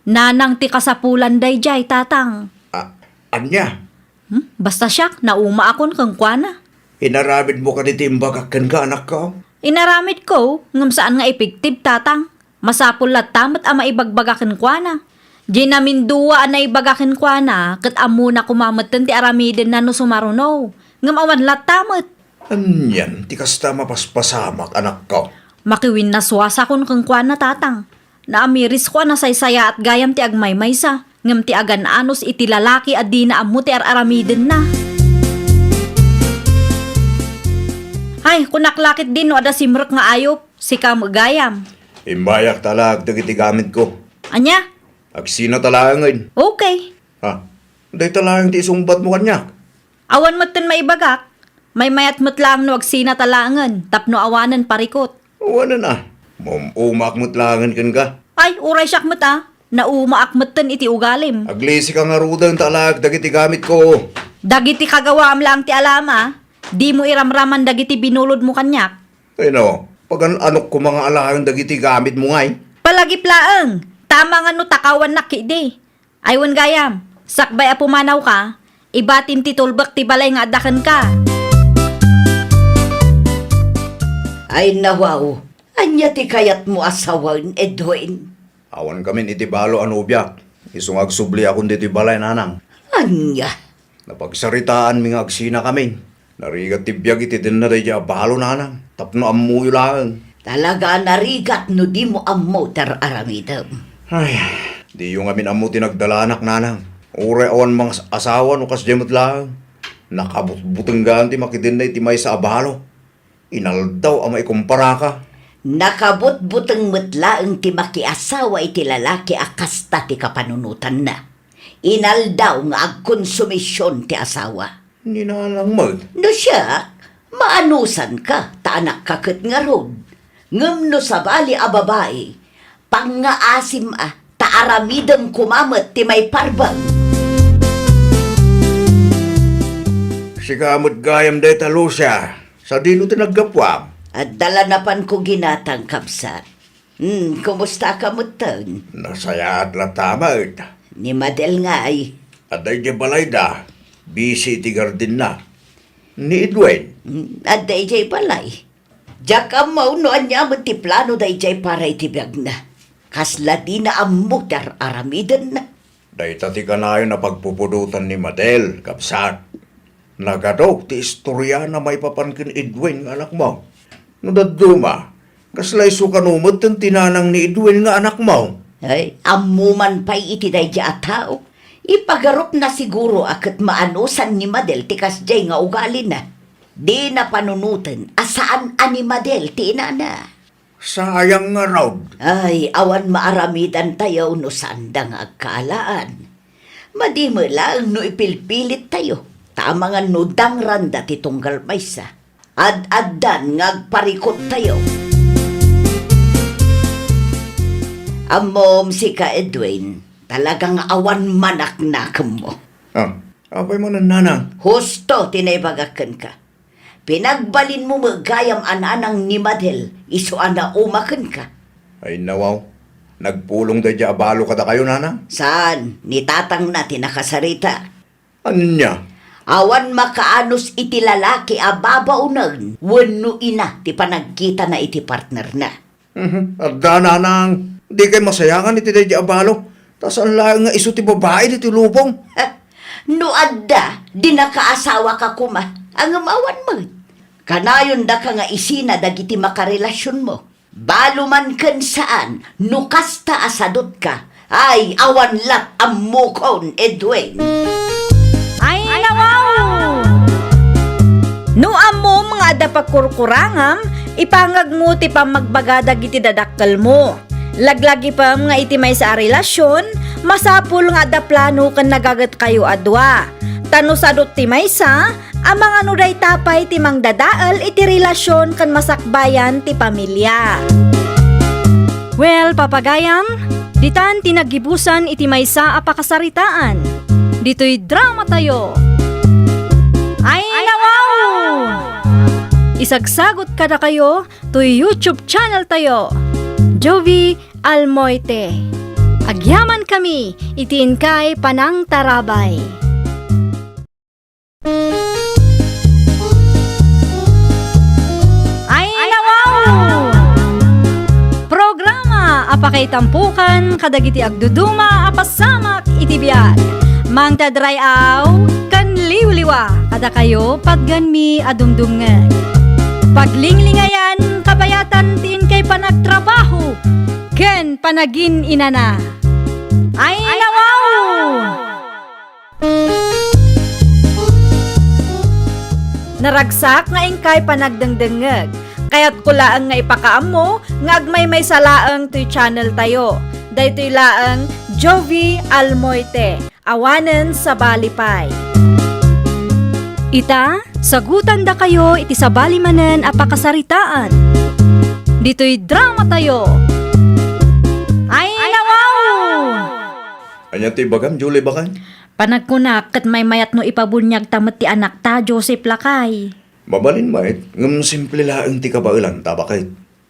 Nanang ti kasapulan daydiay, tatang. A-, ania? Hmm? Basta siak, naumaakon kenkuana. Inaramidmo kadi ti imbagak kenka, anakko? Inaramidko, ngem saan nga epektibo, tatang. Masapul latta met a maibagbagak kenkuana. Diay namindua a naibaga kenkuana, ket ammona koma metten ti aramidenna no sumaruno. Ngem awan latta met. Anian ti kasta a mapaspasamak, anakko? Makiwinnaswasakon kenkuana, tatang. Naamirisko a nasaysayaat gayam ti agmaymaysa, ngem ti agan-anos iti lalaki a dina ammo ti ar-aramidenna. Ay, kunak la ketdi no adda simrek nga ayup, sika met gayam. Immayak ta alaek dagiti gamitko. Ania? Agsinata laengen. Okay. Ha? Dayta laeng ti isungbatmo kaniak? Awan metten maibagak. Maymayat met laeng no agsinata laengen tapno awanen parikut. Awanen a. Maum-umaak met laengen kenka. Ay, uray siak met a. Naumaak metten iti ugalim. Aglisika ngaruden ta alaek dagiti gamitko. Dagiti kagawaam laeng ti alam a. Dimo iramraman dagiti binulodmo kaniak. Ay no, pagan-anok koma nga alaen dagiti gamitmo ngay? Palagip laeng. Tama nga no takawannak ketdi. Ay wen gayam, sakbay a pumanawka, ibatim ti tulbek ti balay nga adda kenka. Ay, nawaw, ania ti kayatmo a sawen, Edwin? Awan kamin iti balo a nobiak, isu nga agsubliakon ditoy balay, nanang. Ania? Napagsaritaanmi nga agsinakamin. Narigat ti biag iti denna daydiay a balo, nanang, tapno ammoyo laeng. Talaga a narigat no dimo ammo ti ar-aramidem. Ay, diyo ngamin ammo ti nagdalanak, nanang. Uray awan mangas-asawa no kasdiay met laeng. Nakabutbuteng gayam ti makidenna iti maysa a balo. Inaldaw a maikumparaka. Nakabutbuteng met laeng ti makiasawa iti lalaki a kasta ti kapanunotanna. Inaldaw nga agkonsumision ti asawa. Ni nanang met. No siak, maanusanka, ta anakka ket ngarud. Ngem no sabali a babai, pangngaasim a, ta aramidem koma met ti maiparbeng. Sika met gayam dayta, Lucia. Sadino ti naggapuam? Adda la napanko ginatang, kabsat. Hmm, kumustaka metten? Nasayaat latta met. Ni Madel ngay? Adda idiay balayda. Busy iti gardenna. Ni Edwin? Hmm, adda idiay balay. Diak ammo no ania met ti plano daydiay para iti biagna. Kasla dina ammo ti ar-aramidenna. Dayta ti kanayon a pagpupudotan ni Madel, kabsat. Nagadu ti istoriana maipapan ken Edwin nga anakmo. No dadduma, kasla isu kano met ti nanang ni Edwin nga anakmo? Ay, ammo man pay iti daydi a tao. Ipagarupna siguro a ket maanusan ni Madel ti kasdiay nga ugalina. Dina panunoten a saan a ni Madel ti inana. Sayang ngarud. Ay, awan maaramidantayo no saanda nga agkaalaan. Madi met laeng no ipilpilittayo, ta amangan no dangranda ti tunggal maysa. Ad-addan nga agparikut tayo. Ammom, sika, Edwin, talaga nga awan manaknakemmo. Ah, apay manen, nanang? Husto ti naibagak kenka. Pinagbalinmo met gayam a nanang ni Madel, isu a nauma kenka. Ay, nawaw. Nagpulong daydi a balo kadakayo, nanang? Saan, ni tatangna ti nakasarita. Ania? Awan makaanus iti lalaki a babaonen wenno ina ti panagkitana iti partnerna. Mhm. Adda, nanang, dikay masayangan iti daydi a balo, ta saan laeng nga isu ti babai ditoy lubong. No adda, di nakaasawaka koma, ngem awan met. Kanayon daka nga isina dagiti makarelasionmo. Balo man ken saan, no kasta a sadutka, ay, awan lat ammokon, Edwin. Ay, nawaw! No ammom nga adda pagkurkurangam, ipangagmo ti pammagbaga dagiti dadakkelmo. Laglagipem nga iti maysa a relasion, masapul nga adda plano ken nagagetkayo a dua. Ta no sadut ti maysa, amangan no dayta pay ti mangdadael iti relasion ken masakbayan ti pamilia. Well, papagayam, ditan ti naggibusan iti maysa a pakasaritaan. Ditoy dramatayo. Ay, nawaw! Isagsagot kadakayo toy YouTube channel tayo, Jovie Almoite. Agyamankami iti inkay panangtarabay. Ay, nawaw! Programa a pakaitampokan kadagiti agduduma a pasamak iti biag. Mangted ray-aw ken liwliwa kadakayo patgenmi a dumdumngeg. Paglinglingayan, kabayatan ti inkay panagtrabaho ken panagin-inana. Ay, nawaw! Naragsak nga inkay panagdengdengngeg. Kayatko laeng nga ipakaammo nga agmaymaysa laeng toy channel tayo. Daytoy laeng Jovie Almoite, awanen sabali pay. Ita, sagutandakayo iti sabali manen a pakasaritaan. Ditoy dramatayo. Ay, nawaw! Ania ti ibagam, Julie, baket? Panagkunak ket maymayat no ipabuniagta met ti anakta, Joseph, lakay. Mabalin met, ngem simple laeng ti kabaelanta, baket.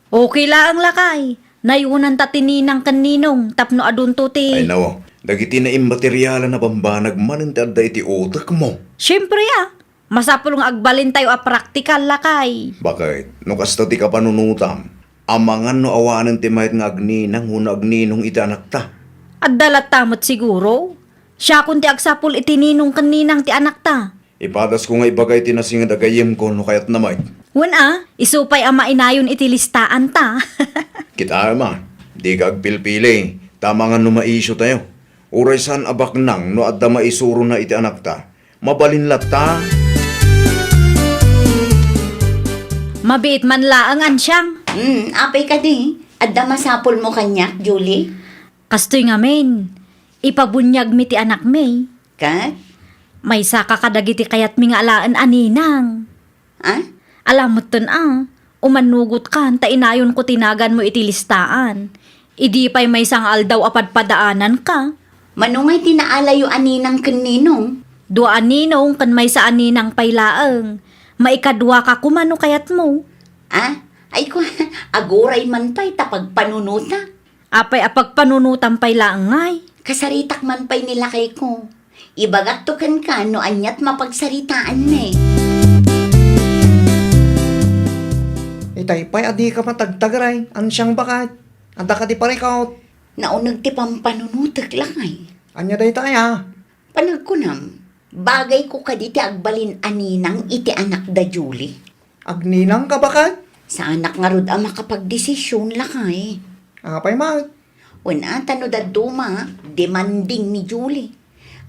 Okay laeng, lakay. Nayonanta ti ninang ken ninong tapno adunto ti... Ay, nawaw. Dagiti naimmaterialan a bambanag manen ti adda iti utekmo. Siempre, a. Masapul nga agbalintayo a praktikal, lakay. Baket, no kasta ti kapanunotam, amangan no awanen ti mayat nga agninang wenno agninong iti anakta? Adda latta met siguro. Siakon ti agsapul iti ninong ken ninang ti anakta. Ipadasko nga ibaga iti nasinged a gayyemko no kayatna met. Wen a, isu pay a mainayon iti listaanta. Kitaem a, dika agpilpili, ta amangan no maisiotayo. Uray saan a baknang no adda maisurona iti anakta. Mabalin latta. Mabiit man laeng, Ansiang. Hmm, apay kadi? Adda masapulmo kaniak, Julie? Kastoy ngamin, ipabuniagmi ti anakmi. Ket? Maysaka kadagiti kayatmi nga alaen a ninang. A? Ala metten a, umannugotka ta inayonko ti naganmo iti listaan. Idi pay maysa nga aldaw a padpadaananka. Mano ngay ti naalayo a ninang ken ninong? Dua a ninong ken maysa a ninang pay laeng. Maikaduaka koma no kayatmo. A? Ay ko, aguray man pay ta pagpanunotak. Apay a pagpanunotam pay laeng ngay? Kasaritak man pay ni lakayko. Ibagakto kenka no aniat mapagsaritaanmi. Itay pay a dika matagtagray, Ansiang, baket. Adda kadi parikut? Nauneg ti pampanunotek, lakay. Ania dayta aya? Panagkunam, bagayko kadi ti agbalin a ninang iti anakda Julie? Agninangka, baket? Saanak ngarud a makapagdesisyon, lakay. Apay met? Wen a, ta no dadduma, demanding ni Julie.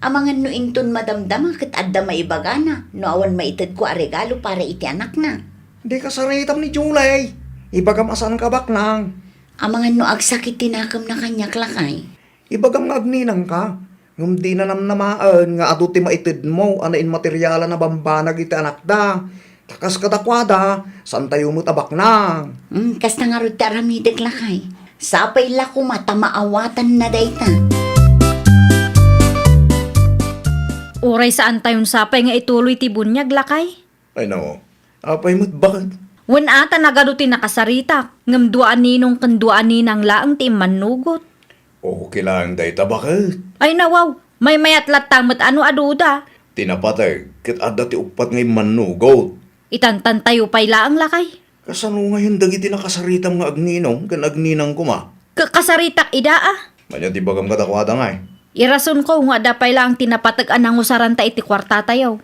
Amangan no inton madamdama ket adda maibagana no awan maitedko a regalo para iti anakna. Di kasaritam ni Julie. Ibagam a saanka a baknang. Amangan no agsakit ti nakemna kaniak, lakay. Ibagam nga agninangka, ngem dina namnamaen nga adu ti maitedmo a nainmaterialan a bambanag iti anakda. Ta kas kadakuada, saantayo met a baknang. Hmm, kasta ngarud ti aramidek, lakay. Sapay la koma ta maawatanna dayta. Uray saantayon sapay nga ituloy ti buniag, lakay? Ay, nao. Apay met, baket? Wen a, ta nagadu ti nakasaritak, ngem dua a ninong ken dua a ninang laeng ti immannugot. Okay laeng dayta, baket? Ay, nawaw. Maymayat latta met a no aduda. Ti napateg, ket adda ti uppat nga immannugot. Itantantayo pay laeng, lakay. Kasano ngayon dagiti nakasaritam nga agninong ken agninang koma? Ka-, kasaritak ida, a. Ania ti ibagam kadakuada ngay? Irasonko nga adda pay laeng ti napateg a nangusaranta iti kuartatayo.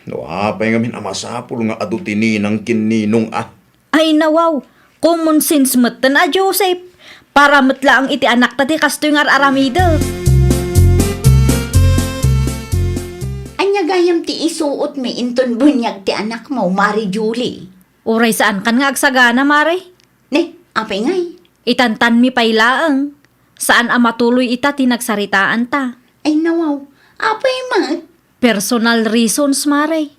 No apay ngamin a masapul nga adu ti ninang ken ninong, a. Ay, nawaw. Common sense metten a, Joseph. Para met laeng iti anakta ti kastoy nga ar-aramidek. Ania gayam ti isuotmi inton buniag ti anakmo, Mari Julie? Uray saankan nga agsagana, Mare? Ne, apay ngay? Itantanmi pay laeng. Saan a matuloy ita ti nagsaritaanta. Ay, nawaw. Apay met? Personal reasons, Mare.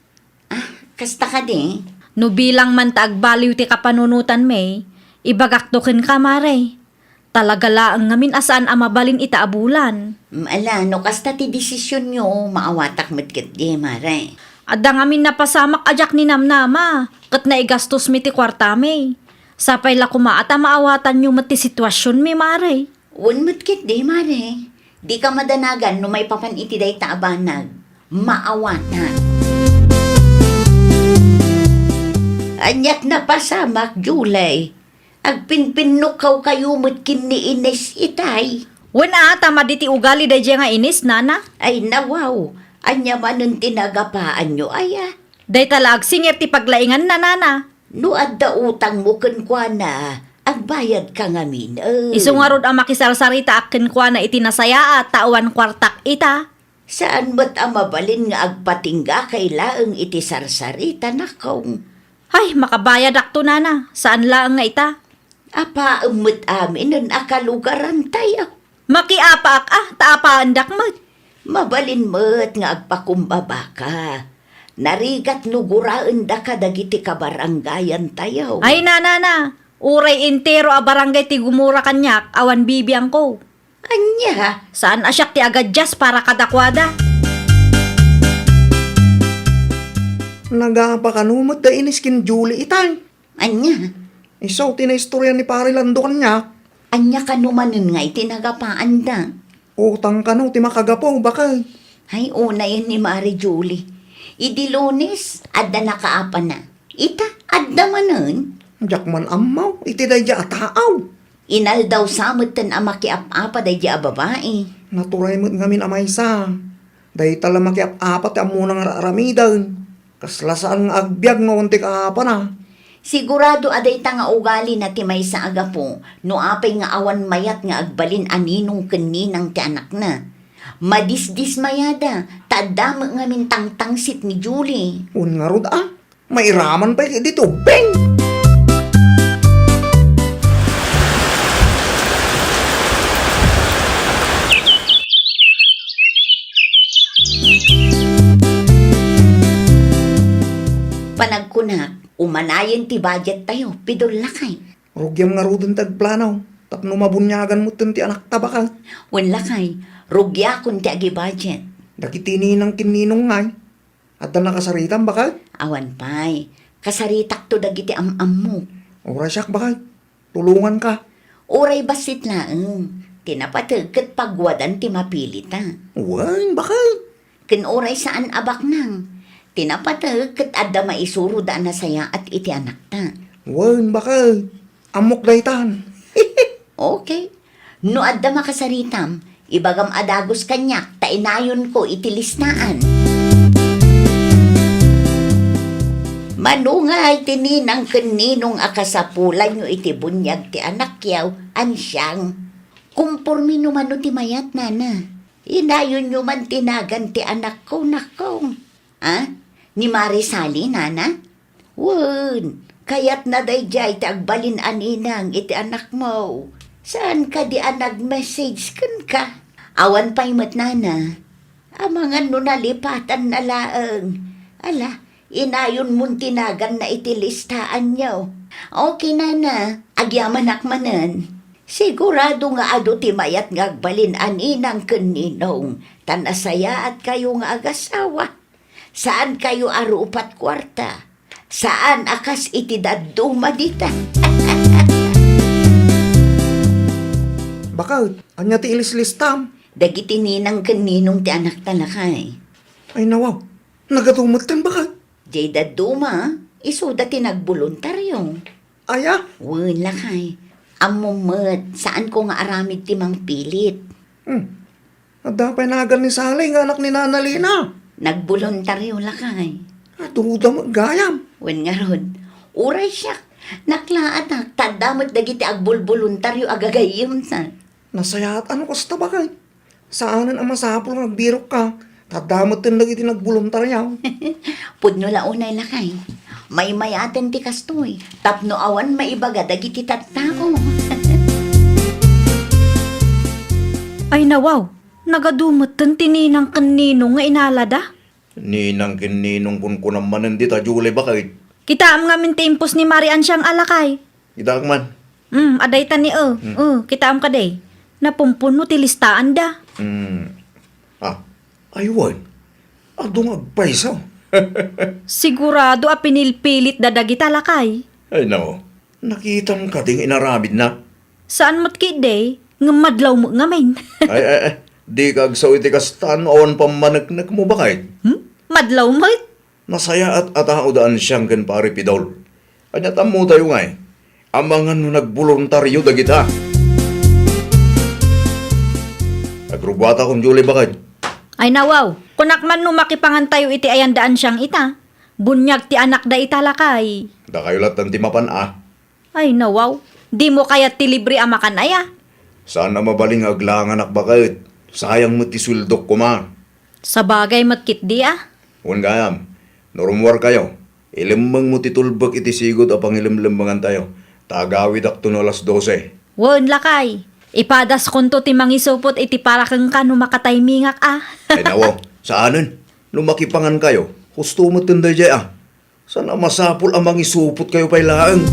Ah, kasta kadi? No bilang man ta agbaliw ti kapanunotanmi, ibagakto kenka, Mare. Talaga laeng ngamin a saan a mabalin ita a bulan. Mm, ala, no kasta ti desisionyo, maawatak met ketdi, Mare. Adda ngamin napasamak a diak ninamnama, ket naigastosmi ti kuartami. Sapay la koma a ta maawatanyo met ti situasionmi, Mare. Wen met ketdi, Mare. Dika madanagan no maipapan iti dayta a banag. Maawatak. Aniat napasamak, Julie. Agpinpinnukawkayo met ken ni Ines itay. Wen a, ta madi ti ugali daydiay nga Ines, nana. Ay, nawaw. Ania manen ti nagapaanyo, aya? Dayta la agsingir ti paglainganna, nana. No adda utangmo kenkuana, agbayadka ngamin, eh. Isu ngarud a makisarsaritaak kenkuana iti nasayaat ta awan kuartak ita. Saan met a mabalin nga agpatinggakay laeng iti sarsaritanakon. Hay, makabayadakto, nana. Saan laeng nga ita. Apaem met aminen a kalugarantayo. Makiapaak a, ta apaendak met. Mabalin met nga agpakumbabaka. Narigat no guraendaka dagiti kabarangayantayo. Ay, nana, na. Uray entero a barangay ti gumura kaniak, awan bibiangko. Ania? Saan a siak ti agadias para kadakuada. Nagapa kano met da Ines ken Julie itay? Ania? Isu ti naistorya ni Pare Lando kaniak. Ania kano manen nga iti nagapaanda? Utang kano ti makagapu, baket? Hay, unayen ni Mare Julie. Idi Lunes, adda nakaapana. Ita, adda manen? Diak man ammo iti daydiay a taaw. Inaldaw sa metten a makiap-apa daydiay a babai. Naturay met ngamin a maysa. Dayta la makiap-apa ti ammona nga ar-aramiden. Kasla saan nga agbiag no awan ti kaapana. Sigurado a dayta nga ugalina ti maysa a gapu no apay nga awan mayat nga agbalin a ninong ken ninang ti anakna. Madisdismayada, ta adda met ngamin tangtangsit ni Julie. Wen ngarud a, mairaman pay ket ditoy ubbing. Panagkunak, umanayen ti budget tayo, Pidol, lakay. Rugiam ngaruden ti agplano, tapno mabuniagan metten ti anakta, baket? Wen, lakay, rugiakon ti agi-budget. Dagiti ninang ken ninong ngay, adda nakasaritam, baket? Awan pay. Kasaritakto dagiti am-ammok. Uray siak, baket. Tulonganka. Uray bassit laeng. Ti napateg ket paguadan ti mapilita. Wen, baket. Ken uray saan a baknang. Ti napateg ket adda maisuroda a nasayaat iti anakta. Wen, baket. Ammok daytan. Okay. No adda makasaritam, ibagam a dagus kaniak ta inayonko iti listaan. Mano ngay ti ninang ken ninong a kasapulanyo iti buniag ti anakyo, Ansiang? Komporme no mano ti mayat, nana. Inayonyo man ti nagan ti anakko, nakong. Ah? Ni Mare Sally, nana? Wen, kayatna daydiay ti agbalin a ninang iti anakmo. Saan kadi a nag-message kenka? Awan pay met, nana. Amangan no nalipatanna laeng. Ala, inayonmon ti naganna iti listaanyo. Okay, nana. Agyamanak manen. Sigurado nga adu ti mayat nga agbalin a ninang ken ninong, ta nasayaatkayo nga agasawa. Saankayo a rupat kuarta. Saan a kas iti dadduma dita. Baket, ania ti ilislistam? Dagiti ninang ken ninong ti anakta, lakay. Ay, nawaw. Nagadu metten, baket. Jay dadduma, isuda ti nagboluntario. Aya? Wen, lakay. Ammom met, saanko nga aramid ti mangpilit. Hmm. Adda pay nagan ni Sally nga anak ni Nana Lina. Nagboluntario, lakay. Aduda met gayam. Wen ngarud, uray siak, naklaatak, ta adda met dagiti agbulboluntario a gagayyemta. Nasayaat a no kasta, baket. Saanen a masapul nga agbirokka, ta adda metten dagiti nagboluntario. Pudno la unay, lakay. Maymayaten ti kastoy, tapno awan maibaga dagiti tattao. Ay, nawaw, nagadu metten ti ninang ken ninong nga inalada. Ninang ken ninong kunkunam manen dita, Julie, baket. Kitaem ngamin ti impos ni Mare Ansiang a lakay. Kitaek man. Hmm, adda ita ni, eh. Hmm. Eh, kitaem kadi. Napumpunno ti listaanda. Hmm. Ah, ay wen. Adu nga agpayso. Sigurado a pinilpilitda dagita, lakay. Ay, no. Nakitam kadi nga inaramidna? Saan met ketdi, ngem madlaw met ngamin. Ay, ay, ay. Dika agsao iti kasta no awan pammaneknekmo, baket. Hmm? Madlaw met? Nasayaat a tao da Ansiang ken Pare Pidol. Ania ti ammotayo ngay? Amangan no nagboluntario dagita. Agrugguatakon, Julie, baket. Ay, nawaw, kunak man no makipangantayo iti ayan da Ansiang ita. Buniag ti anakda ita, lakay. Dakayo lattan ti mapan a. Ay, nawaw. Dimo kayat ti libre a makan aya? Saan a mabalin nga aglanganak, baket. Sayang met ti sueldok koma. Sabagay met ketdi a. Wen gayam, no rummuarkayo, ilemmengmo ti tulbek iti sigud a pangilemlemmengantayo, ta agawidakto no alas dose. Wen, lakay. Ipadaskonto ti mangisupot iti para kenka no makataymingak a. Ay, nawaw. Saanen. No makipangankayo, husto metten daydiay a. Saan a masapul a mangisupotkayo pay laeng.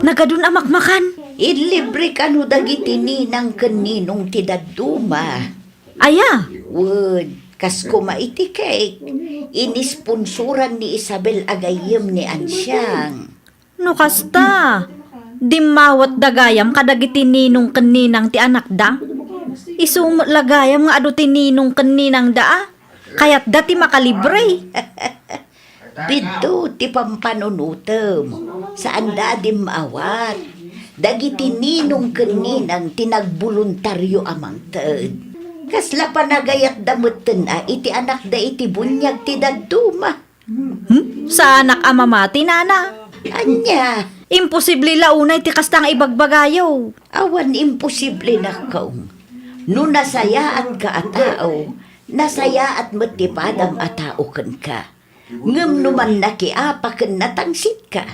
Nagadun a makmakan. Illibre kano dagiti ninang ken ninong ti dadduma. Aya? Wen, kas koma iti cake, inisponsoran ni Isabel a gayyem ni Ansiang. No kasta, dimmawatda gayam kadagiti ninong ken ninang ti anakda. Isu met la gayam nga adu ti ninong ken ninangda a kayatda ti makalibre. Bidto ti pampanunotem, saanda a dimmawat. Dagiti ninong ken ninang ti nagboluntario a mangted. Kasla panagayatda metten a iti anakda iti buniag ti dadduma. Hmm? Saanak a mamati, nana? Ania? Imposible la unay ti kasta nga ibagbagayo. Awan imposible, nakong. No nasayaatka a tao, nasayaat met ti padam a tao kenka. Ngem no mannakiapa ken natangsitka,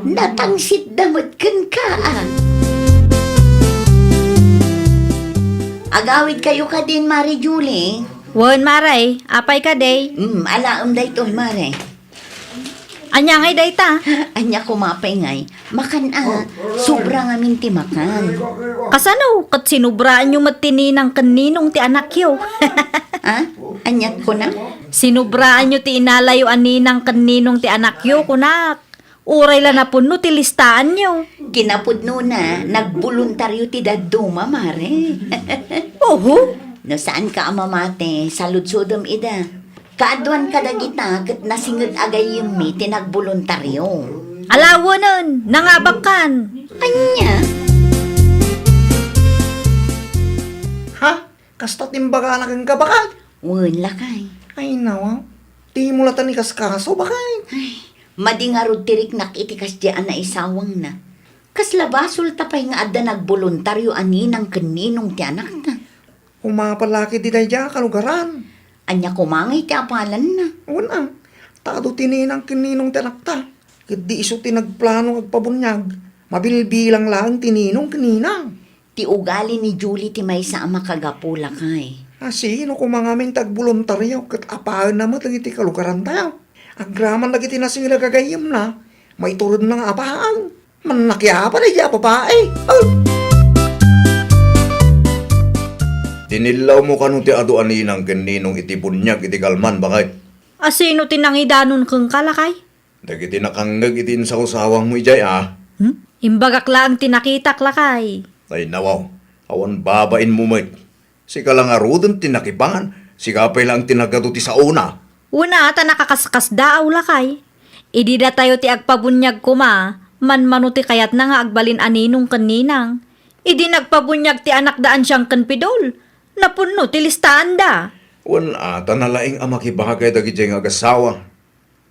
natangsitda met kenka a. Agawidkayo kadin, Mare Julie? Wen, Mare. Apay kadi? Hmm, alaem daytoy, Mare. Ania ngay dayta? Ania koma pay ngay? Makan a, sobra ngamin ti makan. Kasano? Ket sinubraanyo met ti ninang ken ninong ti anakyo. Ha? Aniat kunam? Sinubraanyo ti inalayo a ninang ken ninong ti anakyo, kunak. Uray la napunno ti listaanyo. Kinapudnona, nagboluntario ti dadduma, Mare. Oho. No saanka a mamati, saludsodem ida. Kaaduan kadagita ket nasinged a gayyemmi ti nagboluntario. Alawenen, nangabakkan. Ania? Ha? Kasta ti imbagana kenka, baket? Wen, lakay. Ay, nawa. Dimo latta ni kaskaso, baket? Ay, madi ngarud ti riknak iti kasdiay a naisawangna. Kasla basolta pay nga adda nagboluntario a ninang ken ninong ti anakna. Umapal la ketdi daydiay a kalugaran. Ania koma ngay ti apalanna? Wen a, ta adu ti ninang ken ninong ti anakta. Ketdi isu ti nagplano nga agpabuniag. Mabilbilang laeng ti ninong ken ninang. Ti ugali ni Julie ti maysa a makagapu, lakay. A, sino koma ngamin ti agboluntario ket apaenna met dagiti kalugarantayo? Agraman dagiti nasilag a gayyemna, maituredna nga apaen. Mannakiapa daydiay a babai. Oh! Dinillawmo kano ti adu a ninang ken ninong iti buniag iti kalman, baket? A, sino ti nangidanon kenka, lakay? Dagiti nakangngeg iti insawsawangmo idiay a. Hmm? Imbagak laeng ti nakitak, lakay. Ay, nawaw. Awan babainmo met. Sika la ngaruden ti nakipangan, sika pay laeng ti nagadu ti saona. Wen a, ta nakakaskasdaaw, lakay. Idi datayo ti agpabuniag koma, manmano ti kayatna nga agbalin a ninong ken ninang. Idi nagpabuniag ti anakda Ansiang ken Pidol, napunno ti listaanda. Wen a, ta nalaing a makibagay dagidiay nga agasawa.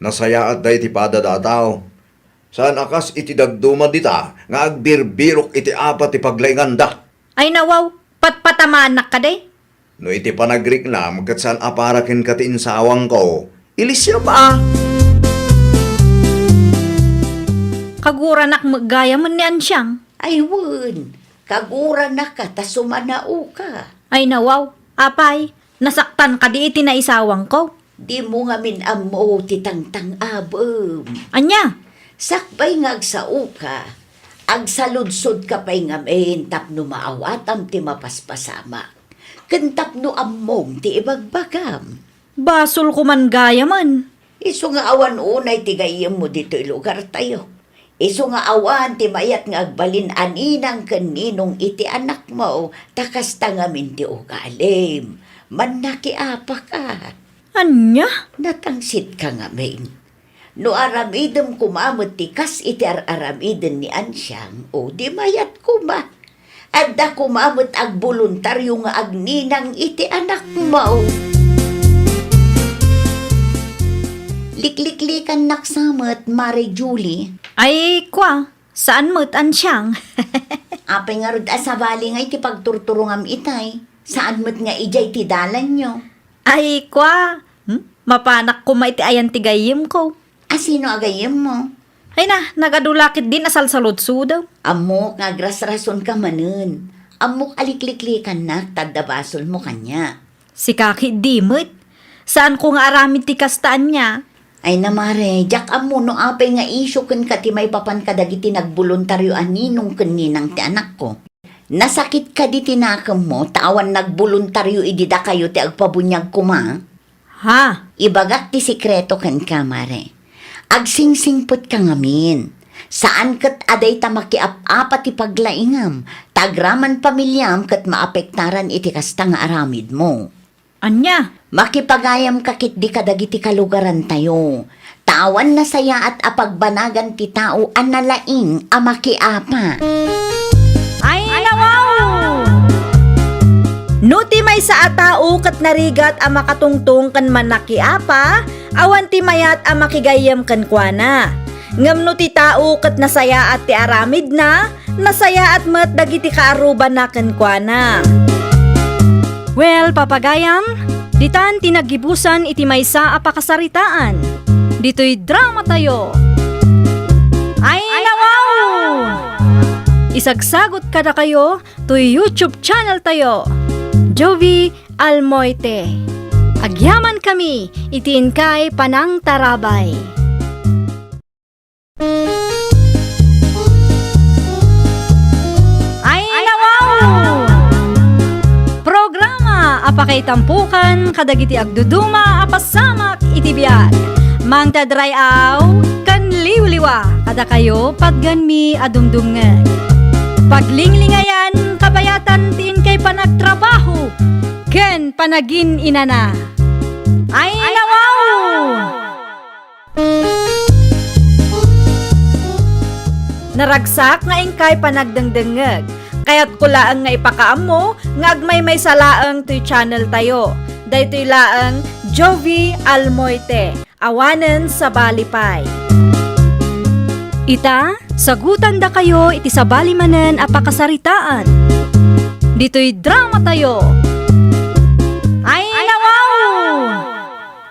Nasayaatda iti padada a tao. Saan a kas iti dadduma dita nga agbirbirok iti apat ti paglainganda. Ay nawaw, patpatamaannak kadi? No iti panagriknam ket saan a para kenka ti insawangko, ilisiam a. Kaguranak met gayamen ni Ansiang. Ay wen, kaguranaka ta sumanaoka. Ay nawaw, apay, nasaktan kadi iti naisawangko? Dimo ngamin ammo ti tangtang-abem. Ania? Sakbay nga agsaoka, agsaludsodka pay ngamin tapno maawatam ti mapaspasamak, ken tapno ammom ti ibagbagam. Basolko man gayamen. Isu nga awan unay ti gayyemmo ditoy lugartayo. Isu nga awan ti mayat nga agbalin a ninang ken ninong iti anakmo, ta kasta ngamin ti ugalim. Mannakiapaka. Ania? Natangsitka ngamin. No aramidem koma met ti kas iti ar-aramiden ni Ansiang, o di mayat koma. Adda koma met agboluntario nga agninang iti anakmo. Likliklikannak sa met, Mare Julie. Ay, kua, saan met, Ansiang? Apay ngarud a sabali nga iti pagturturongam itay? Saan met nga idiay ti dalanyo? Ay, kua, hmm? Mapanak koma iti ayan ti gayyemko. A, sino a gayyemmo? Ay na, nagadu la ketdin a salsaludsudaw. Ammok nga agrasrasonka manen. Ammok a likliklikannak, ta adda basolmo kaniak. Sika ketdi met. Saanko nga aramid ti kasta ania. Ay na, Mare, diak ammo no apay nga isyu kenka ti maipapan kadagiti nagboluntario a ninong ken ninang ti anakko. Nasakit kadi ti nakemmo ta awan nagboluntario idi dakayo ti agpabuniag koma? Ha? Ibagak ti sekreto kenka, Mare. Agsingsingpetka ngamin. Saan ket a dayta makiap-apa ti paglaingam, ta agraman pamiliam ket maapektaran iti kasta nga aramidmo. Ania? Makipagayamka ketdi kadagiti kalugarantayo. Ta awan nasayaat a pagbanagan ti tao a nalaing a makiapa. Ay, nawaw! No ti maysa a tao ket narigat a makatungtong ken mannakiapa, awan ti mayat a makigayyem kenkuana. Ngem no ti tao ket nasayaat ti aramidna, nasayaat met dagiti kaarrubanna kenkuana. Well, papagayam, ditan ti naggibusan iti maysa a pakasaritaan. Ditoy dramatayo. Ay, nawaw! Isagsagot kadakayo toy YouTube channel tayo, Jovi Almoite. Agyamankami iti inkay panangtarabay. Ay, nawaw! Programa a pakaitampokan kadagiti agduduma a pasamak iti biag. Mangted ray-aw ken liwliwa kadakayo patgenmi a dumdumngeg. Paglinglingayan, kabayatan ti inkay panagtrabaho ken panagin-inana. Ay, nawaw! Naragsak nga inkay panagdengdengngeg. Kayatko laeng nga ipakaammo nga agmaymaysa laeng toy channel tayo. Daytoy laeng Jovie Almoite. Awanen sabali pay. Ita, sagutandakayo iti sabali manen a pakasaritaan. Ditoy drama tayo. Ay, nawaw!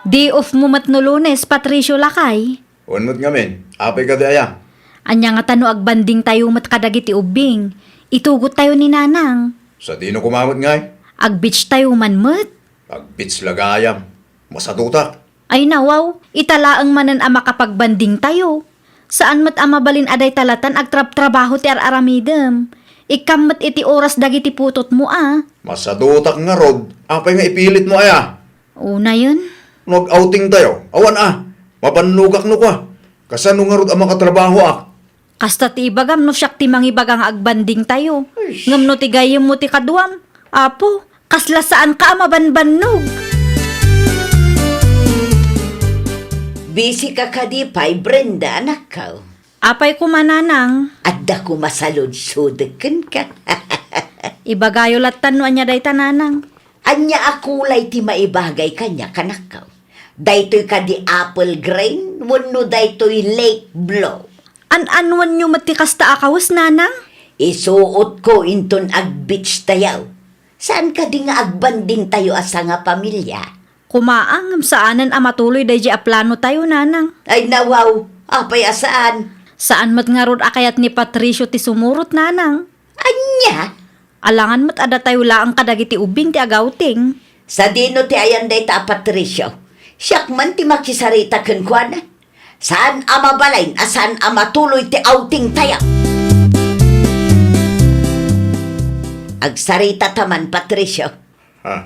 Day off mo met no Lunes, Patricio, lakay. Wen met ngamin, apay kadi aya? Ania ngata no agbanding tayo met kadagiti ubbing? Itugot tayo ni Nanang. Sadino koma met ngay? Ag-beach tayo man met. Ag-beach la gayam. Masadutak. Ay nawaw, ita laeng manen a makapagbanding tayo. Saan met a mabalin a dayta latan agtrabtrabaho ti ar-aramidem. Ikkam met iti oras dagiti putotmo a. Masadutak ngarud, apay nga ipilitmo aya? Unayen. No ag-outing tayo, awan a. Mabannogak no kua. Kasano ngarud a makatrabahoak? Kasta ti ibagam no siak ti mangibaga nga agbanding tayo. Ay. Ngem no ti gayyemmo ti kaduam, Apo, kasla saanka a mabanbannog. Busy ka kadi pay, Brenda, anakko? Apay koma, Nanang? Adda koma saludsodek kenka. Ibagayo lattan no ania dayta, Nanang. Ania a kulay ti maibagay kaniak, anakko? Daytoy kadi apple green wenno daytoy lake blue? An-anuanyo met ti kasta a kawes, Nanang? Isuotko inton ag-beach tayo. Saan kadi nga agbanding tayo a sangapamilia? Koma a, ngem saanen a matuloy daydiay a plano tayo, Nanang. Ay, nawaw, apay a saan? Saan met ngarud a kayat ni Patricio ti sumurot, Nanang. Ania? Alangan met a datayo laeng kadagiti ubbing ti ag-outing. Sadino ti ayan dayta a Patricio? Siak man ti makisarita kenkuana. Saan a mabalin a saan a matuloy ti outing tayo. Agsarita ta man, Patricio. Ha?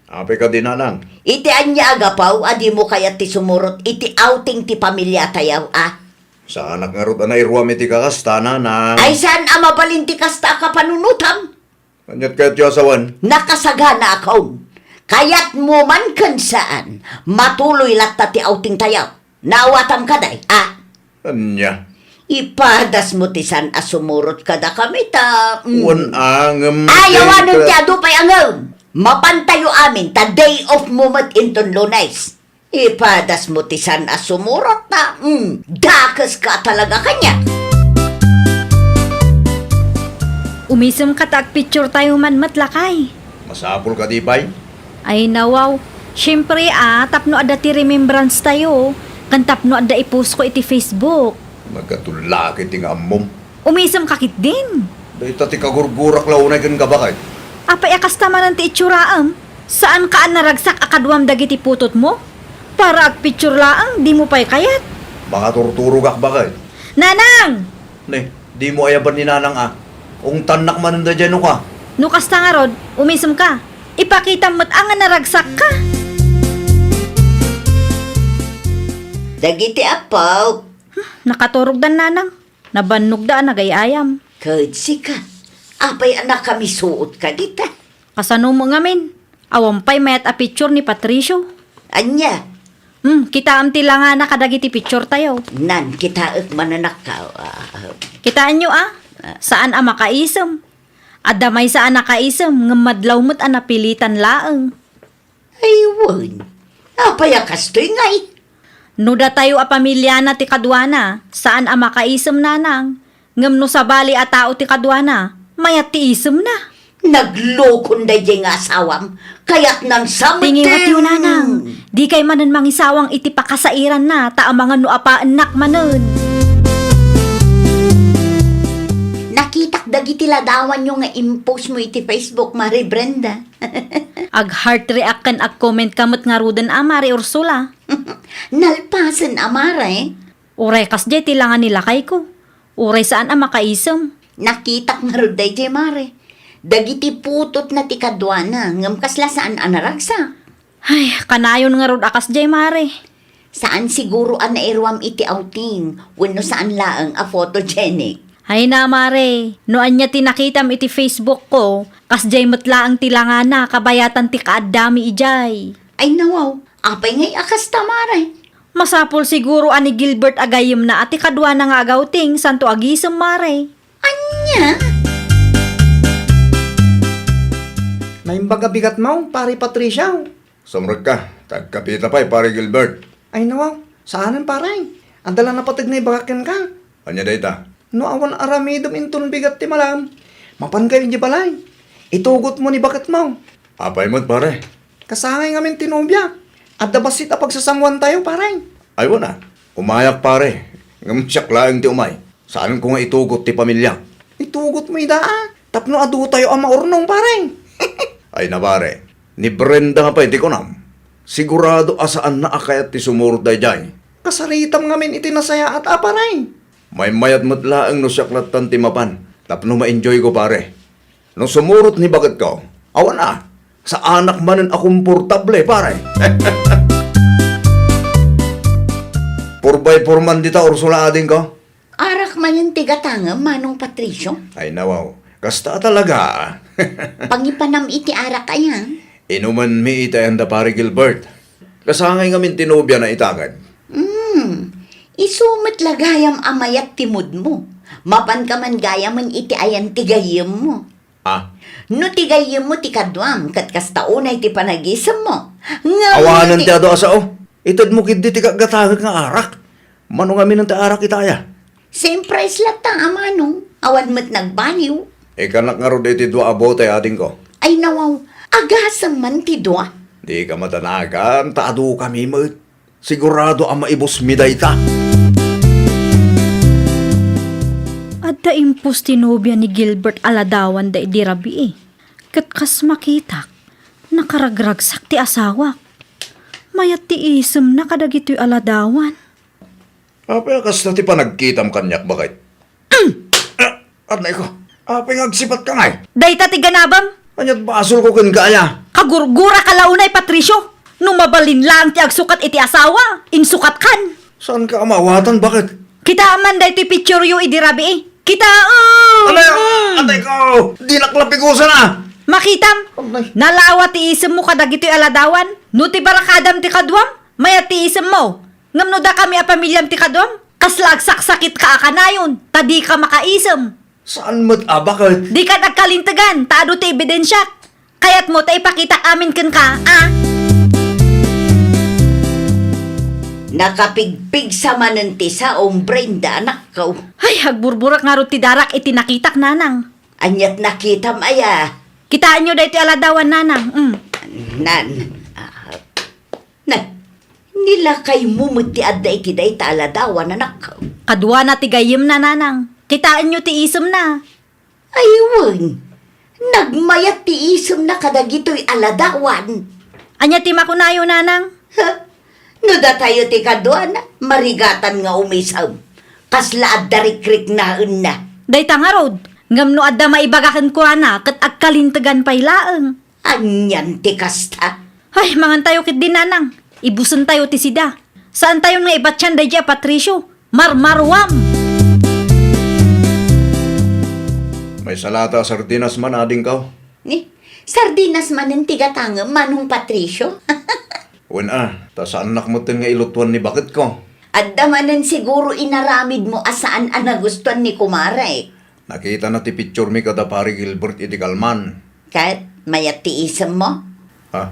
Apay kadi, Nanang? Iti ania a gapu a dimo kayat ti sumurot iti outing ti pamiliatayo, a? Saanak ngarud a nairuam iti kakasta, Nanang. Ay, saan a mabalin ti kasta a kapanunotam? Ania't kayatyo a sawen? Nakasaganakon. Kayatmo man ken saan, matuloy latta ti outing tayo. Naawatam kadi, a? Ania? Ipadasmo ti saan a sumurot kadakami ta, mm. Wen a, ngem. Ay, awanen ti adu pay a ngem. Mapantayo amin ta day off mo met inton Lunes. Ipadasmo ti saan a sumurot ta, mm, dakeska talaga kaniak. Umisemka ta agpicture tayo man met, lakay. Masapul kadi pay? Ay, nawaw. Siempre, a, tapno adda ti remembrance tayo, ken tapno adda i-post ko iti Facebook. Nagkatullak iti nga ammom. Umisemka ketdin. Dayta ti kagurgurak la unay ken ka, baket. Apay a kasta manen ti itsuraem? Saanka a naragsak a kaduam dagiti putotmo? Para agpicture laeng, dimo pay kayat. Makaturturogak, baket. Nanang! Ne, dimo ayaban ni Nanang a. Ungtannak manen daydiay no ka. No kasta ngarud, umisemka. Ipakitam met a nga naragsakka. Dagiti appo. Hmm, nakaturogdan, Nanang. Nabannogda a nagay-ayam. Ket sika, apay a nakamisuot ka dita? Kasano mo ngamin? Awan pay mayat a picture ni Patricio. Ania? Hmm, kitaem ti langana kadagiti picture tayo. Nan, kitaek manenakka. Ah, ah. Kitaenyo a? Ah. Saan a makaisem. Adda maysa a nakaisem ngem madlaw met a napilitan laeng. Ay, wen. Apay a kastoy ngay? No datayo a pamiliana ti kaduana, saan a makaisem, Nanang. Ngem no sabali a tao ti kaduana, mayat ti isemna. Naglokon daydiay nga asawam, kayatnan sa met. Tingiwatyo, Nanang. Dikay manen mangisawang iti pakasairanna, ta amangan no apaennak manen. Nakitak dagiti ladawanyo nga impost mo iti Facebook, Mare Brenda. Ag-heart react ken ag-comment ka met ngaruden a, Mare Ursula. Nalpasen a, Mare. Uray kasdiay ti langa ni lakayko. Uray saan a makaisem. Nakitak ngarud daydiay, Mare. Dagiti putotna ti kaduana, ngem kasla saan a naragsak. Ay, kanayon ngarud a kasdiay, Mare. Saan siguro a nairuam iti outing, wenno saan laeng a photogenic. Ay na, Mare, no ania ti nakitam iti Facebook ko, kasdiay met laeng ti langana kabayatan ti kaaddami idiay. Ay nawaw, apay ngay a kasta, Mare? Masapul siguro a ni Gilbert a gayyemna a ti kaduana nga agawting, santo agisem, Mare. Ania? Naimbag a bigatmo, Pare Patricio. Sumrekka, ta agkapita pay, Pare Gilbert. Ay, nawaw, saanen, Pare. Adda la napateg nga ibagak kenka. Ania dayta? No awan aramidem inton bigat ti malem, mapankayo idiay balay. Itugotmo ni baketmo. Apay met, Pare? Kasangay ngamin ti nobia. Adda bassit a pagsasangoantayo, Pare. Ay, wen a. Umayak, Pare. Ngem siak laeng ti umay. Saanko nga itugot ti pamiliak. Itugotmo ida, a. Tapno aduayo a maurnong, Pare. Ay na, Pare. Ni Brenda nga pay ti kunam. Sigurado a saanna a kayat ti sumurot daydiay. Kasaritam ngamin iti nasayaat a, Pare. Maymayat met laeng no siak lattan ti mapan tapno ma-enjoyko, Pare. No sumurot ni baketko, awan a, saanak manen a komportable, Pare. Four by four man dita, Ursula, adingko. Arak manen ti gatangem, Manong Patricio? Ay, nawaw. Kasta talaga. Pangipanam iti arak aya? Inumenmi iti ayan da Pare Gilbert. Kasangay ngamin ti nobiana ita ket. Hmm. Isu met la gayam a mayat ti moodmo. Mapanka man gayamen iti ayan ti gayyemmo. Ah. No ti gayyemmo ti kaduam, ket kasta unay ti panagisemmo. Ngem awanen ti adu a sao. Itedmo ketdi ti gatgatangek nga arak. Mano ngamin ti arak ita aya? Same price latta, a manong. Awan met nagbaliw. Ikkanak ngarud iti dua a bote, adingko. Ay, nawaw. Agasem man ti dua. Dika madanagan, ta adukami met. Sigurado a maibusmi dayta. Adda impos ti nobia ni Gilbert a ladawan da idi rabii. Ket kas makitak, nakaragragsak ti asawak. Mayat ti isemna kadagitoy a ladawan. Apay a kasta ti panagkitam kaniak, baket? Ah, anay ko. Apay nga agsipatka ngay? Dayta ti ganabem. Ania't basolko kenka aya? Kagurguraka la unay, Patricio. No mabalin laeng ti agsukat iti asawa, insukatkan. Saanka a maawatan, baket? Kitaem man daytoy pictureyo idi rabii. Kitaem! Anay, mm, atay ko! Dinak la pigusana! Makitam, anay, nalawa ti isemmo kadagitoy a ladawan. No ti barakadam ti kaduam, mayat ti isemmo. Ngem no dakami a pamiliam ti kaduam, kasla agsaksakitka a kanayon, ta dika makaisem. Saan met a, baket? Dikan agkalintegan, ta adu ti ebidensiak. Kayatmo ta ipakitak amin kenka, a? Nakapigpigsa manen ti saom, Brenda, anakko. Ay, agburburak ngarud ti darak iti nakitak, nanang. Ania't nakitam aya? Kitaenyo daytoy a ladawan, nanang. Mm. Nan, ah, Na, nilakaymo met ti adda iti dayta a ladawan, anak. Kaduana ti gayyemna, nanang. Kitaenyo ti isemna. Ay, wen. Nagmayat ti isemna kadagitoy a ladawan. Ania ti makunayo, nanang? Ha? No datayo ti kaduana, marigatan nga umisem. Kasla adda rikriknaenna. Dayta ngarud, ngem no adda maibaga kenkuana, ket agkalintegan pay laeng. Anian ti kasta? Ay, mangantayo ketdi, nanang. Ibusentayo ti sida. Saantayon nga ibatian daydiay a Patricio. Marmaruam! Maysa la ta sardinas man, adingko? Ni, sardinas manen ti gatangem, Manong Patricio? Wen a, ta saannak metten nga ilutuan ni baketko. Adda manen siguro inaramidmo a saan a nagustuan ni kumarek. Nakitana ti picturemi kada Pari Gilbert idi kalman. Ket mayat ti isemmo? Ha?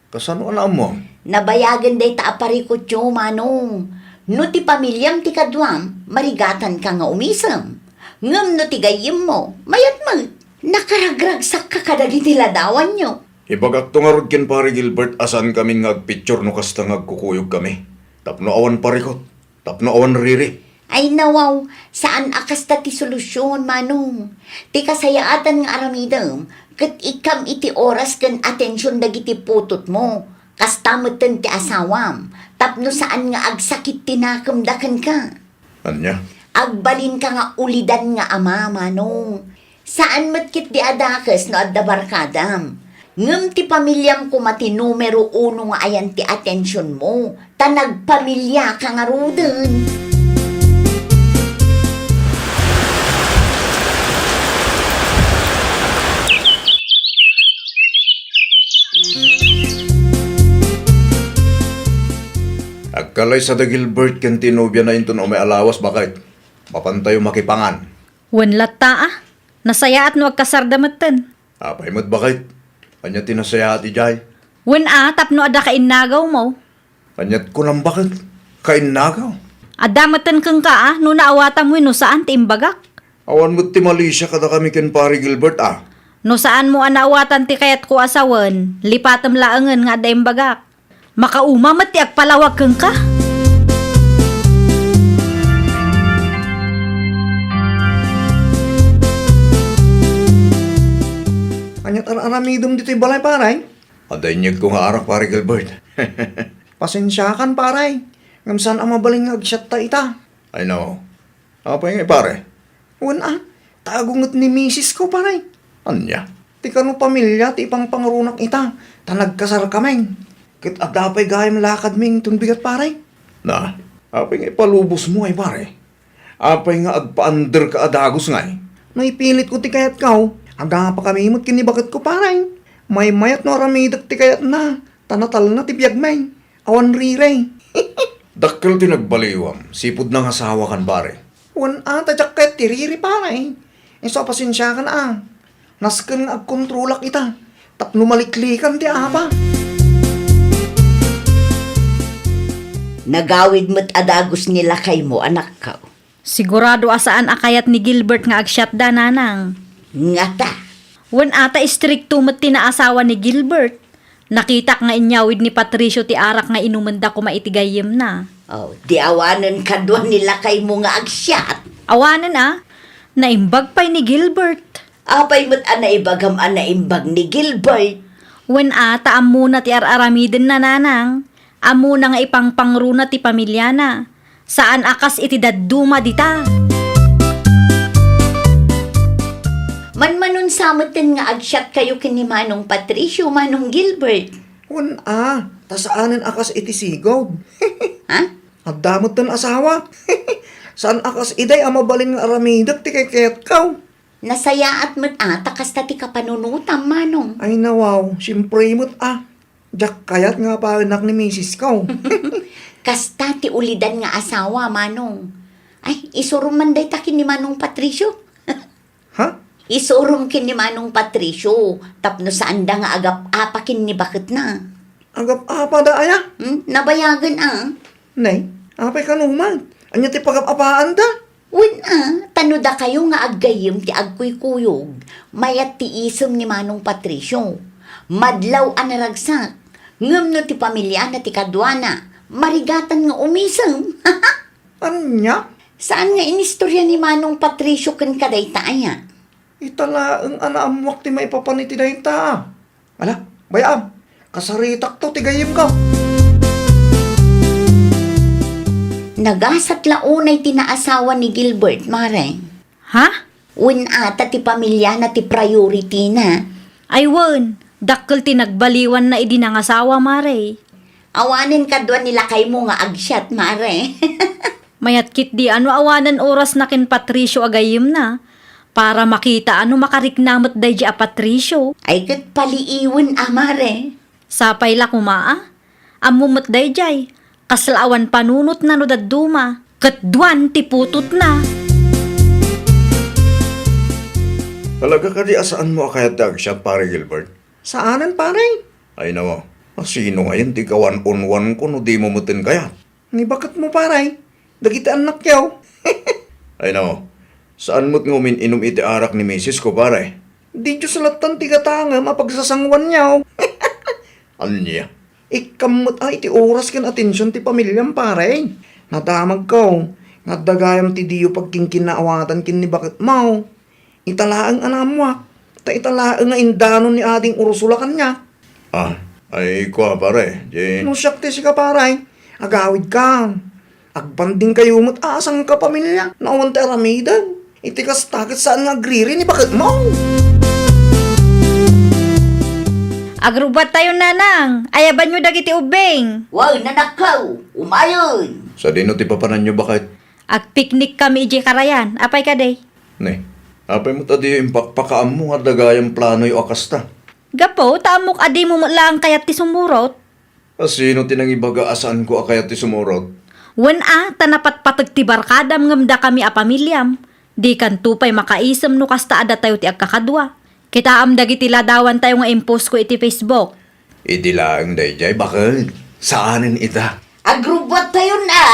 Kasano a naammo? Nabayagen dayta a parikutyo, Manong. No ti pamiliam ti kaduam, marigatanka nga umisem. Ngem no ti gayyemmo, mayat met. Nakaragragsakka kadagiti ladawanyo. Ibagakto ngarud ken Pari Gilbert a saankamin nga agpicture no kasta nga agkukuyogkami. Tapno awan parikut. Tapno awan riri. Ay, nawaw, saan a kasta ti solusion, Manong. Ti kasayaatan nga aramidem, ket ikkam iti oras ken atension dagiti putotmo. Kasta metten ti asawam, tapno saan nga agsakit ti nakemda kenka. Ania? Agbalinka nga ulidan nga ama, Manong. Saan met ketdi a dakes no adda barkadam. Ngem ti pamiliam koma ti numero uno nga ayan ti atensionmo, ta nagpamiliaka ngaruden. Kalaysa da Gilbert ken ti nobiana inton umay a lawas, baket. Mapantayo makipangan. Wen latta a. Nasayaat no agkasarda metten. Apay met, baket? Ania ti nasayaat idiay? Wen a, tapno adda kainnagawmo. Aniat kunam, baket? Kainnagaw? Adda metten kenka a, no naawatam wenno saan ti imbagak. Awan met ti malisia kadakami ken Pare Gilbert a. No saanmo a naawatan ti kayatko a sawen, lipatem laengen nga adda imbagak. Makauma met ti agpalawag kenka. Aniat ar-aramidem ditoy balay, pare? Adda inyegko nga arak, Pare Gilbert. Pasensiakan, pare. Ngem saan a mabalin nga agsiatta ita. Ay, no. Apay ngay, pare? Wen a, ta agunget ni misisko, pare. Ania? Ti kano pamilia ti ipangpangrunak ita, ta nagkasarkami. Ket adda pay gayam lakadmi inton bigat, pare. Na, apay nga ipalubosmo ay, pare? Apay nga agpaanderka a dagus ngay? No ipilitko ti kayatko, agapakami met ken ni baketko, pare. Maymayat no aramidek ti kayatna, ta natalna ti biagmi. Awan riri. Dakkel ti nagbaliwam, sipud nangasawakan, pare. Wen a, ta diak ket ti riri, pare. Isu a pasensiakan a. Nasken nga agkontrolak ita. Tapno maliklikan ti apa. Nagawid met a dagus ni lakaymo, anakko. Sigurado a saan a kayat ni Gilbert nga agsiatda, nanang. Ngata. Wen a, ta istrikto met ti naasawa ni Gilbert. Nakitak nga inyawid ni Patricio ti arak nga inumenda koma iti gayyemna. Oh, di awanen kadua ni lakaymo nga agsiat? Awanen a. Naimbag pay ni Gilbert. Apay met a naibagam a naimbag ni Gilbert? Wen a, ta ammona ti ar-aramidenna, nanang. Ammona nga ipangpangruna ti pamiliana. Saan a kas iti dadduma dita. Manmanon sa metten nga agsiatkayo ken ni Manong Patricio, Manong Gilbert. Wen a, ta saanen a kas iti sigud. Ha? Adda metten asawa. Saan a kas idiay a mabalin nga aramidek ti kayatko. Nasayaat met a ta kasta ti kapanunotam, Manong. Ay, nawaw, siempre met a. Diak kayat nga apayenak ni misisko. Kasta ti ulidan nga asawa, Manong. Ay, isurom man dayta ken ni Manong Patricio. Ha? Isurom ken ni Manong Patricio, tapno saanda nga agap-apa ken ni baketna. Agap-apa da aya? Hmm? Nabayagen a. Nay, apay kano man? Ania ti pagap-apaanda? Wen a, ta no dakayo nga aggayyem ti agkuykuyog, mayat ti isem ni Manong Patricio. Madlaw a naragsak, ngem no ti pamiliana ti kaduana, marigatan nga umisem. Ania? Saan nga inistorya ni Manong Patricio kenka dayta aya? Ita laeng a naammoak ti maipapan iti dayta. Ala, bay-am, kasaritakto ti gayyemko. Nagasat la unay ti naasawa ni Gilbert, Mare. Ha? Wen a, ta ti pamiliana ti priority-na. Ay wen, dakkel ti nagbaliwanna idi nangasawa, Mare. Awanen kadua ni lakaymo nga agsiat, Mare. Mayat ketdi a no awanen orasna ken Patricio a gayyemna, para makita a no makarikna met daydi a Patricio. Ay ket paliiwen a, Mare. Sapay la koma a. Ammom met daydiay, kasla awan panunotna no dadduma, ket duan ti putotna. Talaga kadi a saanmo a kayat ti agsiat, Pare Gilbert? Saanen, pare. Ay, nawa, a sino ngayen ti kawan-unwanko no dimo metten kayat? Ni baketmo, pare. Dagiti annakyo. Ay, nawa, saan met nga umin-inum iti arak ni misisko, pare? Di Dios lattan ti gatangem a pagsasanguanyo. Ania? Ikkam met a iti oras ken atension ti pamiliam, pare. Nadamagko nga adda gayam ti diyo pagkinkinnaawatan ken ni baketmo. Ita laeng a naammoak, ta ita laeng nga indanon ni Ading Ursula kaniak. Ah, ay kua, pare, di. No siak ti sika, pare, agawidka. Agbandingkayo met a sangkapamilia no awan ti aramiden. Iti kasta ket saan nga agriri ni baketmo. Agrubbuattayon, nanang. Ayabanyo dagiti ubbing. Wen, anakko, umayen. Sadino ti papananyo, baket? Agpiknikkami idiay karayan. Apay kadi? Ne, apay met a diyo impakpakaammo nga adda gayam planoyo a kasta? Gapu ta ammok a dimo met laeng kayat ti sumurot. A, sino ti nangibaga a saanko a kayat ti sumurot? Wen a, ta napatpateg ti barkadam ngem dakami a pamiliam. Dikanto pay makaisem no kasta a datayo ti agkakadua. Kitaem dagiti ladawantayo nga impost ko iti Facebook. Idi laeng daydiay, baket. Saanen ita. Agrubbuattayon a!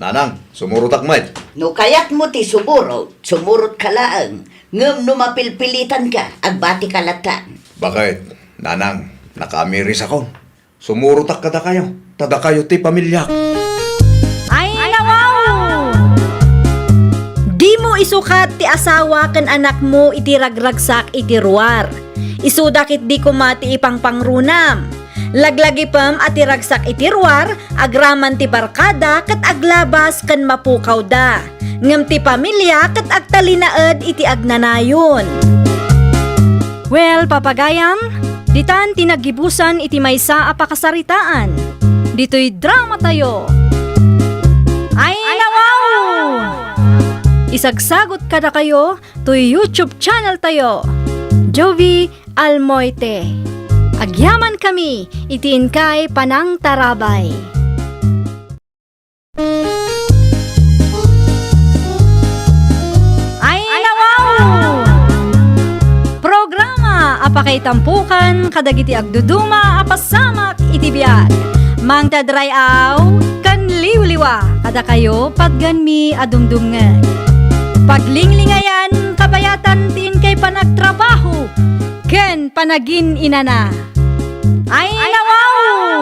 Nanang, sumurotak met. No kayatmo ti sumurot, sumurotka laeng. Ngem no mapilpilitanka, agbatika latta. Baket, nanang, nakaamirisakon. Sumurotak kadakayo, ta dakayo ti pamiliak. Ay, nawaw! Dimo isukat ti asawa ken anakmo iti ragragsak iti ruar. Isuda ketdi koma ti ipangpangrunam. Laglagipem a ti ragsak iti ruar, agraman ti barkada ket aglabas ken mapukawda. Ngem ti pamilya ket agtalinaed iti agnanayon. Well, papagayam, ditan ti naggibusan iti maysa a pakasaritaan. Ditoy dramatayo. Ay, nawaw! Isagsagot kadakayo toy YouTube channeltayo, Jovie Almoite. Agyamankami iti inkay panangtarabay. Ay, nawaw! Programa a pakaitampukan kadagiti agduduma a pasamak iti biag. Mangted ray-aw ken liwliwa kadakayo, patganmi a dumdumngeg. Paglinglingayan, kabayatan ti inkay panagtrabaho ken panagin-inana. Ay, nawaw!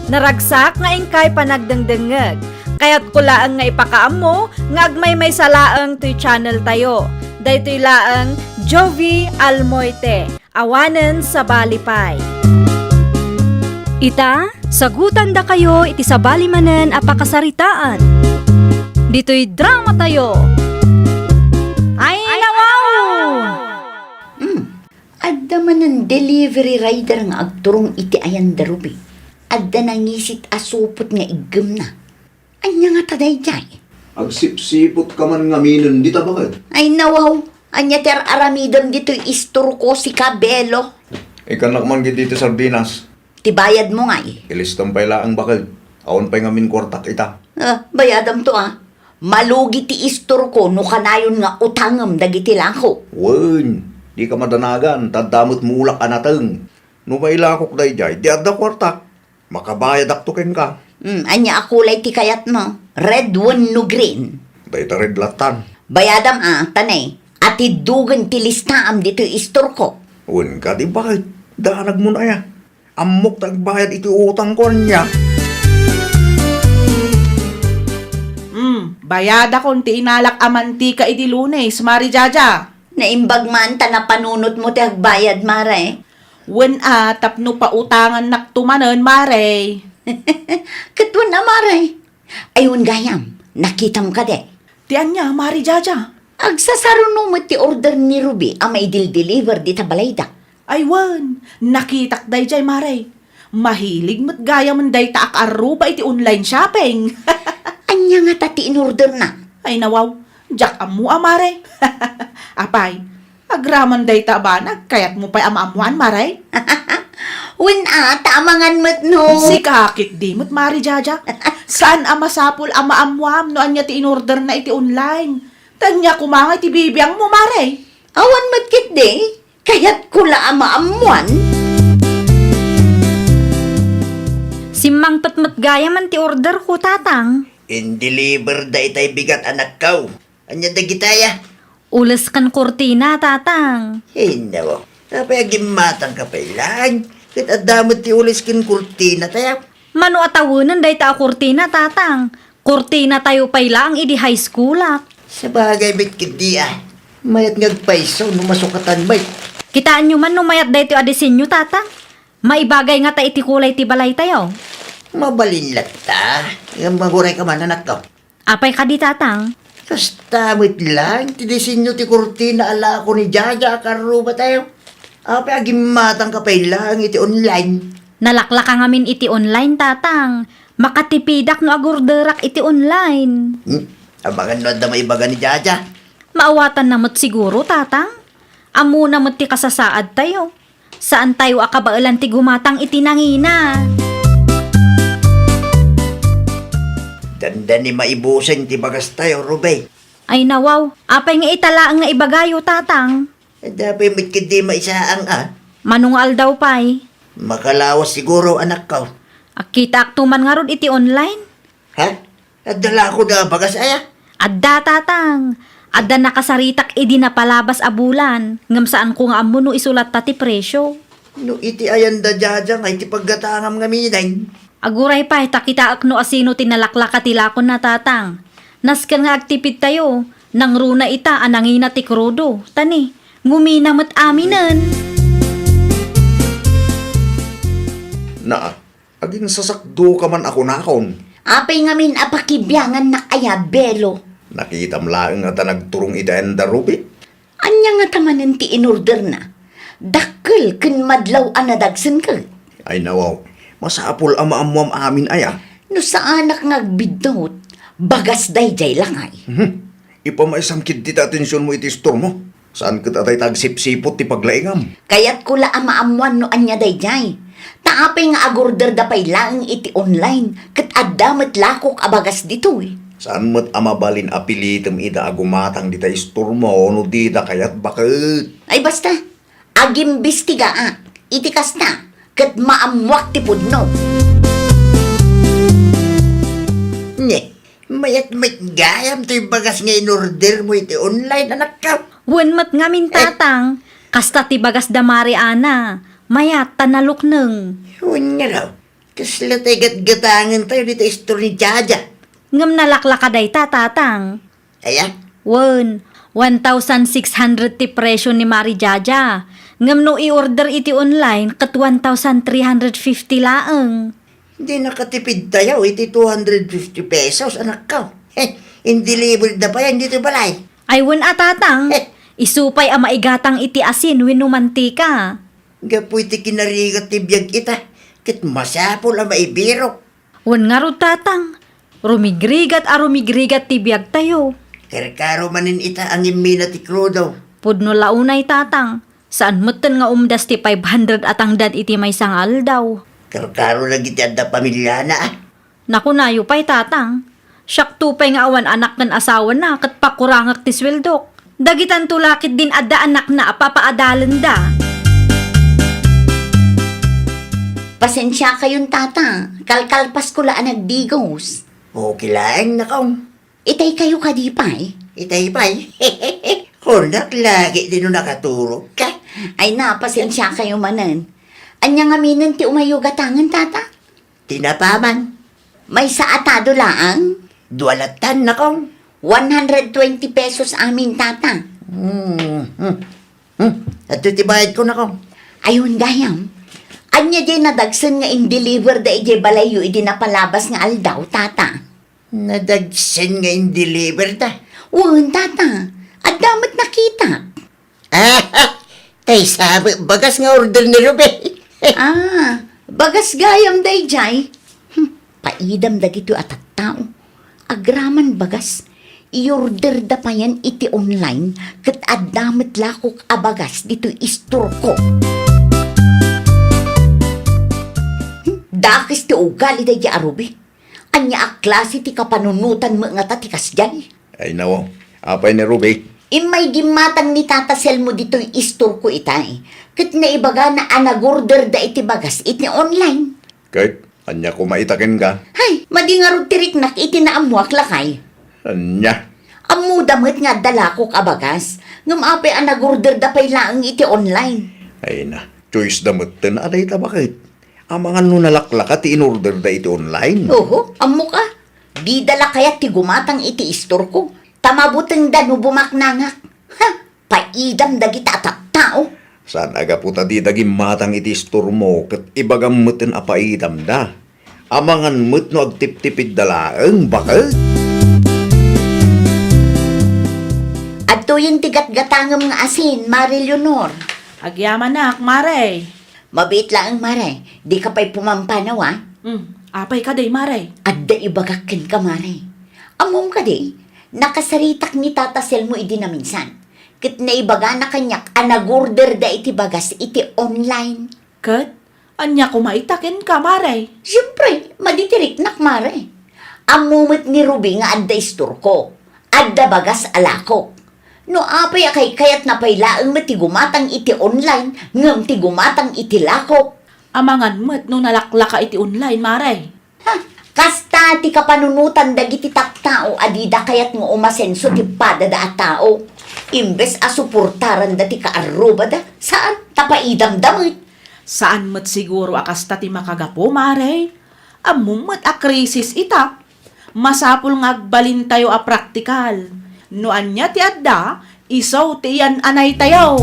Naragsak nga inkay panagdengdengngeg. Kayatko laeng nga ipakaammo nga agmaymaysa laeng toy channeltayo. Daytoy laeng Jovie Almoite, awanen sabali pay. Ita, sagutandakayo iti sabali manen a pakasaritaan. Ditoy dramatayo. Ay, nawaw! Hmm. Adda manen delivery rider nga agturong iti ayan da Ruby. Adda nangisit a supot nga iggemna. Ania ngata daydiay? Agsipsipot ka man ngaminen dita, baket. Ay, nawaw. Ania ti ar-aramidem ditoy istorko, sika, Belo? Ikkannak man ketdi ti sardinas. Ti bayadmo ngay? Ilistam pay laeng, baket. Awan pay ngamin kuartak ita. Ah, bayadamto, ah. Malugi ti istorko no kanayon nga utangem dagiti lako. Wen, dika madanagan, ta adda met mulak a nateng. No mailakok daydiay, di adda kuartak. Makabayadakto kenka. Hmm, ania a kulay ti kayatmo? Red wenno green? Dayta red lattan. Bayadam a, ta ne, atiddogen ti listaam ditoy istorko. Wen kadi, baket, danagmon aya. Ammok ta agbayad iti utangko, ania? Hmm, bayadakon ti inalak a mantika idi Lunes, Mari Jaja. Naimbag man ta napanunotmo ti agbayad, Mare. Wen a, tapno pautangannakto manen, Mare. Ket wen a, Mare. Ay, wen gayam, nakitam kadi? Ti ania, Mari Jaja? Agsasaruno met ti order ni Ruby a maidildeliver dita balayda. Ay wen, nakitak daydiay, Mare. Mahilig met gayamen dayta a kaarruba iti online shopping. Ania ngata ti inorderna? Ay nawaw, diak ammo a, Mare. Apay, agraman dayta a banag, kayatmo pay a maammoan, Mare? Wen a, ta amangan met no. Sika ketdi met, Mari Jaja. Saan a masapul a maammoam no ania ti inorderna iti online. Ta ania koma nga iti bibiangmo, Mare? Awan met ketdi. Kayatko la a maammoan. Simmangpet met gayamen ti orderko, Tatang. Indeliver da itay bigat, anakko. Ania dagitaya? Ules ken kurtina, Tatang. Ay, nawaw. Apay, agimmatangka pay laeng. Ket adda met ti ules ken kurtina, tayaw. Mano a tawenen dayta a kurtina, Tatang? Kurtinatayo pay laeng idi high schoolak. Sabagay met ketdi a. Mayat nga agpayso no masukatan met. Kitaenyo man no mayat daytoy a disenyo, Tatang? Maibagay ngata iti kulay ti balaytayo. Mabalin latta. Ngem mangurayka man, anakko. Apay kadi, Tatang? Kasta met laeng ti disenyo ti kurtina a lako ni Jaja a karrubatayo. Apay, agimmatangka pay laeng iti online? Nalaklaka ngamin iti online, Tatang. Makatipidak no agorderak iti online. Hmm? Amangan no adda maibaga ni Jaja. Maawatanna met siguro, Tatang. Ammona met ti kasasaadtayo. Saantayo a kabaelan ti gumatang iti nangina. Dandani maibusen ti bagastayo, Ruby. Ay nawaw, apay nga ita laeng nga ibagayo, Tatang? Adda pay met ketdi maisaang a. Mano nga aldaw pay? Makalawas siguro, anakko. Akitaakto man ngarud iti online. Ha? Adda la kano a bagas aya? Adda, Tatang. Adda nakasaritak idi napalabas a bulan, ngem saanko nga ammo no isulatta ti presio. No iti ayanda Jaja nga iti paggatangam ngamin. Aguray pay ta kitaek no asino ti nalaklaka ti lakonna, Tatang. Nasken nga agtipidtayo, nangruna ita a nangina ti krudo. Tani, ngumina met aminen. Naa, aginsasakdoka man a kunakon. Apay ngamin a pakibiangannak aya, Belo? Nakitam laeng a ta nagturong iti ayanda, Ruby. Ania ngata manen ti inorderna? Dakkel ken madlaw a nadagsen ket. Ay nawaw, masapul a maammoam amin aya. No saanak nga agbiddut, bagas daydiay lakay. Mhm. Ipamaysam ketdi ti atensionmo iti istormo. Saan ket a dayta agsipsiput ti paglaingam. Kayatko la a maammoan no ania daydiay. Ta apay nga agorderda pay laeng iti online, ket adda met lakok a bagas ditoy. Saan met a mabalin a pilitem ida a gumatang dita istormo no dida kayat baket. Ay basta, agimbistigaak iti kasta, ket maammoak ti pudno. Ne, mayat met gayam toy bagas nga inordermo iti online, anakko. Wen met ngamin, eh, Tatang, kasta ti bagas da Mari Ana, mayat ta nalukneng. Wen nga daw, kasla tay gatgatangentayo dita istor ni Jaja. Ngem nalaklaka dayta, Tatang. Aya? Wen, one thousand six hundred ti presyo ni Mari Jaja. Ngem no i-order iti online, ket one thousand three hundred fifty laeng. Di nakatipidtayo iti two hundred fifty pesos, anakko. Heh, in-deliver da pay ditoy balay. Ay wen a, Tatang. Heh. Isu pay a maigatang iti asin wenno mantika. Gapu iti kinarigat ti biag ita, ket masapul a maibirok. Wen ngarud, Tatang, rumigrigat a rumigrigat ti biagtayo. Karkaro manen ita a ngimmina ti krudo. Pudno la unay, Tatang. Saan metten nga umdas ti five hundred a tangdan iti maysa nga aldaw. Karkaro dagiti adda pamiliana, a. Nakunayo pay, Tatang. Siakto pay nga awan anak ken asawana ket pakurangek ti sueldok. Dagitanto la ketdin adda anakna a papaadalenda. Pasensiakayon, Tata. Kalkalpasko la a nagdigos. Okay laeng, nakong. Itaykayo kadi pay? Itay pay? Kunak la ketdi no nakaturogka. Ay na, pasensiakayo manen. Ania ngaminen ti umayyo gatangen, Tata? Tinapa man. Maysa a tado laeng? Dua lattan, nakong. One hundred twenty pesos amin, Tata. Hmm, hmm. Hmm, adtoy ti bayadko, nakong. Ayon gayam. Ania diay nadagsen nga in-deliver da idiay balayyo idi napalabas nga aldaw, Tata? Nadagsen nga in-deliver da? Wen, Tata. Adda met nakitak. Ah, tay sabet bagas nga order ni Ruby. Ah, bagas gayam daydiay. Hmm, paidam dagitoy a tattao. Agraman bagas, i-order da payen iti online ket adda met lakok a bagas ditoy istorko. Hmm, dakes ti ugali daydiay a Ruby. Ania a klase ti kapanunotan met ngata ti kasdiay? Ay, nawaw. Apay ni Ruby? Immay gimmatang ni Tata Selmo ditoy istorko itay. Ket naibagana a nagorder da iti bagas iti online. Ket ania koma ita kenka? Hay, madi ngarud ti riknak iti naammoak lakay. Ania? Ammoda met nga adda lakok a bagas, ngem apay a nagorder da pay laeng iti online? Ay na, choice da metten a dayta baket. Amangan no nalaklaka ti in-order da iti online. Oho, ammok a. Dida la kayat ti gumatang iti istorko. Ta mabutengda no bumaknangak. Ha! Paidam dagita a tattao. Saan a gapu ta dida gimmatang iti istormo ket ibagam metten a paidamda. Amangan met no agtiptipidda laeng, baket. Adtoyen ti gatgatangem nga asin, Mare Leonor. Agyamanak, Mare. Mabiit laeng, Mare. Dika pay pumampanaw, a? Hmm, apay kadi, Mare? Adda ibagak kenka, Mare. Ammom kadi, nakasaritak ni Tata Selmo idi naminsan. ket naibagana kaniak a nag-orderda iti bagas iti online. Ket ania koma ita kenka, Mare? Siempre, madi ti riknak, Mare. Ammo met ni Ruby nga adda istorko, adda bagas a lakok. No apay a kaykayatna pay laeng met ti gumatang iti online ngem ti gumatang iti lakok. Amangan met no nalaklaka iti online, Mare. Ha, kasta ti kapanunotan dagiti tattao a dida kayat nga umasenso ti padada a tao. Imbes a suportaranda ti kaarrubada, saan, ta paidamda met. Saan met siguro a kasta ti makagapu, Mare. Ammom met a krisis ita. Masapul nga agbalintayo a praktikal. No ania ti adda, isu ti iyan-anaytayo.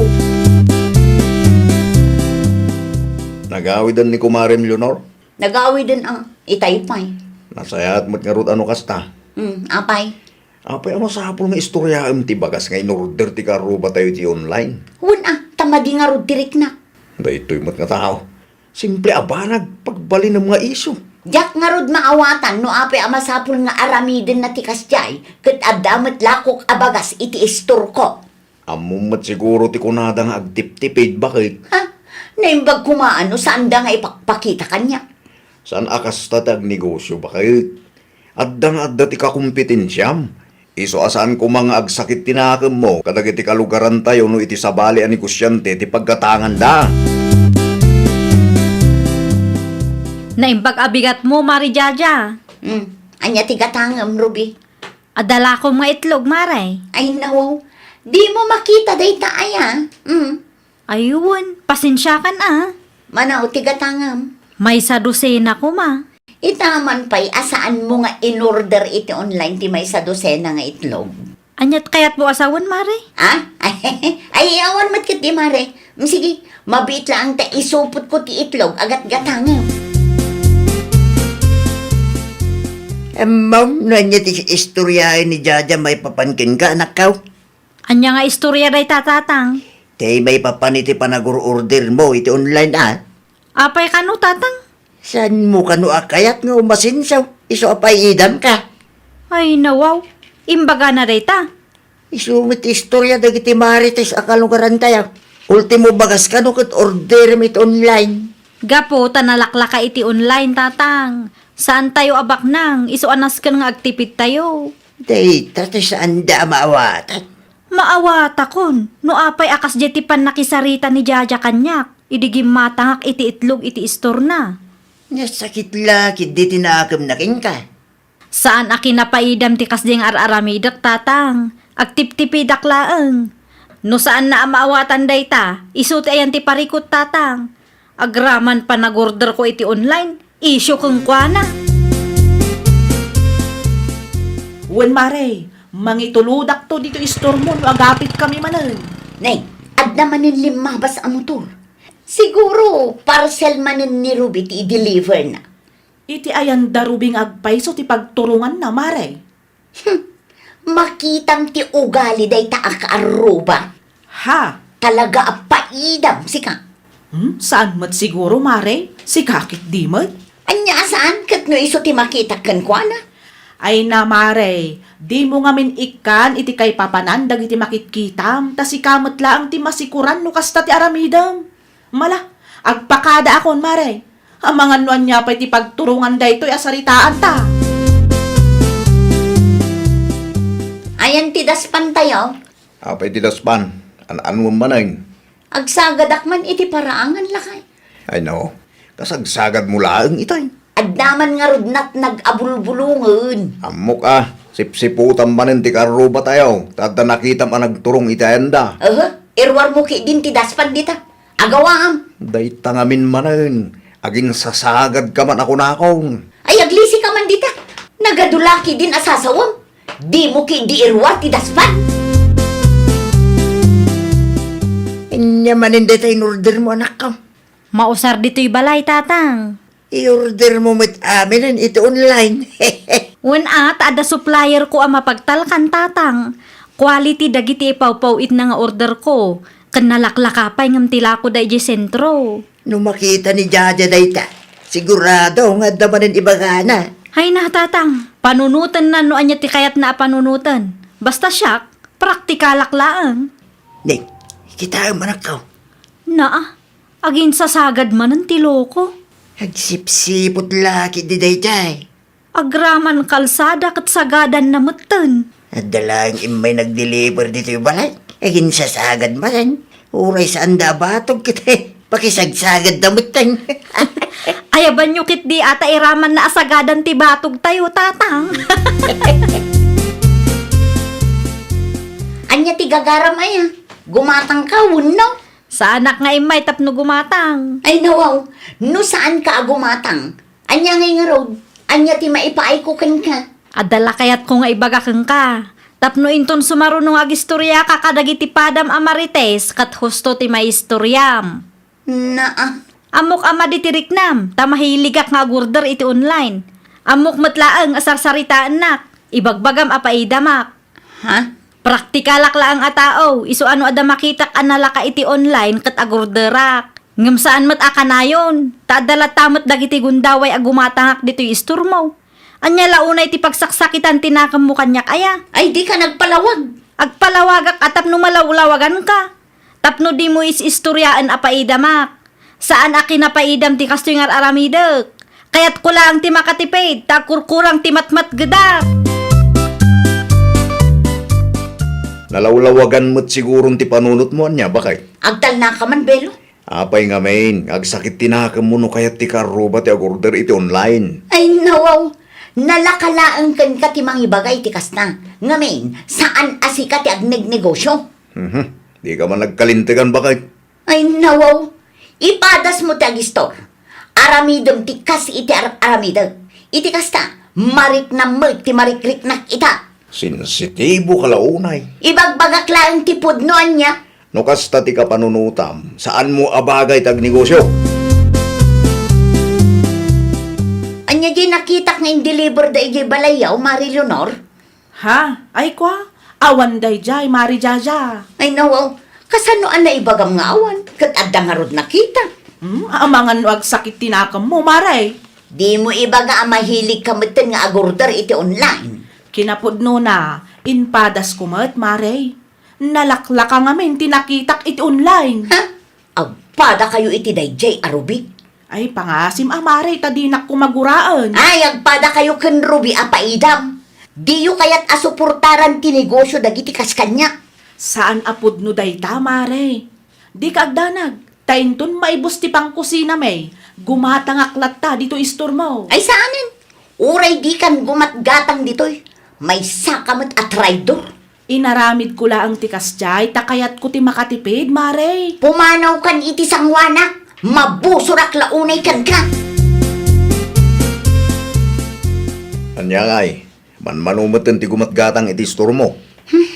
Nagawiden ni Kumarem Leonor? Nagawiden a, itay pay. Nasayaat met ngarud a no kasta. Hmm, apay? Apay a masapul nga istoriaem ti bagas nga in-order ti kaarrubatayo iti online? Wen a, ta madi ngarud ti riknak. Daytoy met nga tao. Simple a banag, pagbalinem nga isu. Diak ngarud maawatan no apay a masapul nga aramidenna ti kasdiay, ket adda met lakok a bagas iti istorko. Ammom met siguro ti kunada nga agtiptipid, baket? Ha? Naimbag koma no saanda nga ipakpakita kaniak. Saan a kasta ti agnegosio, baket? Adda nga adda ti kakompetensiam. Isu a saan koma nga agsakit ti nakemmo kadagiti kalugarantayo no iti sabali a negosiante ti paggatanganda. Naimbag a bigatmo, Mare Jaja. Hmm. Ania ti gatangem, Ruby? Adda lakom nga itlog, Mare. Ay, nawaw. Dimo makita dayta aya? Mm. Ay, wen, pasensiakan a. Manaw ti gatangem. Maysa dosena koma. Ita man pay a saanmo nga in-order iti online ti maysa dosena nga itlog. Aniat kayatmo a sawen, Mare? Ha? Ay, awan met ketdi, Mare. Mm, sige, mabiit laeng ta isupotko ti itlog a gatgatangem. Ammom no ania ti istoryaen ni Jaja maipapan kenka, anakko? Ania nga istorya dayta, Tatang? Ti maipapan iti panagur-ordermo iti online a? Apay kano, Tatang? Saanmo kano a kayat nga umasenso, isu a paidamka? Ay, nawaw. Imbagana dayta. Isu met ti istorya dagiti marites a kalugarantayo. Ultimo bagas kano ket orderem iti online. Gapu ta nalaklaka iti online, Tatang. Saantayo a baknang, isu a nasken nga agtipidtayo. Dayta ti saanda a maawatan. Maawatakon, no apay a kasdiay ti pannakisarita ni Jaja kaniak, idi gimmatangak iti itlog iti istorna. Nasakit la ketdi ti nakemna kenka. Saan a kinapaidam ti kasdi nga ar-aramidek, Tatang. Agtiptipidak laeng. No saanna a maawatan dayta, isu ti ayan ti parikut, Tatang. Agraman panagorderko iti online, isyu kenkuana. Wen, Mare, mangitulodakto ditoy istormo no agapitkami manen. Nay, adda manen limmabas a motor. Siguro, parcel manen ni Ruby ti i-deliver na. Iti ayan da Ruby nga agpayso ti pagturonganna, Mare? Hmm, makitam ti ugali dayta a kaarruba. Ha? Talaga a paidam, sika. Hmm, saan met siguro, Mare? Sika ketdi met? Ania a saan ket no isu ti makitak kenkuana? Ay na, Mare, dimo ngamin ikkan iti kaipapanan dagiti makitkitam, ta sika met laeng ti masikuran no kasta ti aramidem. Mala, agpakadaakon, Mare. Amangan no ania pay ti pagturongan daytoy a saritaanta. Ayan ti daspantayo? Apay ti daspan? An-anuem manen? Agsagadak man iti paraangan, lakay. Ay no, kasagsagadmo laeng itay. Adda man ngarud natnag a bulbulongen. Ammok a, sipsiputam manen ti karrubatayo, ta adda nakitam a nagturong iti ayanda. Aha, iruarmo ketdin ti daspan dita. Agawaam. Dayta ngamin manen, aginsasagadka man a kunakon. Ay, aglisika man dita. Nagadu la ketdin a sasawem. Dimo ketdi iruar ti daspan. Ania manen dayta in-ordermo, anakko? Mausar ditoy balay, Tatang. I-ordermo met aminen iti online. Wen a, ta adda supplierko a mapagtalkan, Tatang. Quality dagiti ipawpaw-itna nga orderko. Ken nalaklaka pay ngem ti lakoda idiay sentro. No makita ni Jaja dayta, sigurado nga adda manen ibagana. Hay na, Tatang. Panunotenna no ania ti kayatna a panunoten. Basta siak, praktikalak laeng. Ning, kitaem, anakko. Naa, aginsasagad manen ti loko. Agsipsiput la ketdi daydiay. Agraman kalsada ket sagadanna metten. Adda laeng immay nagdeliver ditoy balay. Aginsasagad manen. Uray saanda a batog ket pakisagsagadda metten. Ayabanyo ketdi a ta iramanna a sagadan ti batogtayo, Tatang. Ania ti gagaram aya? Gumatangka wenno? Saanak nga immay tapno gumatang. Ay, nawaw, no saanka a gumatang, ania ngay ngarud? Ania ti maipaayko kenka? Adda la kayatko nga ibaga kenka. Tapno inton sumaruno nga agistoriaka kadagiti padam a Marites ket husto ti maistoriam. Naa. Ammok a madi ti riknam, ta mahiligak nga agorder iti online. Ammok met laeng a sarsaritaennak, ibagbagam a paidamak. Ha? Praktikalak laeng a tao, isu a no adda makitak a nalaka iti online ket agorderak. Ngem saan met a kanayon, ta adda latta met dagiti gundaway a gumatangak ditoy istormo. Ania la unay ti pagsaksakitan ti nakemmo kaniak aya? Ay, dika nagpalawag. Agpalawagak a tapno malawlawaganka. Tapno dimo is-istoriaen a paidamak. Saan a kinapaidam ti kastoy nga ar-aramidek. Kayatko laeng ti makatipid, ta agkurkurang ti matmatgedak. Nalawlawagan met siguron ti panunotmo, ania, baket? Agtalnaka man, Belo. Apay ngamin, agsakit ti nakemmo no kayat ti kaarruba ti agorder iti online? Ay, nawaw! Nalaka laeng kenka ti mangibaga iti kasta. Ngamin, saan a sika ti agnegnegosio. Mhm. Dika man nagkalintegan, baket? Ay, nawaw! Ipadasmo ti agistor. Aramidem ti kas iti ar-, aramidek. Iti kasta, mariknam met ti marikriknak ita. Sensitiboka la unay. Ibagbagak laeng ti pudno, ania? No kasta ti kapanunotam, saanmo a bagay ti agnegosio. Ania diay nakitak nga indeliver da idiay balayyo, Mari Leonor? Ha? Ay, kua? Awan daydiay, Mari Jaja. Ay, nawaw. Kasano a naibagam nga awan? Ket adda ngarud nakita. Hmm? Amangan no agsakit ti nakemmo, Mare. Dimo ibaga a mahiligka metten nga agorder iti online. Kinapudnona, impadasko met, Mare. Nalaklaka ngamin ti nakitak iti online. Ha? Agpadakayo iti daydiay a Ruby? Ay, pangasim a, Mare, ta dinak koma guraen. Ay, agpadakayo ken Ruby a paidam. Diyo kayat a suportaran ti negosio dagiti kas kaniak? Saan a pudno dayta, Mare. Dika agdanag, ta inton maibus ti pangkusinami, gumatangak latta ditoy istormo. Ay, saanen. Uray dikan gumatgatang ditoy, maysaka met a traidor. Inaramidko laeng ti kasdiay ta kayatko ti makatipid, Mare. Pumanawkan iti sangoanak, mabusorak la unay kenka. Ania ngay, manmano metten ti gumatgatang iti istormo? Hmm,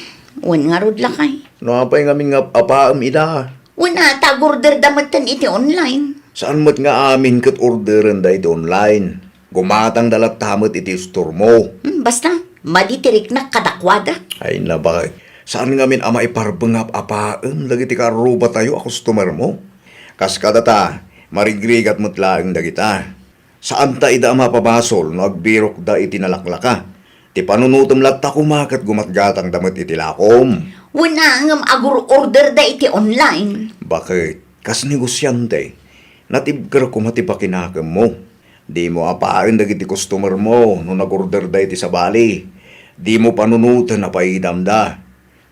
wen ngarud, lakay. No apay ngamin nga ap-apaem ida? Wen a, ta agorderda metten iti online. Saan met nga amin ket orderenda iti online? Gumatangda latta met iti istormo. Hmm, basta, madi ti riknak kadakuada. Ay, nabag. Saan ngamin a maiparbeng nga ap-apaem dagiti kaarrubatayo a customermo? Kas kadata, marigrigat met laeng dagita. Saanta ida a mapabasol no agbirokda iti nalaklaka. Ti panunotem latta koma ket gumatgatangda met iti lakom. Wen a, ngem agur-orderda iti online. Baket, kas negosiante, natibker koma ti pakinakemmo. Dimo apaen dagiti customermo no nagorderda iti sabali. Dimo panunoten a paidamda.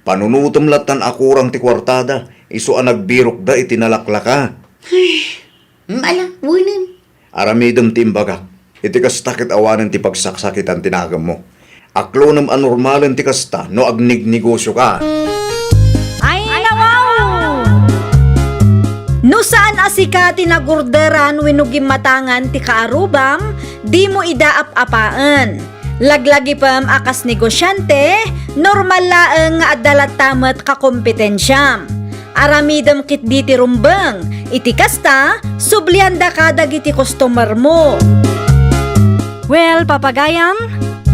Panunotem lattan a kurang ti kuartada, isu a nagbirokda iti nalaklaka. Ay, mala, wenen. Aramidem ti imbagak. Iti kasta ket awanen ti pagsaksakitan ti nakemmo. Aklonem a normalen ti kasta no agnegnegosioka. Ay, nawaw! No saan a sika ti nagorderan wenno gimmatangan ti kaarubam, dimo ida ap-apaen. Laglagipem a kas negosiante, normal laeng nga adda latta met kakompetensiam. Aramidem ketdi ti rumbeng. Iti kasta, subliandaka dagiti customermo. Well, papagayam,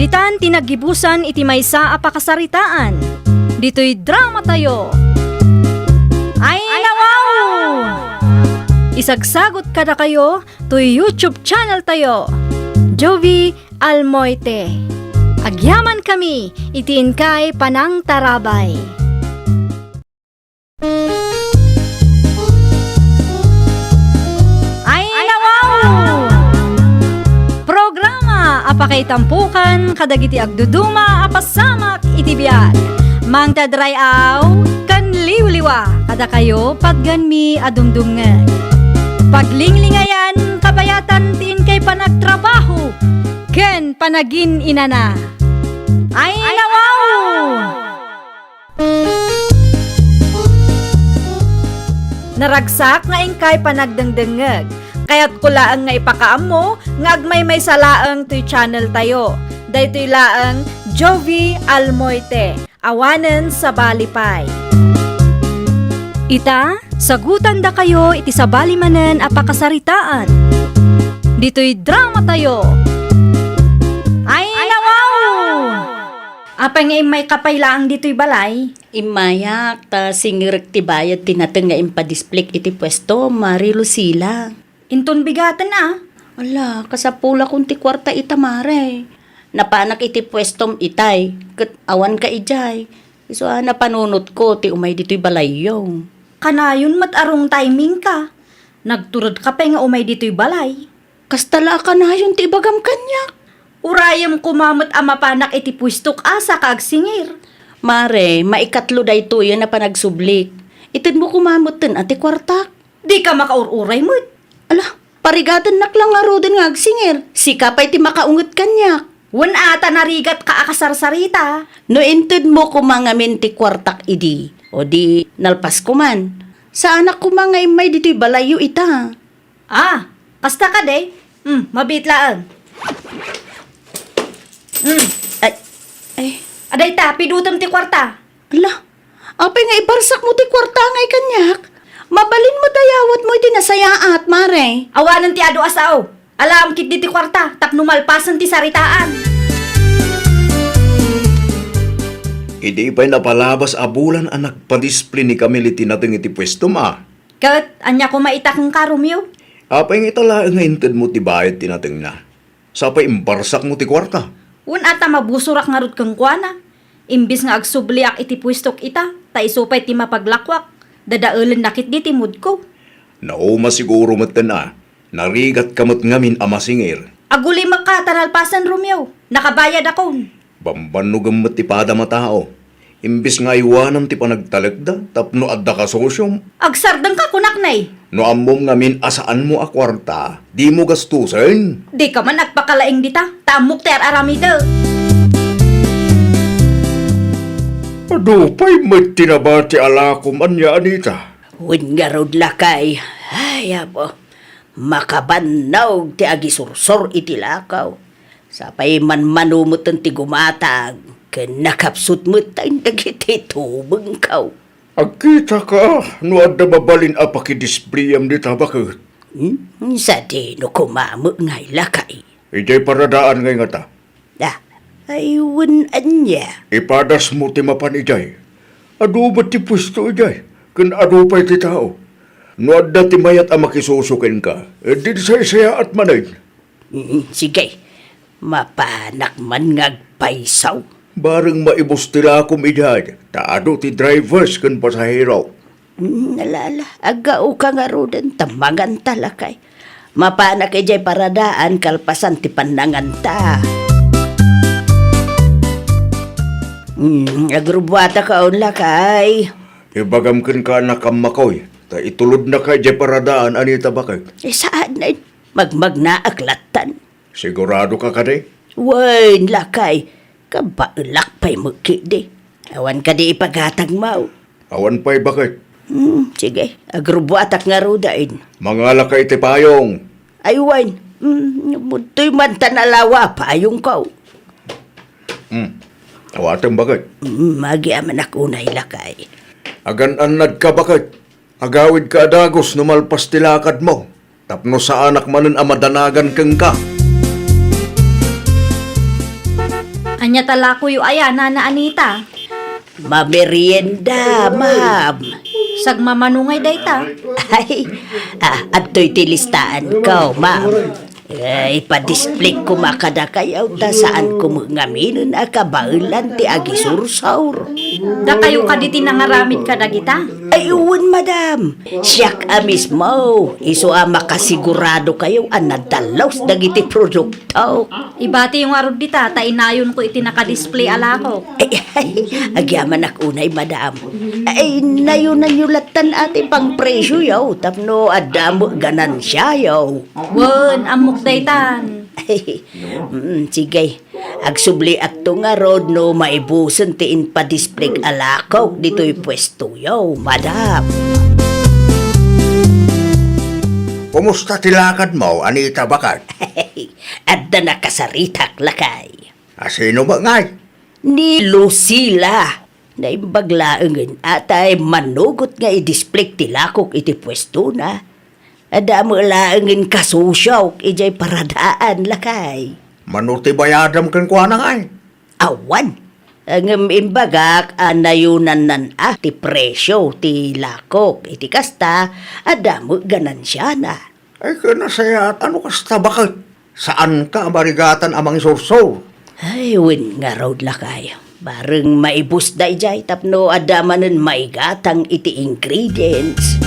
ditan ti naggibusan iti maysa a pakasaritaan. Ditoy dramatayo. Ay, nawaw! Isagsagot kadakayo toy YouTube channel tayo, Jovie Almoite. Agyamankami iti inkay panangtarabay. Itampukan kadagiti agduduma a pasamak iti biag. Mangted ray-aw ken liwliwa kadakayo patgenmi a dumdumngeg. Paglinglingayan kabayatan ti inkay panagtrabaho ken panagin-inana. Ay, nawaw! Naragsak nga inkay panagdengdengngeg. Kayatko laeng nga ipakaammo nga agmaymaysa laeng toy channel tayo. Daytoy laeng Jovie Almoite, awanen sabali pay. Ita, sagutandakayo iti sabali manen a pakasaritaan. Ditoy drama tayo. Ay, nawaw! Apay nga immayka pay laeng ditoy balay? Immayak, ta singerek ti bayad ti nateng nga impadisplik iti puesto, Mare Lucila. Inton bigaten a? Ala, kasapulakon ti kuarta ita, Mare. Napanak iti puestom itay, ket awanka idiay. Isu a napanunotko ti umay ditoy balayyo. Kanayon met a wrong timing ka. Nagturedka pay nga umay ditoy balay. Kasta la a kanayon ti ibagam kaniak. Urayem koma met a mapanak iti puestok a saka agsingir. Mare, maikatlo daytoyen a panagsublik. Itedmo koma metten a ti kuartak. Dika makaur-uray met. Ala, parigatennak la ngaruden nga agsingir. Sika pay ti makaunget kaniak. Wen a, ta narigatka a kasarsarita. No intedmo koma ngamin ti kuartak idi, o di nalpas koman. Saanak koma nga immay ditoy balayyo ita. Ah, kasta kadi? Hmm, mabiit laeng. Hmm. Ay, ay. Adayta, pidutem ti kuarta. Ala, apay nga ibarsakmo ti kuarta ngay kaniak? Mabalin met a yawatmo iti nasayaat, Mare. Awanen ti adu a sao. Alaem ketdi ti kuarta tapno malpasen ti saritaan. Idi pay napalabas a bulan a nagpadisplay ni Camille iti nateng iti puestom a. Ket ania koma ita kenka, Romeo? Apay nga ita laeng nga intedmo ti bayad ti natengna? Sapay imbarsakmo ti kuarta. Wen a ta mabusorak ngarud kenkuana. Imbes nga agsubliak iti puestok ita, ta isu pay ti mapaglakuak, dadaelenna ketdi ti moodko. Nauma siguro metten a, narigatka met ngamin a masingir. Agulimekka ta nalpasen, Romeo. Nakabayadakon. Bambannogem met ti padam a tao. Imbes nga aywanam ti panagtalekda tapno adda kasosiom. Agsardengka, kunak nay. No ammom ngamin a saanmo a kuarta, dimo gastusen. Dika man agpakalaing dita, ta ammok ti ar-aramidek. Adu pay met ti nabati a lakom ania, Anita? Wen ngarud, lakay. Ay, Apo. Makabannog ti agisursor iti lakaw. Sapay manmano metten ti gumatag, ken nakapsut metten dagiti tubengko. Agkitaka no adda mabalin a pakidisplayam dita, baket? Hmm? Sadino koma met ngay, lakay? Idiay paradaan ngay ngata. Ah, ay, wen ania? Ipadasmo ti mapan idiay. Adu met ti puesto idiay, ken adu pay ti tao. No adda ti mayat a makisuso kenka, dinsaysayaat manen. Mm, sige. Mapanak man nga agpayso. Bareng maibus ti lakom idiay, ta adu ti drivers ken pasahero. Mm, ala, ala, aggaoka ngaruden, ta manganta, lakay. Mapanak idiay paradaan kalpasan ti pannanganta. Mm, agrubbuatakaon, lakay. Ibagam kenka a nakammakoy, ta itulodnaka idiay paradaan, Anita, baket. Eh, saan, eh, magmagnaak lattan. Siguradoka kadi? Wen, lakay, kabaelak pay met ketdi. Awan kadi ipagatagmo? Awan pay, baket. Hmm, sige, agrubbuatak ngaruden. Mangalaka iti payong. Ay, wen, hmm, budtoy man ta nalawa a payongko. Hmm, awatem, baket. Hmm, agyamanak unay, lakay. Agan-annadka, baket. Agawidka a dagus no malpas ti lakadmo, tapno saanak manen a madanagan kenka. Ania ta lakoyo aya, Nana Anita? Mamerienda, ma'am. Sagmamano ngay dayta? Ay, ah, adtoy ti listaanko, ma'am. Eh, ipadisplayko koma kadakayo ta saanko met ngaminen a kabaelan ti agisursor. Dakayo kadi ti nangaramid kadagita? Ay, wen, madam. Siak a mismo. Isu a makasigurado kayo a nadalus dagiti produkto. Ibatiyo ngarud dita, ta inayonko iti nakadisplay a lakok. Ay, ay, agyamanak unay, madam. Ay, nayonanyo lattan a ti pangpresioyo, tapno adda met ganansiayo. Wen, ammok daytan. Ay, mm, sige. Agsubliakto ngarud no maibusen ti impadisplay a lakok ditoy puestoyo, madam. Kumusta ti lakadmo, Anita, baket? Adda nakasaritak, lakay. A, sino met ngay? Ni Lucila. Naimbag laengen a tay manugot nga idisplay ti lakok iti puestona. Adda met laengen kasosiok idiay paradaan, lakay. Mano ti bayadam kenkuana ngay? Awan. Ngem imbagak a nayonanna ti presio ti lakok. Iti kasta, adda met ganansiana. Ay, ket nasayaat a no kasta, baket? Saanka a marigatan a mangisursor? Ay, wen ngarud, lakay. Bareng maibus daydiay tapno adda manen maigatang iti ingredients.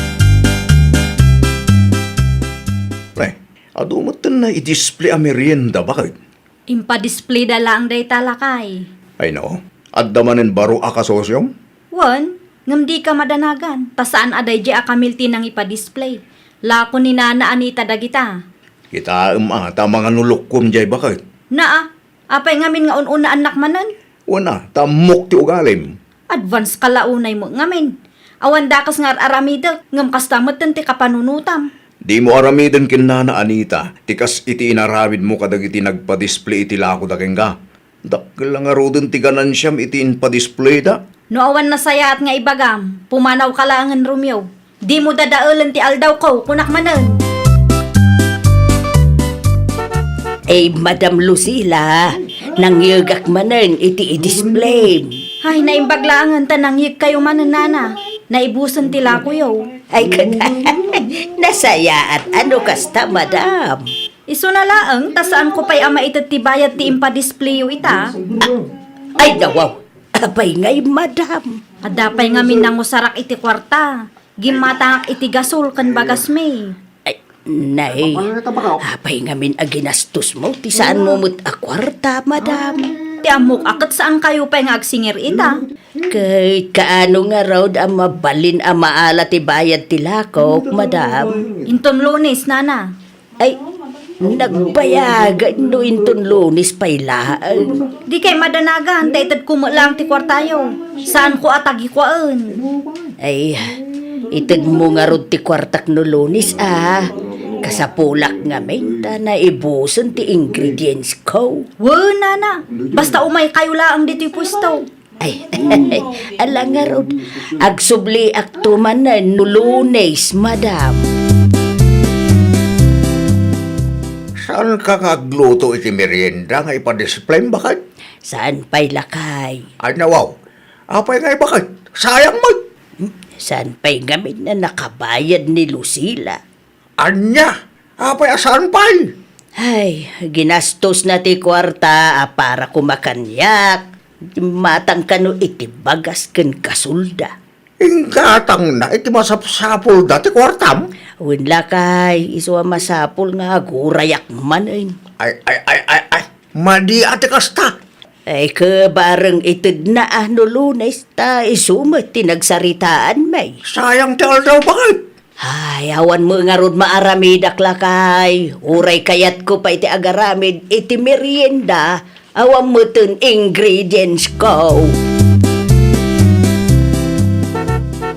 Ay, adu metten na i-display a merienda, baket? Impa-display da laeng dayta, lakay. Ay, no? Adda manen baro a kasosiom? Wen, ngem dika madanagan, ta saan a daydiay a kamil ti nangipa-display. Lako ni Nana Anita dagita. Kitaem a, ta manganulokkom diay, baket. Naa, apay ngamin nga un-unaannak manen? Wen a, ta ammok ti ugalim. Advance ka la unay met ngamin. Awan dakes nga ar-aramidek, ngem kasta metten ti kapanunotam. Dimo aramiden ken Nana Anita ti kas iti inaramidmo kadagiti nagpa-display iti lakoda kenka. Dakkel la ngaruden ti ganansiam iti impa-displayda. No awan nasayaat nga ibagam, pumanawka laengen, Romeo. Dimo dadaelen ti aldawko, kunak manen. Ay, Madam Lucila, nangyegak manen iti i-display. Ay, naimbag laengen ta nangyegkayo manen, Nana. Naibusen ti lakoyo. Ay, ket, nasayaat a no kasta, Madam. Isuna laeng, ta saanko pay a maited ti bayad ti impa-displayo ita. Ay, nawaw. Apay ngay, Madam? Adda pay ngamin nangusarak iti kuarta. Gimmatangak iti gasol ken bagasmi. Ay, nay. Apay ngamin a ginastosmo ti saanmo met a kuarta, Madam? Ti ammok a ket saankayo pay nga agsingir ita. Ket kaano ngarud a mabalin a maala ti bayad ti lakok, Madam? Inton Lunes, Nana. Ay, nagbayagan no inton Lunes pay laeng. Dikay madanagan, ta itedko met laeng ti kuartayo. Saanko a tagikuaen. Ay, itedmo ngarud ti kuartak no Lunes, a. Kasapulak ngamin ta naibusen ti ingredientsko. Wen, Nana, basta umaykayo laeng ditoy puesto. Ay, ala ngarud, agsubliakto manen no Lunes, Madam. Saanka nga agluto iti merienda nga ipa-display, baket? Saan pay, lakay? Ay, nawaw. Apay ngay, baket? Sayang met. Saan pay ngamin a nakabayad ni Lucila? Ania? Apay a saan pay? Ay, ginastosna ti kuarta a para koma kaniak. Matang kano iti bagas ken gasolda. Inggatangna iti masapsapulda ti kuartam? Wen, lakay, isu a masapul nga agurayak manen. Ay, ay, ay, ay, ay. Madi a ti kasta. Ay, ket bareng itedna a no Lunes, ta isu met ti nagsaritaanmi. Sayang ti aldaw, baket. Ay, awan met ngarud maaramidak, lakay. Uray kayatko pay ti agaramid iti merienda, awan metten ingredientsko.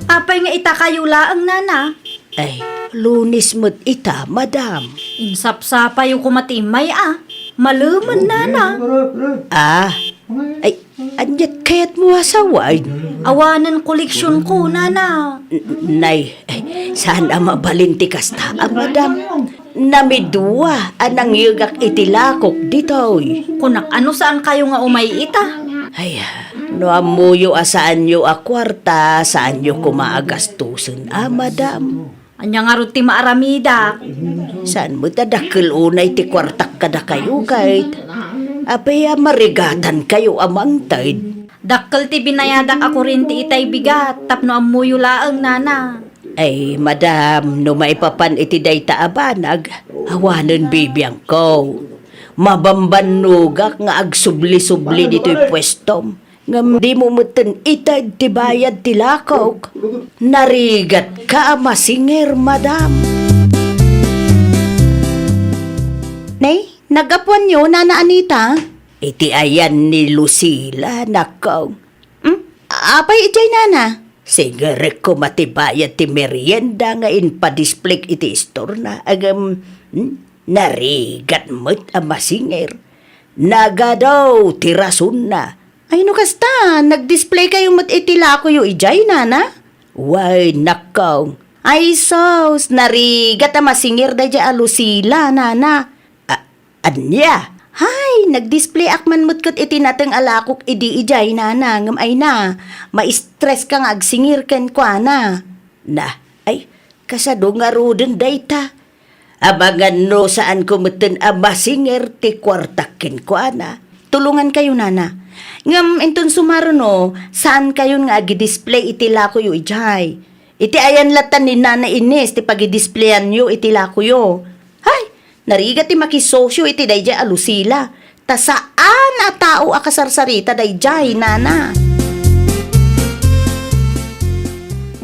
Apay nga itakayo laeng, Nana? Ay, Lunes met ita, Madam. Insapsapayo koma ti immay a. Malemen, Nana. Ah, ay, aniat kayatmo a sawen? Awanen koleksionko, Nana. N-, nay, ay, saan a mabalin ti kasta a, Madam? Namidua a nangyegak iti lakok ditoy. Kunak a no saankayo nga umay ita. Ay, no ammoyo a saanyo a kuarta, saanyo koma a gastusen a, Madam. Ania ngarud ti maaramidak? Saan met a dakkel unay ti kuartak kadakayo, ket apay a marigatankayo a mangted? Dakkel ti binayadak a kurente itay bigat tapno ammoyo laeng, nana. Ay, madam, no maipapan iti dayta a banag, awanen bibiangko. Mabambannogak nga agsubli-subli ditoy puestom. Ngem dimo metten ited ti bayad ti lakok. Narigatka a masinger, madam. Nay, naggapuanyo, Nana Anita? Iti ayan ni Lucila, nakong. Hmm? Apay idiay, nana? Singerek koma ti bayad ti merienda nga impadisplayk iti istorna. Agem, hmm? Narigat met a masinger. Nagadaw ti rasonna. Ay, no kasta, nagdisplaykayo met iti lakoyo idiay, nana? Way, nakong. Ay, sus, narigat a masinger daydiay a Lucila, nana. A-, ania? Hay, nagdisplayak man met ket iti nateng a lakok idi idiay, nana, ngem ay na, ma-stress ka nga agsinger kenkuana. Na, ay, kasano ngaruden dayta? Amangan no saanko metten a masinger ti kuartak kenkuana. Tulongankayo, nana. Ngem inton sumaruno, saankayon nga agidisplay iti lakoyo idiay. Iti ayan latta ni Nana Ines ti pagidisplayanyo iti lakoyo. Hay, narigat ti makisosyo iti daydiay a Lucila. Ta saan a tao a kasarsarita daydiay, nana.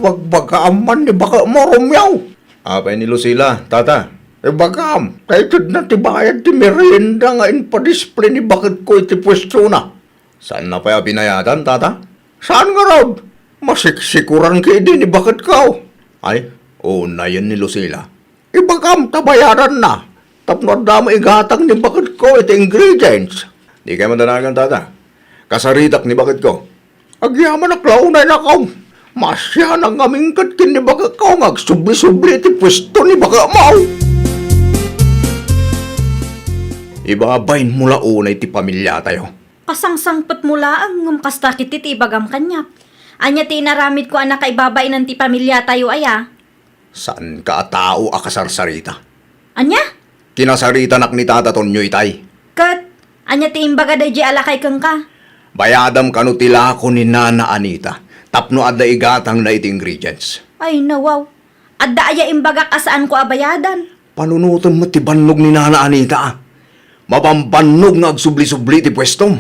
Bagbagaam man ni baketmo, Romeo. Apay ni Lucila, tata? Ibagam, ta itedna ti bayad ti merienda nga impadisplay ni baketko iti puestona. Saanna pay a binayadan, tata? Saan ngarud? Masiksikuran ketdi ni baketko. Ay, unayen ni Lucila. Ibagam ta bayadanna. Tapno adda met igatang ni baketko iti ingredients. Dikay madanagan, tata. Kasaritak ni baketko. Agyamanak la unay, nakong. Maasianak ngamin ket ken ni baketko nga agsubli-subli iti puesto ni baketmo. Ibabainmo la unay ti pamiliatayo. Kasangsangpetmo laeng ngem kasta ketdi ti ibagam kaniak. Ania ti inaramidko a nakaibabainan ti pamiliatayo aya? Saanka a tao a kasarsarita. Ania? Kinasaritanak ni Tata Tonyo itay. Ket ania ti imbaga daydiay a lakay kenka? Bayadam kano ti lako ni Nana Anita tapno adda igatangna iti ingredients. Ay, nawaw. Adda aya imbagak a saanko a bayadan? Panunotem met ti bannog ni Nana Anita, a. Mabambannog nga agsubli-subli ti puestom.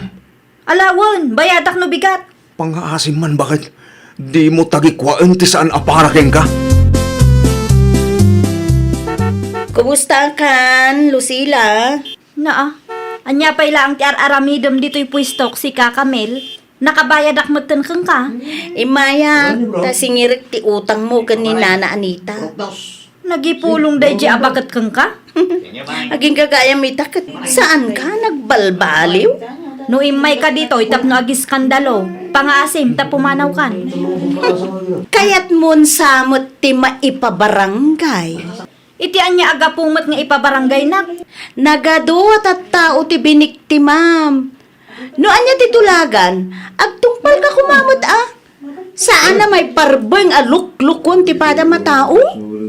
Alawen, bayadak no bigat. Pangaasim man, baket. Dimo tagikuaen ti saan a para kenka. Kumustakan, Lucila? Naa, ania pay laeng ti ar-aramidem ditoy puestok, sika, Camel? Nakabayadak metten kenka? Immay, ta singirek ti utangmo ken ni Nana Anita. Nagipulong daydiay a baket kenka? Agingga gayam ita ket saanka nagbalbaliw? No immayka ditoy tapno agiskandalo, pangaasim ta pumanawkan. Kayatmon sa met ti maipabarangay. Iti ania a gapu met nga ipabaranggaynak? Nagadu a tattao ti biniktimam. No ania ti tulagan, agtungpalka koma met a. Saan a maiparbeng a luklukon ti padam a tao?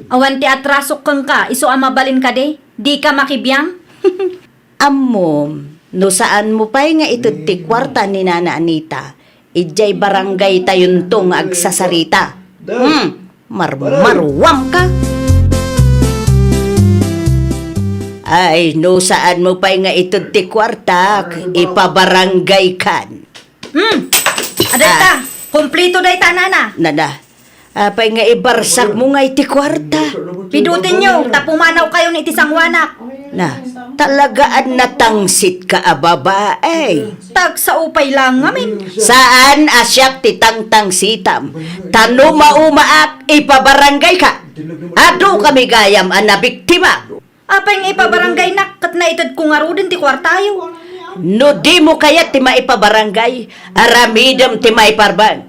Awan ti atrasok kenka, isu a mabalin kadi, dika makibiang? Ammom, no saanmo pay nga ited ti kuarta ni Nana Anita, idiay barangaytayonto nga agsasarita. Hmm, marmaruamka. Ay, no saanmo pay nga ited ti kuartak, ipabarangaykan. Hmm. Adayta, ah, kompleto dayta, nana. Nana, apay nga ibarsakmo nga iti kuarta? Pidutenyo, ta pumanawkayon iti sangoanak. Na, talagaan natangsitka a babae. Tagsao pay lang ngamin. Saan a siak ti tangtangsitam? Ta no maumaak, ipabarangayka. Adu kami gayam a nabiktima. Apay nga ipabarangaynak ket naitedko ngaruden ti kuartayo? No dimo kayat ti maipabarangay, aramidem ti maiparbeng.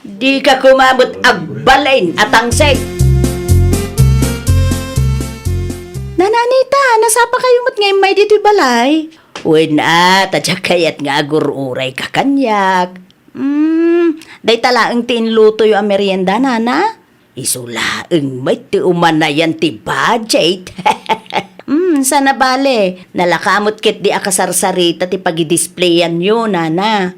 Dika koma met agbalin a tangsit. Nana Anita, nasapakayo met nga immay ditoy balay? Wen a, ta diak kayat nga agur-urayka kaniak. Hmm, dayta laeng ti inlutoyo a merienda, nana? Isu laeng met ti umanayan ti budget. Hmm, sana bale, nalaka met ketdi a kasarsarita ti pagidisplayanyo, nana.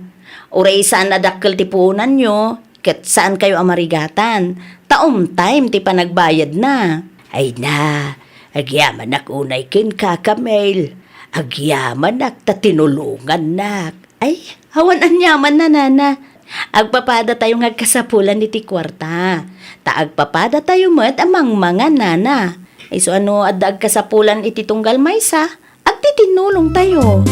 Uray saan a dakkel ti puonanyo, ket saankayo a marigatan, ta on time ti panagbayadna. Ay na, agyamanak unay kenka, Camille. Agyamanak ta tinulongannak. Ay, awan aniamanna, Nana. Agpapadatayo nga agkasapulan iti kuarta. Ta agpapadatayo met a mangmangan, Nana. Isu a no adda agkasapulan iti tunggal maysa, agtitinulongtayo.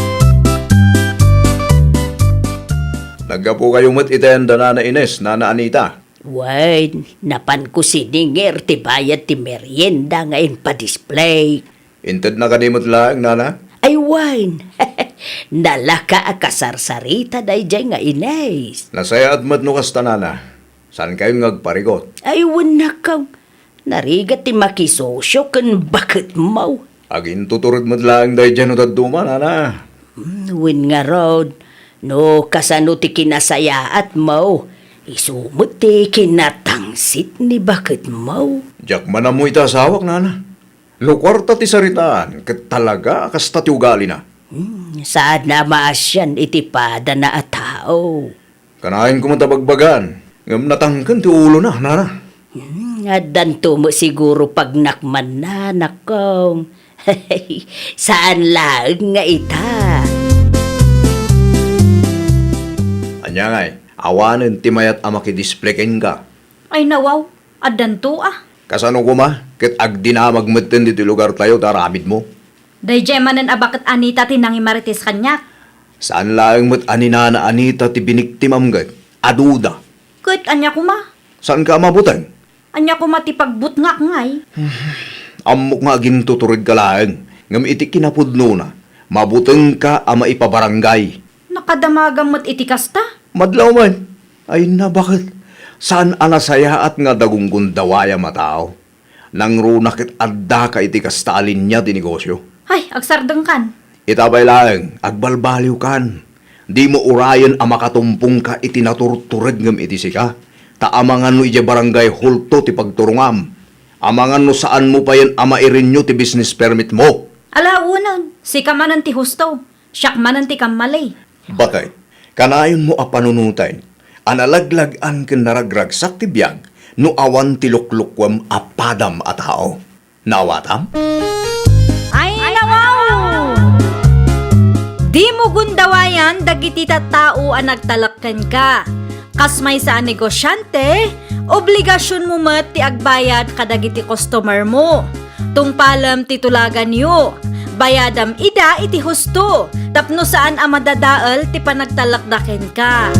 Naggapukayo met iti ayan da Nana Ines, Nana Anita. Wen, napanko sininger ti bayad ti merienda nga impadisplay. Intedna kadi met laeng, Nana? Ay, wen. Nalaka a kasarsarita daydiay nga Ines. Nasayaat met no kasta, Nana. Saankayon nga agparigot? Ay, wen, nakaw. Narigat ti makisosio ken baketmo. Agintutured met laeng daydiay no dadduma, Nana. Hmm, wen ngarud, no kasano ti kinasayaatmo, isu met ti kinatangsit ni baketmo. Diak man ammo iti asawak, Nana. No kuarta ti saritaan, ket talaga a kasta ti ugalina. Hmm, saanna a maasian iti padana a tao. Kanayon koma ta bagbagaan, ngem natangken ti ulona, Nana. Hmm, addanto met siguro pagnakmanna, nakong. Saan laeng nga ita. Ania ngay, awanen ti mayat a makidisplay kenka. Ay, nawaw, addanto a. Kasano koma, ket agdinamag metten ditoy lugartayo ta aramidmo? Daydiay manen a baket Anita ti nangimarites kaniak. Saan laeng met a ni Nana Anita ti biniktimam ket aduda. Ket ania koma? Saanka a mabuteng? Ania koma ti pagbutngak ngay? Ammok nga agintuturedka laeng, ngem iti kinapudnona, mabutengka a maipabarangay. Nakadamagam met iti kasta. Madlaw met. Ay, nabaket. Saan a nasayaat nga dagunggundawayam a tao. Nangruna ket addaka iti kasta a linia ti negosio. Ay, agsardengkan. Ita pay laeng, agbalbaliwkan. Dimo urayen a makatumpongka iti naturtured ngem iti sika. Ta amangan no idiay barangay hall two ti pagturongam. Amangan no saanmo payen a mairenew ti business permitmo. Ala, awanen, sika manen ti husto. Siak manen ti kammali. Baket, kanayonmo a panunoten a nalaglag-an ken naragragsak ti biag no awan ti luklukuem a padam a tao. Naawatam? Ay, nawaw! Dimo gundawayan dagiti tattao a nagtalek kenka. Kas maysa a negosiante, obligasionmo met ti agbayad kadagiti customermo. Tungpalem ti tulaganyo. Bayadam ida iti husto, tapno saan a madadael ti panagtalekda kenka.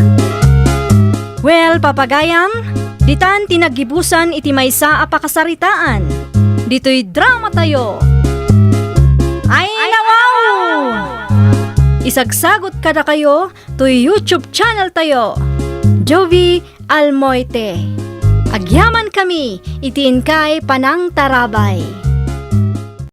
Well, papagayam, ditan ti naggibusan iti maysa a pakasaritaan. Ditoy dramatayo. Ay, nawaw! Isagsagot kadakayo toy YouTube channel tayo, Jovie Almoite. Agyamankami iti inkay panangtarabay.